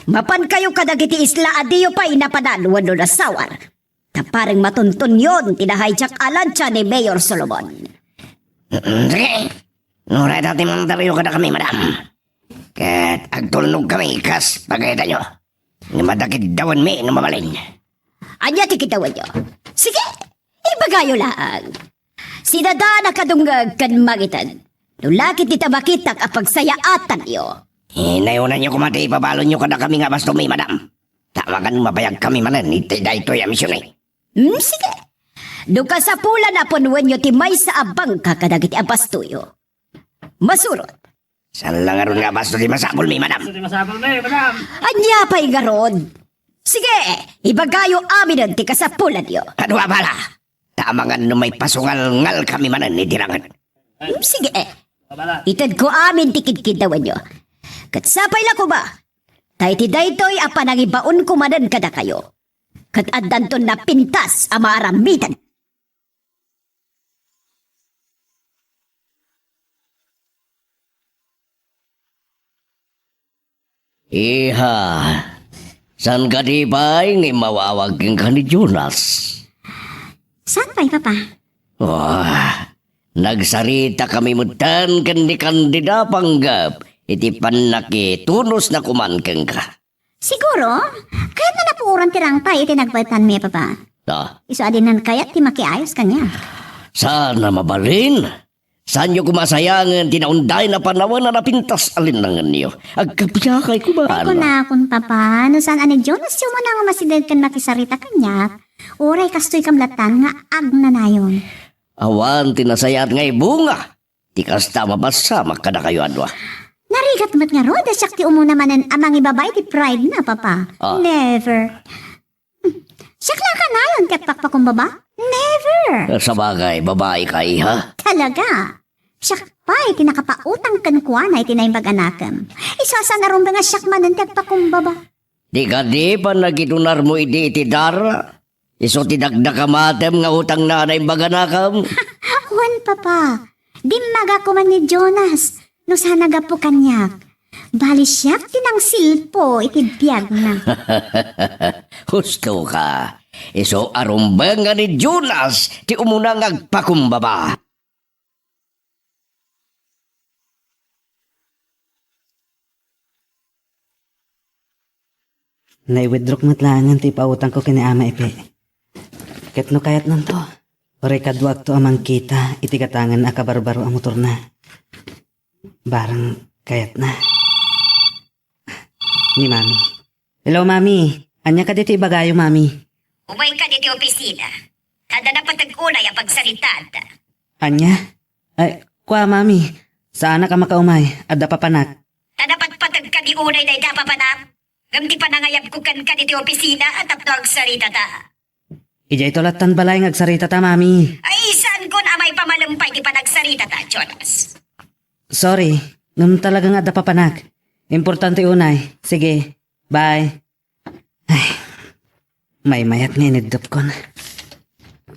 Mapankayo kadagiti isla a diyo pay napanan wenno nasawar. Ta pareng matuntunyon ti nahayjak a lantia ni Mayor Solomon. Mm, sige. No, reta ti mandaryo kadakami, Madam. Ket agtulnogkami kas pagayatayo. Ngem adda kiddawanmi no mabalin. Ania ti kiddawanyo? Sige, ibagayo laeng. Sinadan a kadungngeg ken mangited. No lakit dita makitak a pagsayaatanyo. Inayonanyo koma ti ibabalonyo kadakami nga bastomi, Madam. Ta amangan mabayagkami manen iti daytoy a misionen. Hmm, sige. No kasapulan a punwenyo ti maysa a bangka kadagiti abastoyo. Masurot. Saan la ngarud nga abasto ti masapulmi, Madam? Abasto ti masapulmi, Madam. Ania pay ngarud? Sige, ibagayo aminen ti kasapulanyo. Adu a bala, ta amangan no maipasungalngalkami manen iti langit. Hmm, sige. Itedko amin ti kidkiddawanyo. Ket sapay la koma, ta iti daytoy a panangibaonko manen kadakayo, ket addanton napintas a maaramiden. Iha, saan kadi pay nga immaw-awag kenka ni Jonas? Saan pay, Papa? Oh, nagsarita kami metten ken ni Candida Panggep iti pannakitunosna koman kenka. Siguro, kayatna napuoran ti rangpay iti nagbaetanmi, Papa. Ah. Isu a dinan kayat ti makiayos kaniak. Saan a mabalin? Saanyo koma sayangen ti naundayen a panawen a napintas a linnangenyo? Agkabiakay koma. Ay, kunakon, Papa, no saan a ni Jonas ti umuna nga masideg ken makisarita kaniak, uray kastoykam latta nga agnanayon. Awan ti nasayaat nga ibunga ti kasta a mapaspasamak kadakayo a dua. Narigat met ngarud a siak ti umuna manen a mangibaba iti pride na, Papa. Ah. Never. Siak la a kanayon ti agpakpakumbaba? Never! Sabagay, babaika, iha. Talaga? Siak pay ti nakapautang kenkuana iti naimbag a nakem. Isu a saan a rumbeng a siak manen ti agpakumbaba. Di kadi pannakidunarmo idi iti dara? Isu ti dakdakamatem nga utangna a naimbag a nakem? Wen, Papa. Dimmagak koman ni Jonas no saan a gapu kaniak. Bali, siak ti nangsilpo iti biagna. Husto ka. Isu a rumbeng nga ni Jonas ti umuna nga agpakumbaba. Nai-withdrawk met laengen ti ipautangko ken ni Ama Epe. Ket no kayatnanto, uray kaduakto a mangkita iti gatangen a kabarbaro a motorna. Barang kayatna. Ni Mami. Hello, Mami. Ania kadi ti ibagayo, Mami? Umayka ditoy opisina. Adda napateg unay a pagsaritaanta. Ania? Ay, kua, Mami. Saanak a makaumay. Adda papanak. Ta napatpateg kadi unay dayta a papanak? Ngem ti panangayabko kenka ditoy opisina a tapno agsaritata. Idiayto lattan balay nga agsaritata, Mami. Ay, saankon a maipamalem pay ti panagsaritata, Jonas. Sorry, ngem talaga nga adda papanak. Importante unay. Sige, bye. Ay, maymayat nga iniddepkon.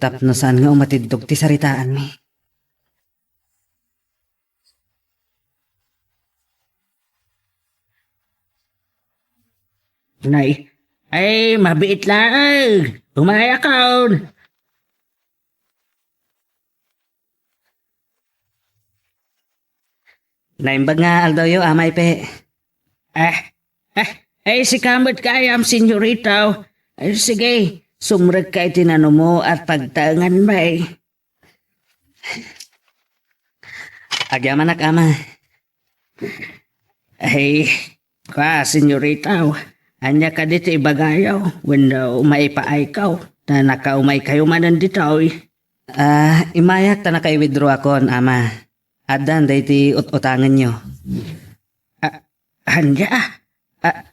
Tapno saan nga umatiddog ti saritaanmi. Nay, ay, mabiit laeng. Umayakon. Naimbag nga aldawyo, Ama Epe. Eh, eh, ay, sika met gayam, senyorita. Eh, sige, sumrekka iti nanumo at pagtaenganmi. Agyamanak, Ama. Ay, kua, senyorita, ania kadi ti ibagayo? Wenno maipaayko ta nakaumaykayo manen ditoy? Ah, immayak ta nakaiwithdrawakon, Ama. Addan daydi ut-utangenyo. A-, ania? A-,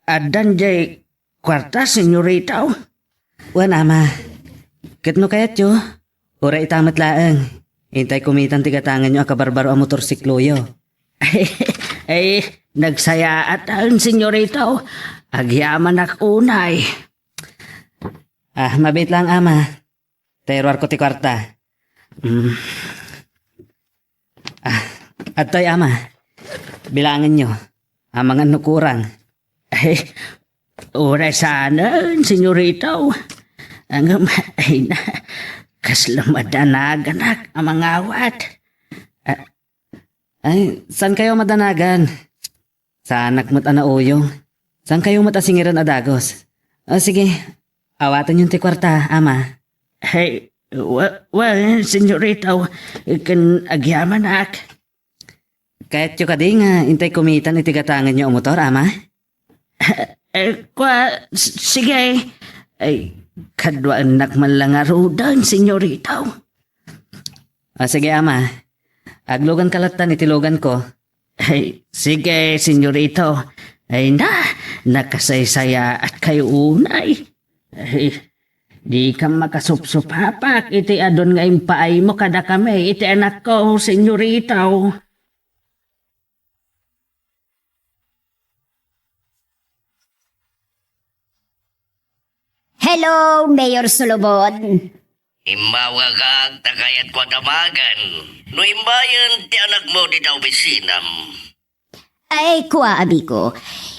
addan jay kuarta, senyorita? Wen, Ama. Ket no kayatyo, uray ita met laeng. Intay kumitan ti gatangenyo a kabarbaro a motorsikloyo. Ay, nagsayaataen, senyorita. Agyamanak unay. Ah, mabiit laeng, Ama. Ta iruarko ti kuarta. Mm. Ah, adtoy, Ama. Bilangenyo. Amangan no kurang. Ay, uray saanen, senyorita. Ngem, ay na, kasla madanaganak a mangawat. Ah, ay, saankayo madanagan? Saanak met a nauyong. Saankayo met a singiren a dagus. Ah, sige, awatenyon ti kuarta, Ama. Hey, wa-, wa-, senyorita, ken agyamanak. Kayatyo kadi nga intay kumitan iti gatangenyo a motor, Ama? Eh, kua, s-, sige. Ay, kaduaennak man la ngaruden, senyorita. Ah, sige, Ama. Agluganka lattan iti luganko. Ay, sige, senyorita. Ay na, nakasaysayaatkayo unay. Ay, dika makasupsupapak iti adun nga impaaymo kadakami iti anakko, senyorita. Hello, Mayor Solomon. Immawagak ta kayatko a damagen no immayen ti anakmo dita opisinam. Ay, kua, abiko.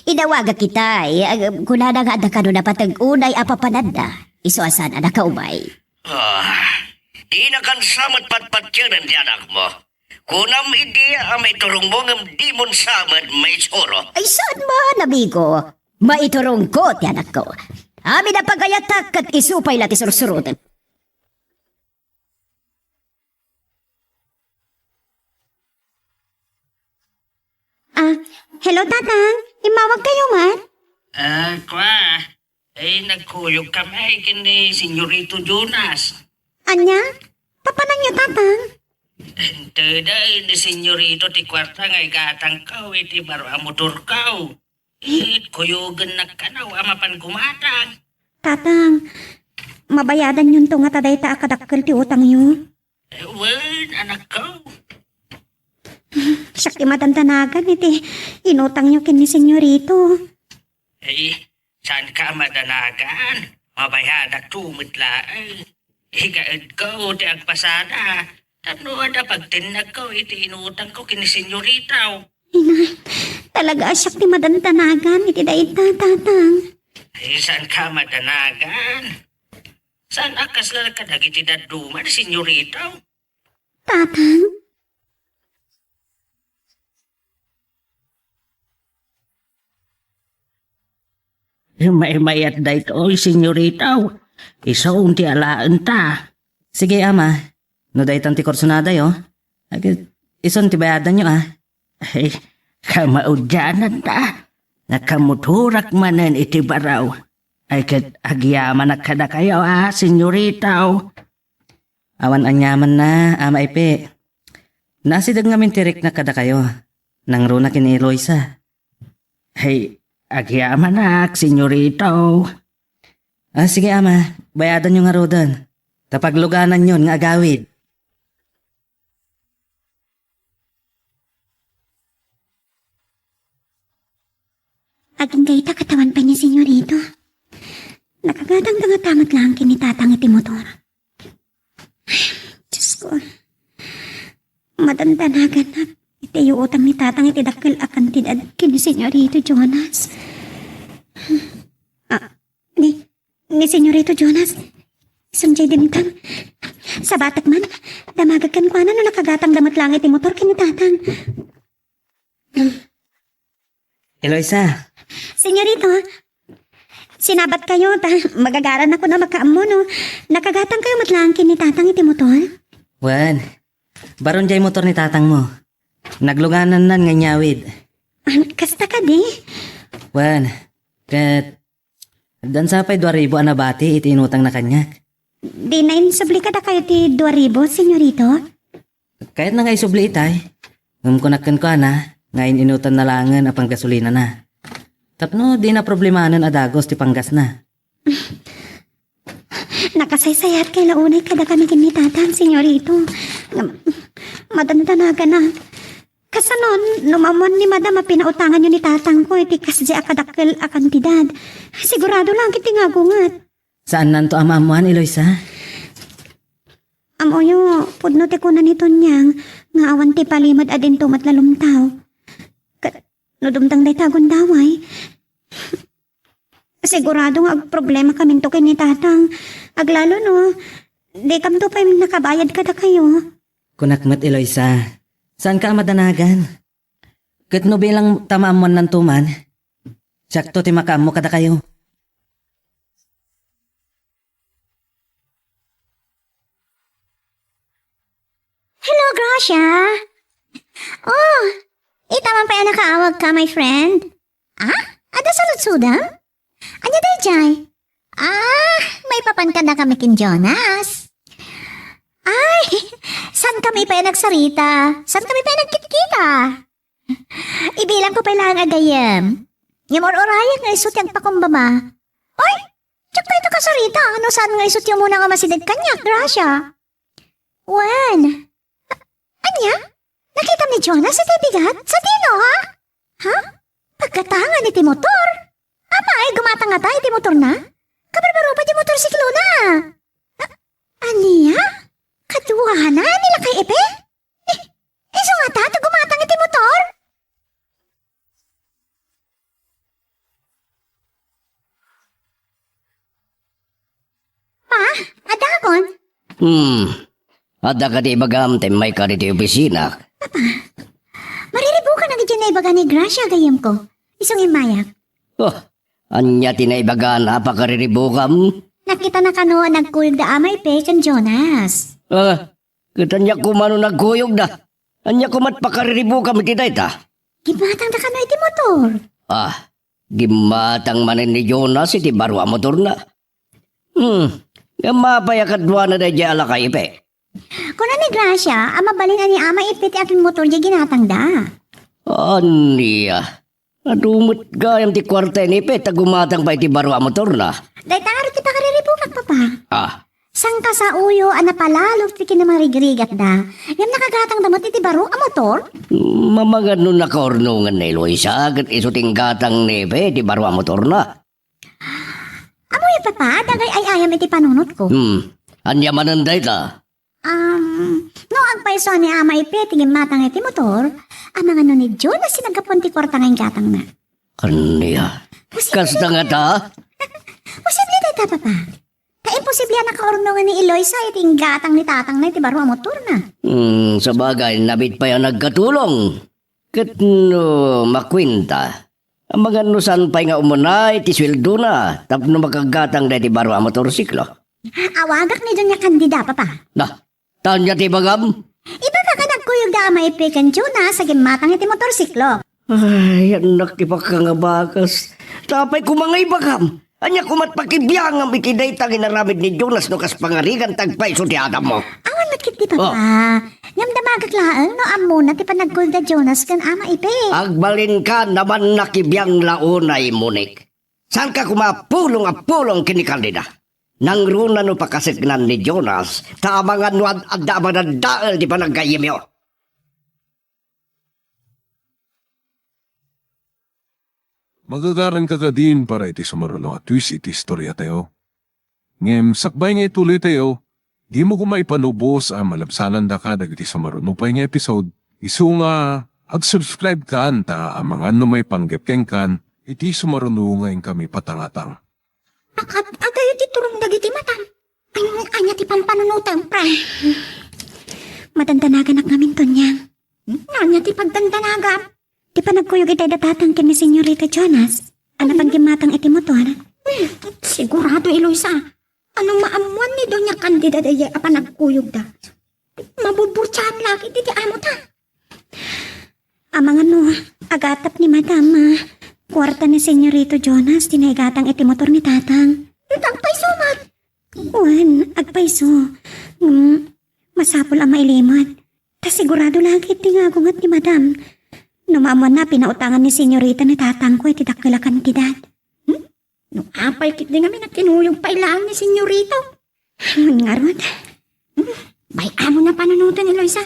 Idawagak itay, ag-, kunana nga adda kano napateg unay a papananda. Isu a saan a nakaumay. Ah, dinakan sa met patpatienen ti anakmo. Kunam idi a maiturongmo ngem dimon sa met maisuro. Ay, saan man, amigo? Maiturongko ti anakko. Amin a pagayatak ket isu pay la ti sursuroten. Ah, hello, Tatang. Immawag kayo man? Ah, kwa. Eh, nagkuyog kami ken ni Senyorito Jonas. Ania? Papananyo, Tatang? Inted ni Senyorito ti kuarta nga igatangko iti baro a motorko. It kuyogennak kano a mapan gumatang. Tatang, mabayadanyonto ngata dayta a kadakkel ti utangyo? Eh, wen, anakko. Siak ti madandanagan iti inutangyo ken ni Senyorito. Eh, saanka a madanagan? Mabayadakto met laeng. Igaedko ti agpasada. Tapno adda pagtennagko iti inutangko ken ni Senyorito. Ina, talaga a siak ti madandanagan iti dayta, Tatang. Ay, saanka madanagan? Saan a kasla kadagiti dadduma ni Senyorito? Tatang? Maymayat daytoy, Senyorito. Isu ti alaenta. Sige, Ama. No daytan ti kursunadayo, ag-, isun ti bayadanyo, a. Ay, kamaudiananta. Nakamotorak manen iti baro. Ay, ket agyamanak kadakayo, a, Senyorito. Awan aniamanna, Ama Ipe. Naasideg ngamin ti riknak kadakayo. Nangruna ken ni Eloisa. Ay, agyamanak, Senyorito. Ah, sige, Ama. Bayadanyo ngaruden. Ta paglugananyon nga agawid. Agingga ita katawan pay ni Senyorito. Nakagatangda ngata met laeng ken ni Tatang iti motor. Diosko, madandanagannak iti iutang ni Tatang iti dakkel a kantidad ken ni Senyorito Jonas. Ah, ni, ni Senyorito Jonas, isun jay dimtang. Sabatek man, damagek kenkuana no nakagatangda met laeng iti motor ken ni Tatang. Eloisa. Senyorito, sinabat kayo, ta magagaran ako na makaammo, no? Nakagatang kayo met laeng ken ni Tatang iti motor? Wen, baron jay motor ni Tatang mo. Nagluganannan nga inyawid. Ah, kasta kadi? Wen, ket addan sa pay dua ribu a nabati iti inutangna kaniak. Dina insubli kadakayo ti dua ribu, Senyorito? Kayatna nga isubli itay. Ngem kunak kenkuana nga in-inutanna laengen a panggasolinana. Tapno dina problemanen a dagus ti panggasna. Nakasaysayaat kay la unay kadakami ken ni Tatang, Senyorito. Ngem, madandanagan a. Kasano, no maammuan ni Madam a pinautanganyo ni Tatangko iti kasdi a kadakkel a kantidad, sigurado la ket ti ngagunget. Saannanto a maammuan, Eloisa? Ammoyo, pudno ti kuna ni Tonyang nga awan ti palimed a dinto met la lumtaw. Ket no dumteng dayta a gundaway, sigurado nga agproblemakaminto ken ni Tatang. Aglalo no, dikamto pay nakabayad kadakayo. Kunak met, Eloisa, saanka a madanagan? Ket no bilang ta maammuannanto man, siakto ti makaammo kadakayo. Hello, Gracia. Oh, ita man pay a nakaawagka, my friend. Ah, adda saludsodem? Ania daydiay? Ah, maipapan kadakami ken Jonas. Ay, saankami pay a nagsarita? Saankami pay a nagkitkita? Ibilangko pay laeng a gayyem. Ngem ur-urayak nga isu ti agpakumbaba. Oy, diak pay ita kasarita no saan nga isu ti umuna nga masideg kaniak, Gracia. Wen. Ania? Nakitam ni Jonas itay bigat? Sadino, ha? Ha? Paggatangan iti motor? Apay, gumatang ngata iti motorna? Kabarbaro pay ti motorsiklona. A-, ania? Kaduana ni lakay Epe? Eh, isu ngata ti gumatang iti motor? Hmm. Adda kadi ibagam ta immayka ditoy opisina? Papa, mariribukan na gidi naibaga ni Gracia gayyemko. Isu nga immayak. Oh, ania ti naibagana a pakariribukam? Nakitana kano a nagkuyogda Ama Ipe ken Jonas. Ah, ket ania koma no nagkuyogda? Ania koma ti pakariribukam iti dayta? Gimmatangda kano iti motor. Ah, gimmatang manen ni Jonas iti baro a motorna. Hmm, ngem apay a kaduana daydiay a laka, Ipe? Kuna ni Gracia a mabalin a ni Ama Ipe ti aginmotor diay ginatangda. Ania? Adu met gayam ti kuarta ni Ipe ta gumatang pay iti baro a motorna. Dayta ngarud ti pakariribukak, Papa. Ah. Sangkasaoyo a napalalo ti kinamarigrigatda, ngem nakagatangda met iti baro a motor? Mamangad no nakaurnongan ni Eloisa ket isu ti inggatang ni Ipe iti baro a motorna. Ammoyo, Papa, dagay ay-ayam iti panunotko. Hmm. Ania manen dayta? Um, no agpayso ni Ama Ipe ti gimmatang iti motor, amangan no ni Jonas ti naggapuan ti kuarta nga inggatangna. Ania? Posible. Kasta ngata? Posible dayta, Papa. Ta imposible a nakaurnongan ni Eloisa iti inggatang ni tatangna iti baro a motorna. Hmm, sabagay, nabit pay a nagkatulong. Ket no makuenta, amangan no saan pay nga umunay ti sueldona tapno makagatang daydi baro a motorsiklo. Awagak ni Doña Candida, Papa. Na, ania ti ibagam? Ibagak a nagkuyogda Ama Ipe ken Jonas a gimmatang iti motorsiklo. Ay, annak ti pakkangabakas. Ta apay koma nga ibagam? Ania koma ti pakibiangam iti dayta nga inaramid ni Jonas no kas pangarigan ti agpayso ti adammo? Awan met ketdi, Papa. Oh. Ngem damagek laeng no ammona ti panagkuyogda Jonas ken Ama Ipe. Agbalinka, naman nakibiang la unay, Monique. Saanka koma a pulong a pulong ken ni Candida? Nangruna no pakaseknan ni Jonas, ta amangan no ad-adda a madadael ti panaggayyemyo. Magagaranka kadin para iti sumaruno a twist iti istoriatayo. Ngem sakbay nga ituloytayo, dimo koma ipanubos a malabsanandaka dagiti sumaruno pay nga episode. Isu nga, ag-subscribe kan ta amangan no maipanggep kenkan iti sumaruno nga inkami patangatang. Akat-, adayo ti turong dagiti matam. An-, ania ti pampanunotem, Pray? Madandanaganak ngamin, Tonyang. Hmm? Ania ti pagdandanagam? Ti panagkuyog itay da Tatang ken ni Senyorita Jonas, a napan gimmatang iti motor. Hmm, sigurado, Eloisa. Ano maammuan ni Doña Candida daydiay a panagkuyogda? Maburburtsaan la ketdi ti amota. Amangan no, agatap ni Madam, ah, kuarta ni Senyorito Jonas ti naigatang iti motor ni Tatang. Agpayso met. Wen, agpayso. Ngem, masapul a mailimed. Ta sigurado la ketdi nga agunget ni Madam. No maammuanna a pinautangan ni Senyorita ni Tatangko iti dakkel a kantidad. Hmm? No apay ketdi ngamin a kinuyog pay laeng ni Senyorito? Wen ngarud. Hmm? Bay-am no panunoten, Eloisa.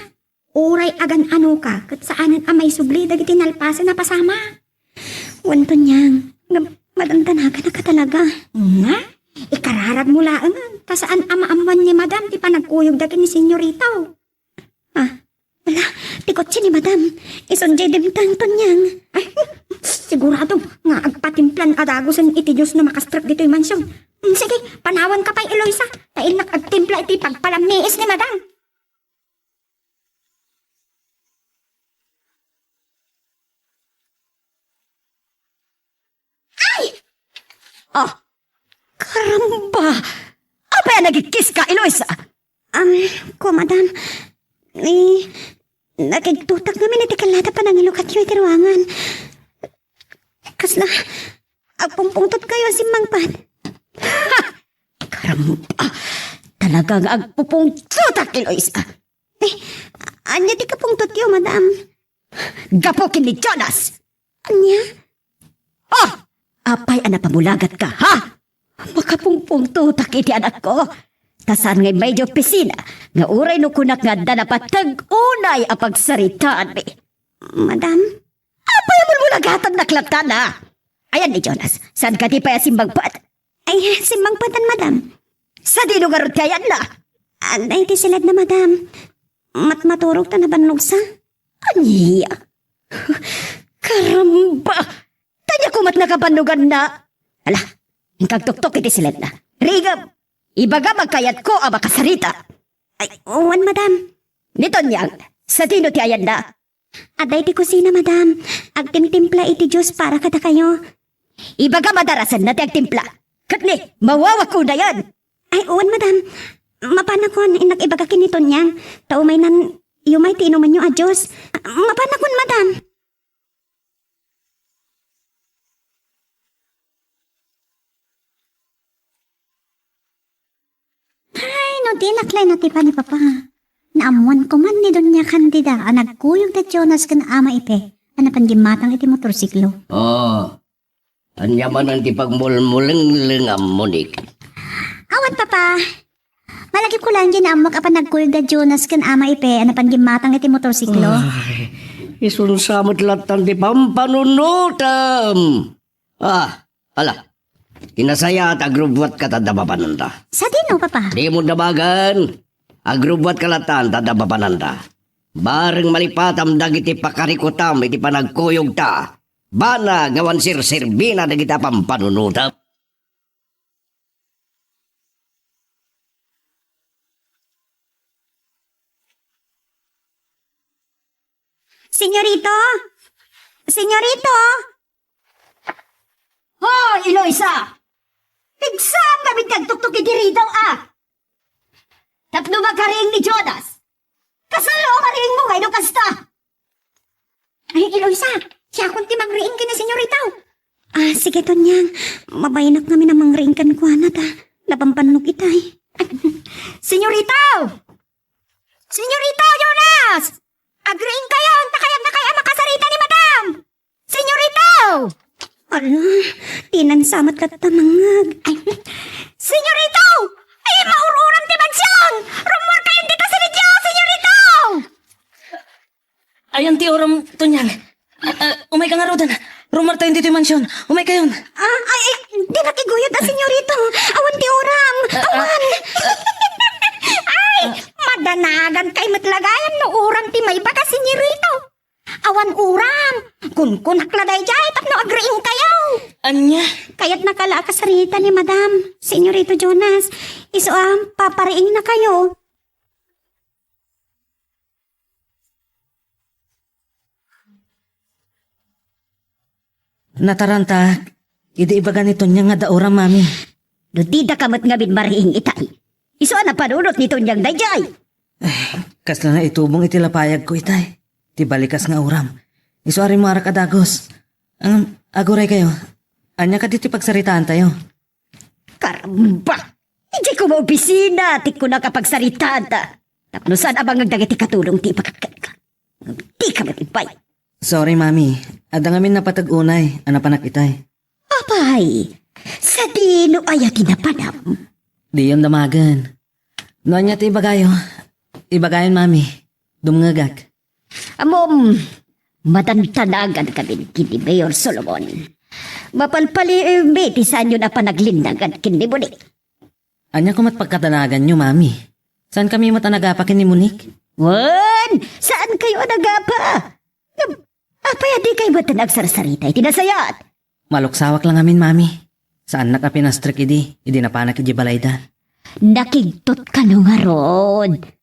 Uray agan-anoka, ket saanen a maisubli dagiti nalpasen a pasamak. Wen, Tonyang, nga madandanaganak a talaga. Nga? Ikararagmo laengen, ta saan a maammuan ni Madam ti panagkuyogda ken ni Senyorito. Ah, ala, ti kotse ni Madam. Isun diay dimteng, Tonyang. Ay, sigurado nga agpatimplan a dagusen iti Dios no makastrek ditoy mansion. Hmm, sige, panawanka pay, Eloisa, ta innak agtimpla iti pagpalammiis ni Madam. Ay! Ah! Karamba! Apay a nagikkiska, Eloisa? Am, ko, Madam. Eh, nakigtutak ngamin iti kallada panangilukatyo iti ruangan. Kasla, agpungpungtot kayo a simmangpet. Ha! Karamba! Talaga nga agpupungtotak, Eloisa. Eh, ania ti kapungtotyo, Madam? Gapu ken ni Jonas! Ania? Oh! Apay a napamulagatka, ha? Makapungpungtotak iti anakko. Ta saan nga immay idiay opisina nga uray no kunak nga adda napateg unay a pagsaritaanmi. Madam? Apay a mulmulagatannak latta, na? Ayan ni Jonas, saan kadi pay a simmangpet? Ay, simmangpetan, Madam. Sadino ngarud ti ayanna? Adda iti siledna, Madam. Matmaturog ta nabannogsa. Ania? Karamba! Ania koma ti nakabannoganna? Ala, inka agtuktok iti siledna. Rigem, ibagam a kayatko a Ay, wen, madam. Ni Tonyang, sadino ti ayanna? Adda iti kusina, madam. Agtimtimpla iti juice para kadakayo. Ibagam a darasenna ti agtimpla. Ket ni, mawawak unayen. Ay, wen, madam. Mapanakon, innak ibaga ken ni Tonyang. Ta umaynan, umay ti inumenyo a juice. Mapanakon, madam. Ay, no dinak laeng natipan ni Papa. Naammoan ko man ni Doña Candida a nagkuyog da Jonas ken Ama Ipe a napan gimmatang iti motorsiklo. Oh, ania manen ti pagmulmulenglengammo, Nick? Awan, Papa. Malagip ko laeng nga naammok a panagkuyog da Jonas ken Ama Ipe a napan gimmatang iti motorsiklo. Ay, isunsa met lattan ti pampanunotem. Ah, ala. Ti nasayaat, agrubbuatka ta adda mapananta. Sadino, Papa? Dimo dabagan. Agrubbuatka lattan ta adda mapananta. Bareng malipatam dagiti pakarikutam iti panagkuyogta. Banag awan serserbina dagiti a pampanunotem. Senyorito! Senyorito! Hoy, Eloisa! Pigsam kami ti agtuktok iti ridaw, a! Tapno makariing ni Jonas. Kasano a mariingmo nga no kasta? Ay, Eloisa, siakon ti mangriing ken ni Senyorito. Ah, sige, Tonyang. Mabayanak ngamin a mangriing kenkuana ta napampannog itay. Senyorito! Senyorito Jonas! Agriingkayon, ta kayatnakay a makasarita ni Madam! Senyorito! Ala, ti nasayaat latta mangngeg. Ay, Senyorito! Ay, maururam ti mansion! Rummuarkayon dita sirigyo, Senyorito! Ayan ti uram, Tonyang. Ah, ah, umayka ngaruden. Rummuartayon ditoy mansion. Umaykayon. Ah, ay, ay, dinak iguyod a, Senyorito. Awan ti uram. Awan. Ay, madanagankay met la gayam no uram ti maibaga, Senyorito. Awan uram. Kunkunak la daydiay tapno agriingkayo. Ania? Kayatnaka la a kasarita ni Madam, Senyorito Jonas. Isu a papariingnakayo. Natarantak, idi ibaga ni Tonyang nga adda uram, Mami. No didaka met ngamin mariing itay, isu a napanunot ni Tonyang daydiay. Ay, kasla naitubong iti lapayagko itay. Ti balikas nga uram. Isu a rimmuarak a dagus. Ngem, aguraykayo. Ania kadi ti pagsaritaantayo? Karamba! Idiay koma opisina ti kunak a pagsaritaanta. Tapno saan a mangngeg dagiti katulong ti ipakakkenka. Dika met imbay. Sorry, Mami. Adda ngamin napateg unay a napanak itay. Apay, sadino aya ti napanam? Diyon damagen. No ania ti ibagayo, ibagayon, Mami. Dumngegak. Ammom, madandanagankami ken ni Mayor Solomon. Mapalpaliwmi ti saanyo a panaglinnagan ken ni Monique. Ania koma ti pagkadanaganyo, Mami? Saankami met a nagapa ken ni Monique? Wen, saankayo a nagapa? Ngem, apay a dikay met agsarsarita iti nasayaat? Maluksawak la ngamin, Mami. Saannak a pinastrek idi, idi napanak idiay balayda. Nakigtot kano ngarud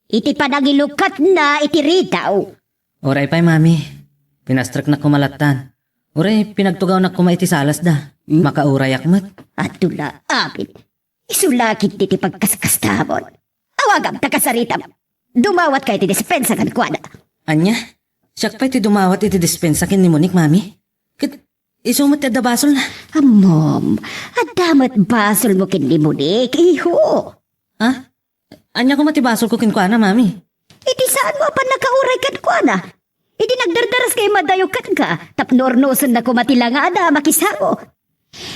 iti panangilukatna iti ridaw. Uray pay, Mami. Pinastreknak koma lattan. Uray, pinagtugawnak koma iti salasda. Hmm? Makaurayak met. Adda la, amin. Isu la ketdi ti pagkaskastamon. Awagam ta kasaritam. Dumawat ka iti dispensa kenkuana. Ania? Siak pay ti dumawat iti dispensa ken ni Monique, Mami? Ket isu met ti adda basolna. Ammom, adda met basolmo ken ni Monique, iho. Ha? Ania koma ti basolko kenkuana, Mami? Iti saanmo a pannakauray kenkuana. Idi nagdardaras kayo madayo kenka, tapno urnosenna koma ti langada a makisango.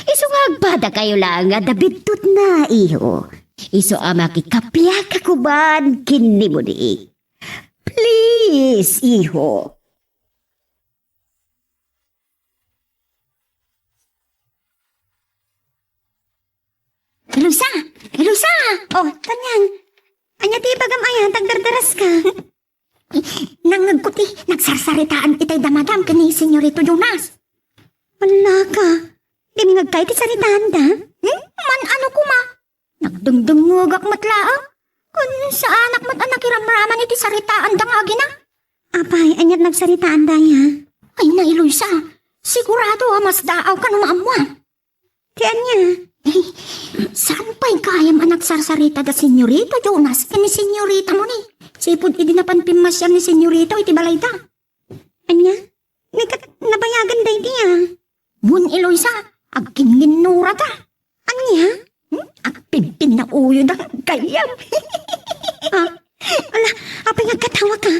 Isu nga agpadakayo la nga adda biddutna, iho. Isu a makikapiaka koma ken ni Monique. Please, iho. Eloisa! Eloisa! Oh, Tonyang. Ania ti ibagam aya, ta agdardaras ka? Nangngegko ti nagsarsaritaan itay da Madam ken ni Senyorito Jonas. Ala ka. Dimngegka iti saritaanda? Hmm? Man-ano koma? Nagdengdengngegak met laeng. Kun saanak met a nakiramraman iti saritaanda nga agina. Apay, aniat nagsaritaanda, ya? Ay, na, Eloisa, sigurado a masdaawka no maammoan. Ti ania? Eh, saan pay gayam a nagsarsarita da Senyorita Jonas ken ni Senyorita Moni? Sipud idi napan pimmasiar ni Senyorita iti balayda. Ania? Ni kat-, nabayagan daydi, a. Wen, Eloisa, agginginnurata. Ania? Hmm? Agpinpinnauyod a gayam. Ah, ala, apay nga agkatawaka?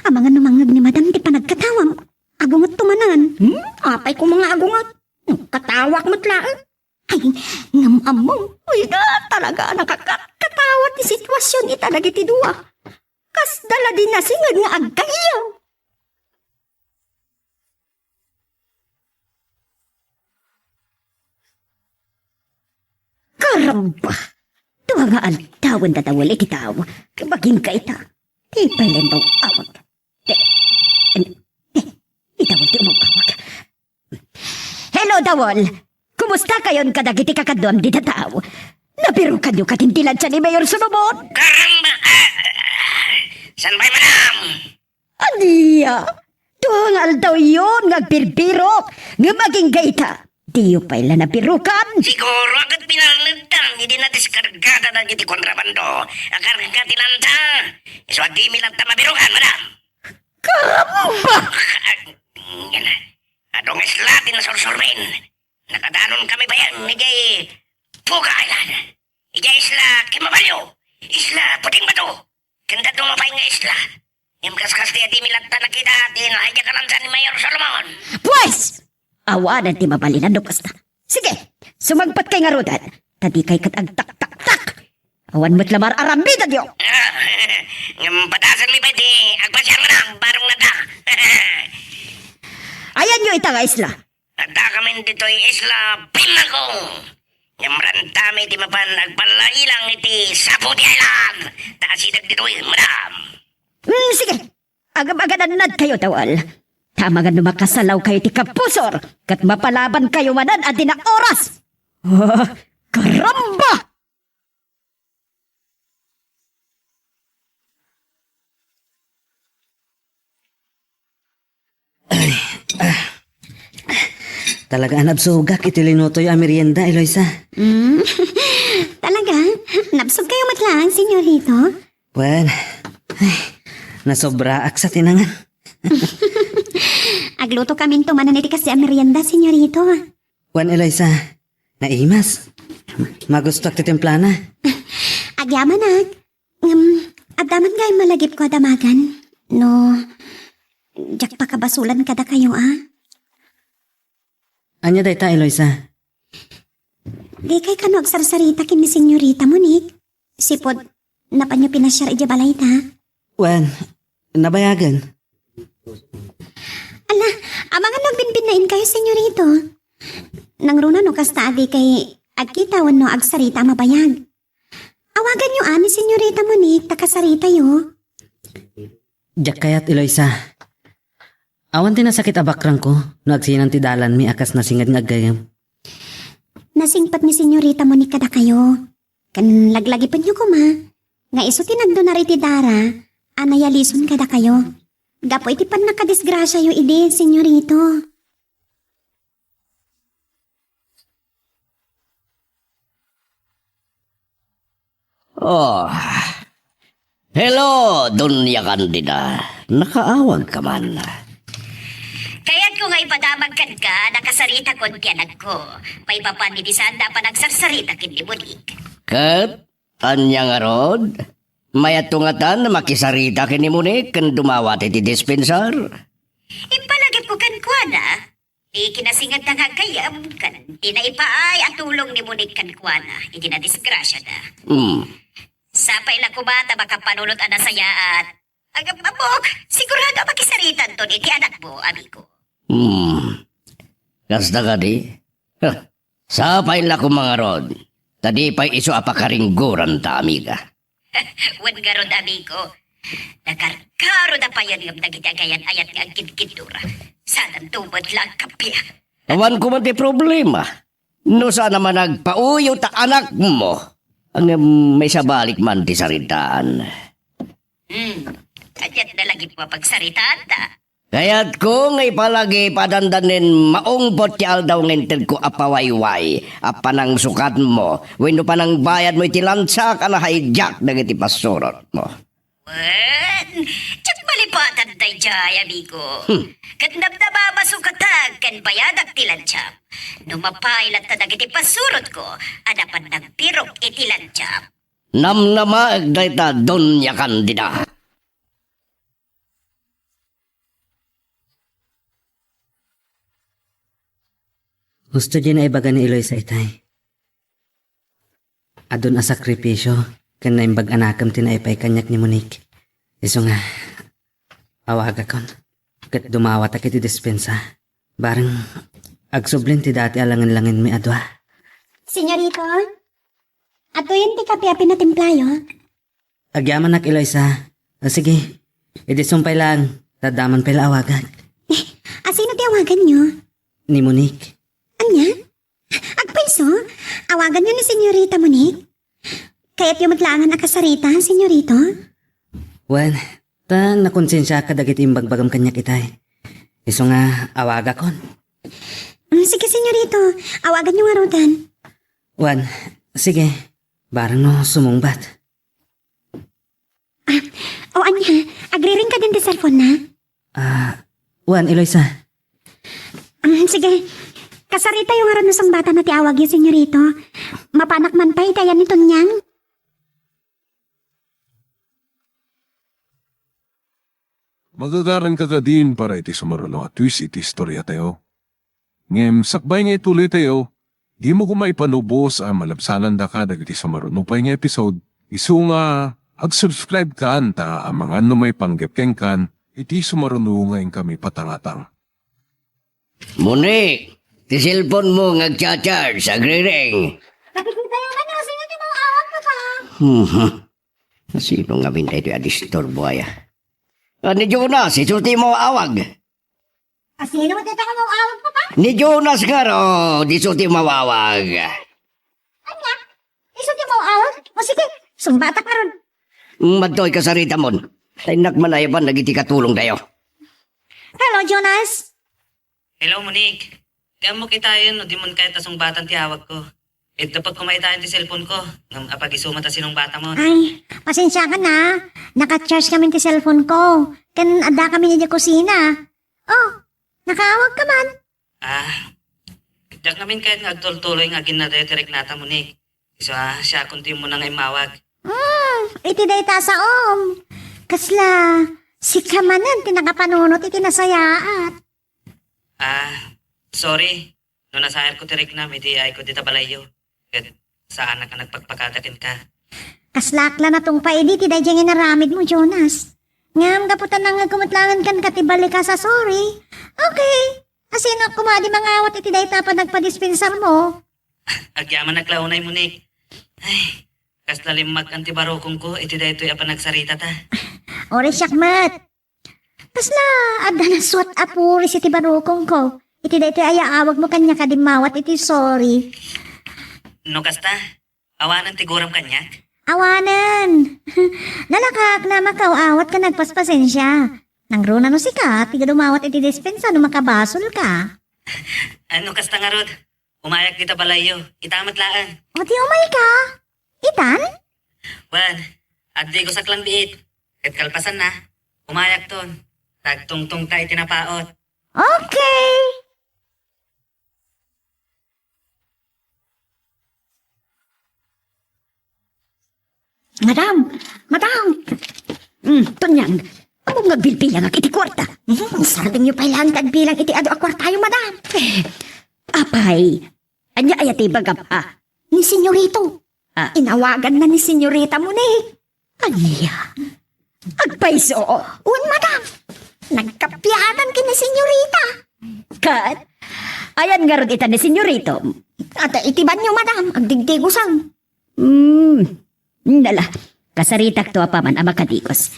Amangan no mangngeg ni Madam ti panagkatawam. Agungetto manen. Hmm? Apay koma nga agunget? Nagkatawak met laeng. Ay, ngem ammom, uy, da, talaga a nakakatkatawa ti sitwasion ita dagiti dua. Kasda la di nasinged nga agkayyo. Karamba! Dua nga aldawen da Dawel iti tao. Ket agingga ita. Ti pay la imbaw-awag. Te, em, te, ni Dawel ti umawawag. Hello, Dawel! Kumustakayon kadagiti kakaduam dita tao? Nabirukanyo kadin ti lantsa ni Mayor Solomon? Karamba! Ah, ah, ah. Saan pay, madam? Ania? Dua nga aldawyon nga agbirbirok, ngem agingga ita. Diyo pay la nabirukan? Siguro, ket pinalnedtan idi nadiskargada dagiti kontrabando a karga ti lantsa. Isu a dimi latta mabirukan, madam. Karamba! Adu nga isla ti nasursurben. Nakadanon kami bayan idiay Puga Island. Idiay Isla Kimabalyo, Isla Puting Bato, ken dadduma pay nga isla. Ngem kaskas ti adimi latta nakita ti naidiay a lantsa ni Mayor Solomon. Pues! Awanen ti mabalin no kasta. Sige, sumangpetkay ngaruden, ta dikay ket agtaktaktak. Awan met la mar-aramidadyo. Ngem padasenmi pay ti agpasiar nga barong nata. Ayanyo ita nga isla? Addakamin ditoy Isla Pimango. Ngem rantami ti mapan agpallailang iti Saputi Island. Ta asideg ditoy, madam. Hmm, sige. Agab-aganannadkayo, Dawel. Ta amangan no makasalawkayo ti kapusor, ket mapalabankayo manen a dina oras. Ah, karamba! Ay, ah. Talaga a nabsogak iti linutoyo a merienda, Eloisa. Mm. Talaga? Nabsogkayo met laeng, Senyorito? Wen, ay, nasobraak sa tinangan. Aglutokaminto manen iti kasdi a merienda, Senyorito. Wen, Eloisa, naimas. Magustuak ti timplana. Agyamanak. Ngem, adda man gayam malagipko a damagan. No, diak pakabasolan kadakayo, a? Ania dayta, Eloisa? Dikay kano agsarsarita ken ni Senyorita Monique? Sipud napanyo pinasiar idiay balayda? Wen, nabayagen. Ala, amangan no agbinbinnainkayo, Senyorito. Nangruna no kasta a dikay agkita wenno agsarita a mabayag. Awaganyo a ni Senyorita Monique ta kasaritayo. Diak kayat, Eloisa. Awan ti nasakit a bakrangko no agsinan ti dalanmi a kas nasinged nga aggayam. Nasingpet ni Senyorita Monique kadakayo. Ken laglagipenyo koma nga isu ti nagdunar iti dara a nayalison kadakayo gapu iti pannakadisgrasiayo idi, Senyorito. Oh. Hello, Doña Candida. Nakaawagka man. Kayatko nga ipadamag kenka, nakasaritakon ti anakko. Maipapan iti saanda a panagsarsarita ken ni Monique. Ket ania ngarud? Mayatto ngatan a makisarita ken ni Monique ken dumawat iti dispensar? Impalagipko kenkuana, ti kinasingedna nga aggayam ken ti naipaay a tulong ni Monique kenkuana iti nadisgrasiada. Hmm. Sapay la koma ta makapanunot a nasayaat. Agam-, ammok, sigurado a makisaritanton iti anakmo, amigo. Hmm. Kasta kadi? Huh. Sapay la koma ngarud, ta di pay isu a pakaringguranta, amiga. Wen ngarud, amigo, nakarkarud a payen ngem dagiti agayan-ayat nga agkidkiddura. Sananto met la agkappia. Awan koma ti problema. No saan a managpauyo ta anakmo, Ngem maisabalik man ti saritaan. Hmm, kadiatna lagip a pagsaritaanta. Kayatko nga ipalagip a dandanin maungpot ti aldaw nga intedko a pawayway a panangsukatmo wenno panangbayadmo iti lansak a na-hijack dagiti passurotmo. Wen, diak malipatan daydiay, amigo. Hmm. Ket nabnababasukatag ken bayadak ti lansak. No mapay latta dagiti passurotko, adda pay nagpirok iti lansak. Namnamaek dayta, Doña Candida. Husto diay naibaga ni Eloisa itay. Adun a sakripisio ken naimbag a nakem ti naipay kaniak ni Monique. Isu nga, awagakon ket dumawatak iti dispensa. Bareng agsublin ti dati a langen-langenmi a dua. Senyorito, atuyen ti kape a pinatimplayo. Agyamanak, Eloisa. O, sige. Idi sumpay lang, taddaman pay la awagak. Eh, asino ti awaganyo? Ni Monique. Ania? Agpayso? Awaganyo ni Senyorita Monique? Kayatyo met laengen a kasarita, Senyorito? Wen, ta nakonsensiak kadagiti imbagbagam kaniak itay. Isu nga awagakon. Mm, sige, Senyorito. Awaganyo ngaruden. Wen, sige. Bareng no sumungbat. Ah, o ania, agriring kadin ti cellphone na? Ah, wen, Eloisa. Mm, sige. Kasaritayo ngarud no sungbatan ti awagyo, Senyorito. Mapanak man pay iti ayan ni Tonyang. Magagaranka kadin para iti sumaruno a twist iti istoriatayo. Ngem sakbay nga ituloytayo, dimo koma ipanubos a malabsanandaka dagiti sumaruno pay nga episode, isu nga ag-subscribe kan ta amangan no maipanggep kenkan iti sumaruno nga inkami patangatang. Monique, ti cellphone mo nga agcha-charge, agriring. Nakikitayo man yung sino ti mawawag mo ka? Mhm. Sino nga bintay ito a disturbo aya? Ah, ni Jonas, ito ti mawawag. Asino ti tao mawawag, Papa? Ni Jonas nga ro, di isu ti mawawag. Ania? Isu ti mawawag? O sige, sungbatak ngarud. Madtoy kasaritamon. Tay nakmanayaban dagiti katulongtayo. Hello, Jonas. Hello, Monique. Di ammok itayen no dimon kayat a sungbatan ti awagko. Itdupek koma itayen ti cellphone ko, ngem apag-isu met a sinungbatamon. Ay, pasensiakan a. Naka-charge ngamin ti cellphone ko. Ken adda kami idiay kusina. Oh, nakaawag ka man. Ah, diak ngamin kayat nga agtultuloy nga aginna dayo ti riknata, Monique. Isu a, siakon ti immuna nga immawag. Hmm, iti dayta saom. Kasla, sika manen ti nakapanunot iti nasayaat. Ah, sorry. No nasayarko ti riknam iti ayko dita balayyo, ket saanak a nagpakpakada kenka. Kaslak la natungpa idi ti daydiay nga inaramidmo, Jonas. Ngem gapu ta nangngegko met laengen kenka ti balikas a sorry. Okay. Asino koma di mangawat iti dayta a panagpadispensarmo? Agyamanak la unay, Monique. Ay, kasla limmakkan ti barukongko iti daytoy a panagsaritata. Uray siak met. Kasla adda nasuat a puris iti barukongko iti daytoy a yaawagmo kaniak a dimmawat iti sorry. No kasta, awanen ti guram kaniak? Awanen. Nalakak, namakaw-awat ken nagpaspasensia. Nangruna no sika, ti dumawat iti dispensa no makabasolka. Ano kasta ngarud? Umayak dita balayyo. Ita met laeng. O ti umayka? Itan? Wen, adda ko saklang biit. Ket kalpasanna, umayakton. Tagtungtongta iti napaut. Okay. Madam! Madam! Mm, Tonyang, ammom nga agbilbilangak iti kuarta. Mm, sardengyo pay laeng ti agbilang iti adu a kuartayo, madam. Eh, apay, ania aya ti ibagam, ha? Ni Senyorito. Ah. Inawaganna ni Senyorita Monique. Ania? Agpayso? Wen, madam. Nagkapianan ken ni Senyorita. Ket, ayan ngarud ita ni Senyorito? Adda iti banio, madam. Agdigdigusang. Hmm. Nala, kasaritakto apaman a makadigos.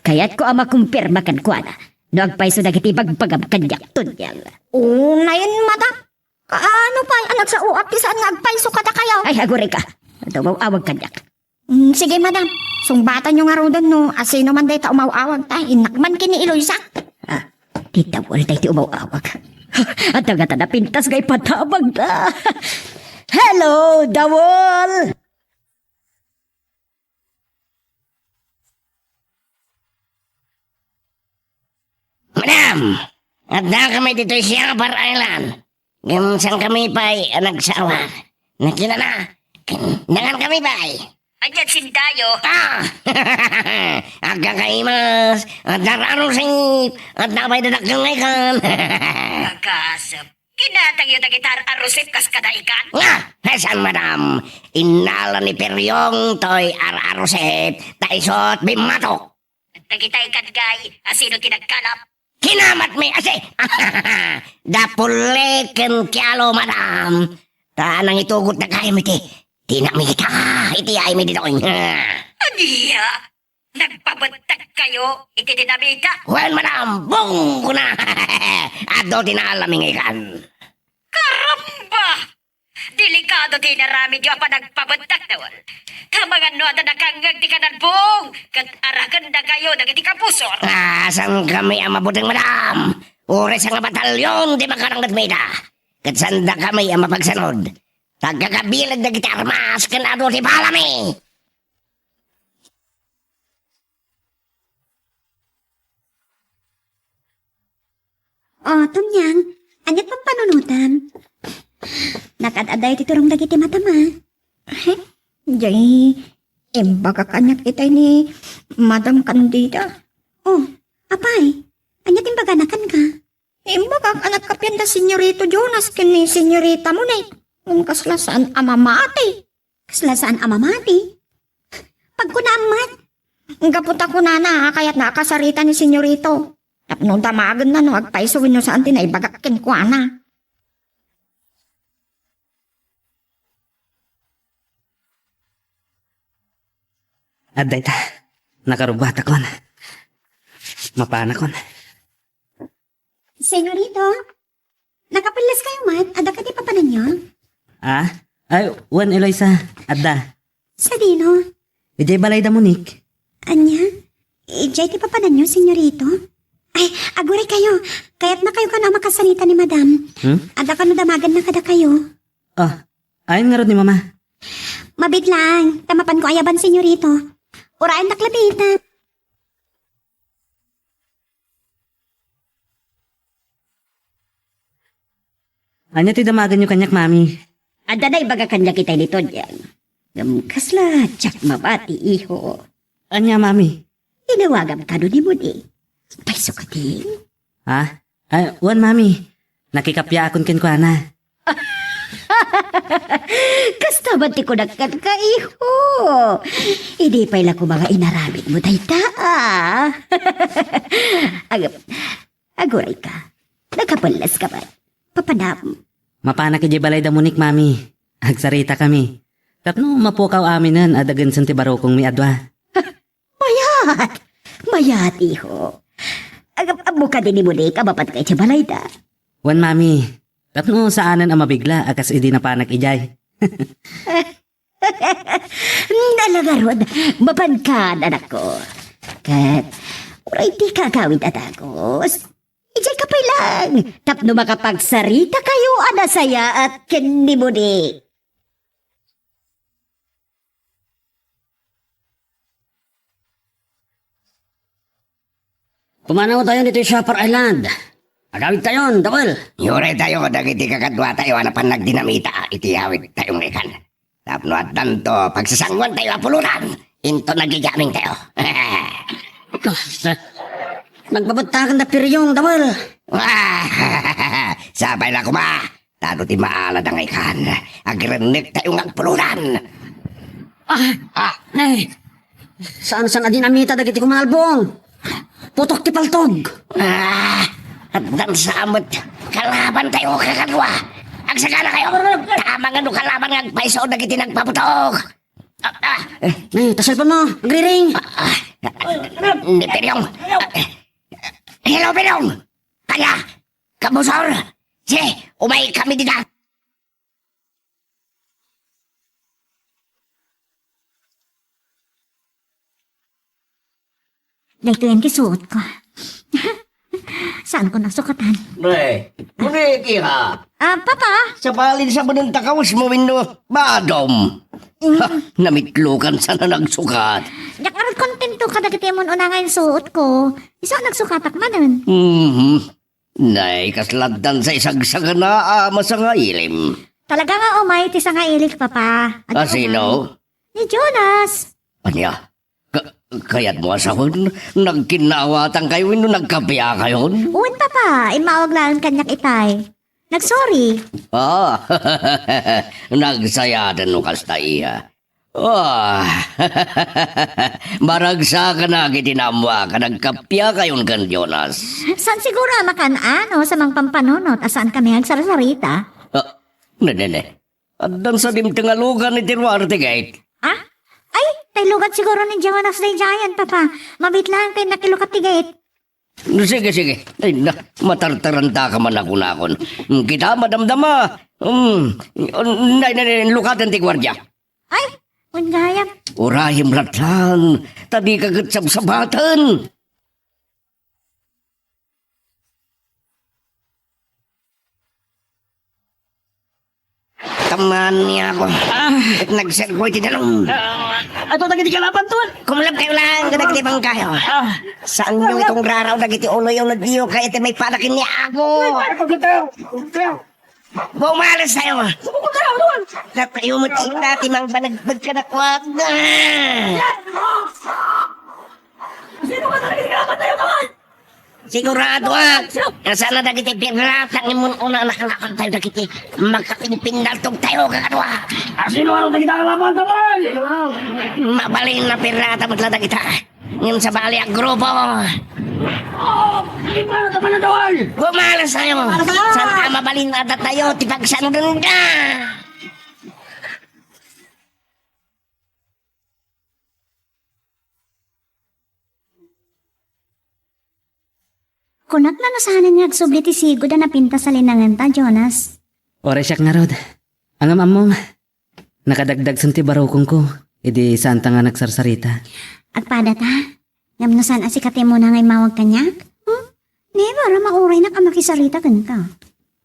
Kayatko a makumpirma kenkuana no agpayso dagiti ibagbagam kaniak, Tonyang. Unayen, madam. Kaano pay a nagsaoak ti saan nga agpayso kadakayo? Ay, agurayka. Adda umaw-awag kaniak. Mm, sige, madam. Sungbatanyo ngaruden no asino man dayta umaw-awag ta innak man ken ni Eloisa. Ah, ti Dawal dayta umaw-awag. Adda ngata napintas nga ipatabagda. Hello, Dawal! Madam, adda kami ditoy Siapar Island. Ngem saan kami pay a nagsawar. Nakita na, dangan kami pay. Ania ti sindayo? Ah! Agkakaimas, adda rarusip, adda pay dadakkel nga ikan. Agasep. Kinatangyo dagiti ar-arusip kas kada ikan? Nga, saan, madam? Innala ni Periong toy ar-arusip, ta isu ti bimmatok. Dagitay kadgay, asino ti nagkalap? Kinamatmi, asi! Da Pulli ken Kialo, madam. Ta nangitugot dagayam iti dinamita iti aymi ditoy. Ania? Nagpabettek kayo iti dinamita? Wen, madam, bungkona. Adu ti naalami nga ikan. Karamba! Delikado ti inaramidyo a panagpabettek, Dawal. Ta amangan no adda nakangngeg ti kanalbong, ket arakendakayo dagiti kabusor. Ah, saan kami a mabuteng, madam? Uray sanga batalyon ti makarangdetmi ita. Ket saan dakami a mapagsanud. Ta agkakabileg dagiti armas ken adu ti balami. O, Tonyang, ania ti pampanunotam? Nakaad-adda iti turong dagiti matam, a. He? Jay, imbagak kaniak itay ni Madam Candida. O, apay, ania ti imbagana kenka? Imbagak a nagkapian da Senyorito Jonas ken ni Senyorita Monique. Ngem kasla saan a mamati. Kasla saan a mamati? Pagkunaam met. Gapu ta kunana a kayatna a kasarita ni Senyorito. Tapno damagenna no agpayso wenno saan ti naibagak kenkuana. Adda ita. Nakarubbatakon. Mapanakon. Senyorito, nakapelles kayo met? Adda kadi papananyo? Ah? Ay, wen, Eloisa. Adda. Sadino? Idiay balay da Monique. Ania? Idiay ti papananyo, senyorito? Ay, aguray kayo. Kayatna kayo kano a makasarita ni Madam. Hmm? Adda kano damagenna kadakayo. Ah, ayan ngarud ni Mama. Mabiit lang. Ta mapanko ayaban, senyorito. Urayendak labi ita. Ania ti damagenyo kaniak, Mami? Adda naibaga kaniak itay ni Tonyang. Ngem kasla diak mamati, iho. Ania, Mami? Inawagam kano ni Moni. Payso kadi? Ha? Ay, wen, Mami. Nakikappiaakon kenkuana. Kasta met ti kunak kenka, iho. Idi pay la koma nga inaramidmo dayta, a. Ag-, aguray ka. Nakapelles ka met. Papanam. Mapanak idiay balay da Monique, Mami. Agsarita kami. Tapno mapukaw aminen a dagensen ti barukongmi a dua. Mayat! Mayat, iho. Ag-, ammo kadi ni Monique a mapanka idiay balayda? Wen, Mami. Tapno saanen a mabigla a kas idi napanak idiay. Nalagarod, mapankan, anakko. Ket, uray ti kagawid a dagus. Idiay ka pay lang, tapno makapagsarita kayo a nasayaat ken ni Monique. Pumanaw tayo ditoy Siapar Island. Agawid tayon, Dawal. Iuray tayo dagiti kakadua tayo a napan nagdinamita iti awid tayo nga ikan. Tapno addanto, pagsasanguan tayo a pulutan, into nagigaming tayo. Nagbabattakan da Piryong, Dawal. Sapay la koma. Tado ti maalada nga ikan. Agrennek tayo nga agpulutan. Ah, ah, eh. Saan, saan a dinamita dagiti kumalbong? Putok ti paltog. Ah, addan sa met kalaban tayo, kakadua. Agsagana kayo. Tama nga no kalaban nga agpayso dagiti nagpaputok. Ah, ah. Eh, ta cellphone mo, agriring. Ah, ah. Ni Piryong. Ah, eh. Hello, Piryong. Kaya, kabusor. Sige, umay kami dida. Daytoyen ti suotko. Saanko nasukatan. Re, kuniki ha? Ah, Papa? Sa balin sa banenta kawesmo wenno badom. Mm. Ha, namitlokan sana nagsukat. Diak ngarud kontento kadagiti amun-una nga insuotko. Isu a nagsukatak manen. Mhm. Nay, kasla addan sa isagsagana a masangailim. Talaga nga umay ti sangailik, Papa. Adu, ah, sino? Umay. Ni Jonas. Ania? Ka-, kayatmo a sawen, nagkinnaawatangkayo wenno nagkapiakayon? Wen, Papa, immawag laeng kaniak itay. Nagsorry. Ah, nagsayaat no kasta, iha. Ah, maragsakan iti naammoak a nagkapiakayon ken Jonas. Saan siguro a makan-ano sa mangpampanunot a saankami nga agsarsarita? Ah, ne, ne, ne. Addan sa dimteng a lugan iti ruar ti gate. Ah? Ay, tay lugan siguro ni Jonas daydiayen, Papa. Mabiit laeng tay nakilukat ti gate. Sige, sige. Ay, na, matartarantaka man a kunakon. Mm, kita, madamdama. Mm, nay, nay, nay, lukaten ti guardia. Ay, wen gayam. Urayem lattan, ta dika ket sabsabaten. Tammaanmi ako. Ah. Ket nagserko iti danum. Ah, ato dagiti kalaban, Tuan. Kumlabkayo laeng kadagiti bangkayo. Ah. Saanyo itong raraw dagiti uloyo no diyo kayat ti maipada ken ni Apo. Ay, ay, ay, ay. Bumales tayo. Datayo met ita ti mangpanagbag kadakuada. Sino ka talaga? Sigurado, ah, nga saan a dagiti pirata nga immun-una a nakalakan tayo dagiti makapinpindaltog tayo, kakadua. Ah, sino ano dagita kalaban tayo? Mabalin a pirata met la dagita. Ngem sabali a grupo. Oh, di ba naman na daw ay? Bumalas tayo. Saan a mabalin a datayo ti pagsanudenda? Kunak la no saanen nga agsubli ti sigud a napintas a linangenta, Jonas. Uray siak ngarud. Ngem ammom, nakadagdagsen ti barukongko idi saanta nga nagsarsarita. Agpadata? Ngem no saan a sika ti umuna nga immawag kaniak? Hmm? Never a mauraynak a makisarita kenka.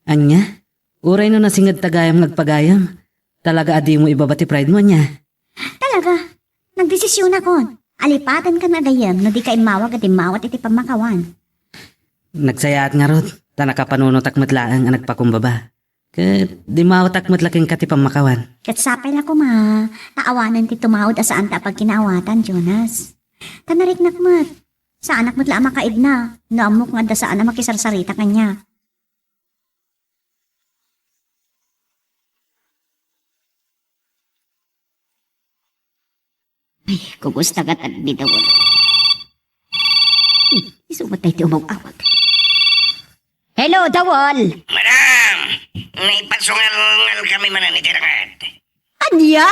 Ania? Uray no nasingedta gayam nga agpagayam, talaga a dimo ibaba ti pride mo, ania? Talaga, nagdesisionakon. Alipatenka nga gayyem no dika immawag a dimmawat iti pammakawan. Nagsayaat ngarud, ta nakapanunotak met laeng a nagpakumbaba. Ket dimmawatak met la kenka ti pammakawan. Ket sapay la koma, ta awanen ti tumawd a saanta a pagkinaawatan, Jonas. Ta nariknak met, saanak met la a makaidna, no ammok nga adda saan a makisarsarita kaniak. Ay, kugusta ka, Tagdi Dawal. Hmm, isu met ti umaw-awag. Hello, Dawal! Madam! Naipasungal-ngal kami manen iti raket. Ania?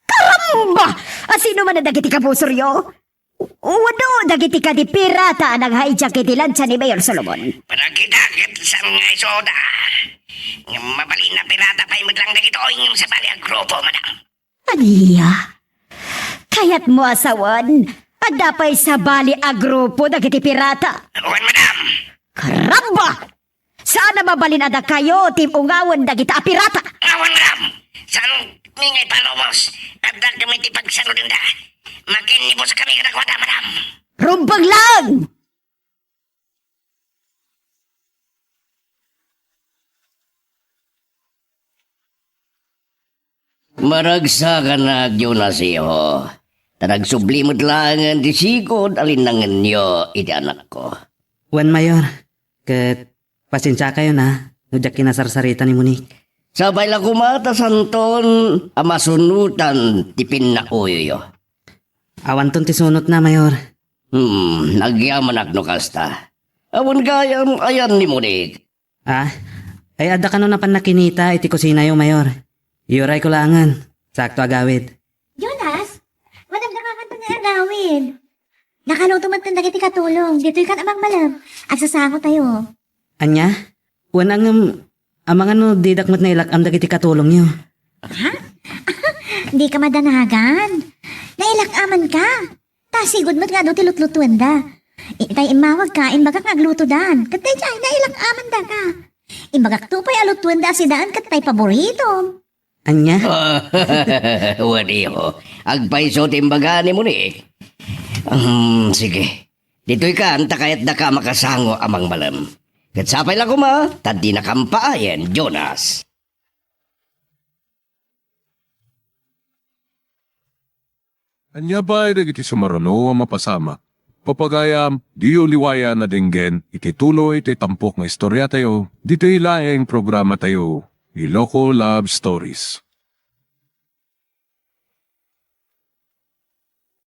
Karamba! A sino man a dagiti kabusoryo? Wenno dagiti kadi pirata a nag-hijack iti lansia ni Mayor Solomon? Panagkita ket saan nga isuda. Ngem mabalin a pirata pay met lang dagitoy ngem sabali a grupo, madam. Ania? Kayatmo a sawen, adda pay sabali a grupo dagiti pirata? Wen, madam. Karamba! Saan a mabalin a dakayo ti ungawen dagita a pirata? Awan, madam. Saan mi nga ipalubos? Adda kami ti pagsanudenda. Makinnibus kami kadakuada, madam. Rumbeng laeng! Maragsakanak, Dionisio, ta nagsubli met laengen ti sigud a linangenyo iti anakko. Wen, Mayor, ket pasensiakayon a no diak kinasarsarita ni Monique. Sapay la koma ta santon a masunotan ti pinnaoyoyo. Awanton ti sunotna, Mayor. Hmm, agyamanak no kasta. Awan gayam ayan ni Monique. Ah? Ay, adda kano napan nakinita iti kusinayo, Mayor. Iyurayko laengen. Sakto a gawid. Jonas, madamdamakan ta nga agawid. Nakaluto met dagiti katulong. Ditoy kan a mangmalem. Agsasangotayo. Ania? Wen, ngem, amangan no didak met nailak-am dagiti katulongyo. Ha? Dika madanagan. Nailak-amanka. Ta sigud met nga adu ti lutlutuenda. Itay immawagka, imbagak nga aglutodan. Ket daydiay, nailak-amandaka. Imbagakto pay a lutuenda a sidaen ket tay paboritom. Ania? Wen, iho. Agpayso ti imbaga ni Monique. Hmm, sige. Ditoy kan ta kayatdaka a makasango a mangbalem. Ket sapay la koma, ta dinakam paayen, Jonas. Ania pay dagiti sumaruno a mapasamak? Papagayam, diyo liwayan a denggen iti tuloy ti tampok nga istoriatayo, ditoy laeng programatayo, Iloko Love Stories.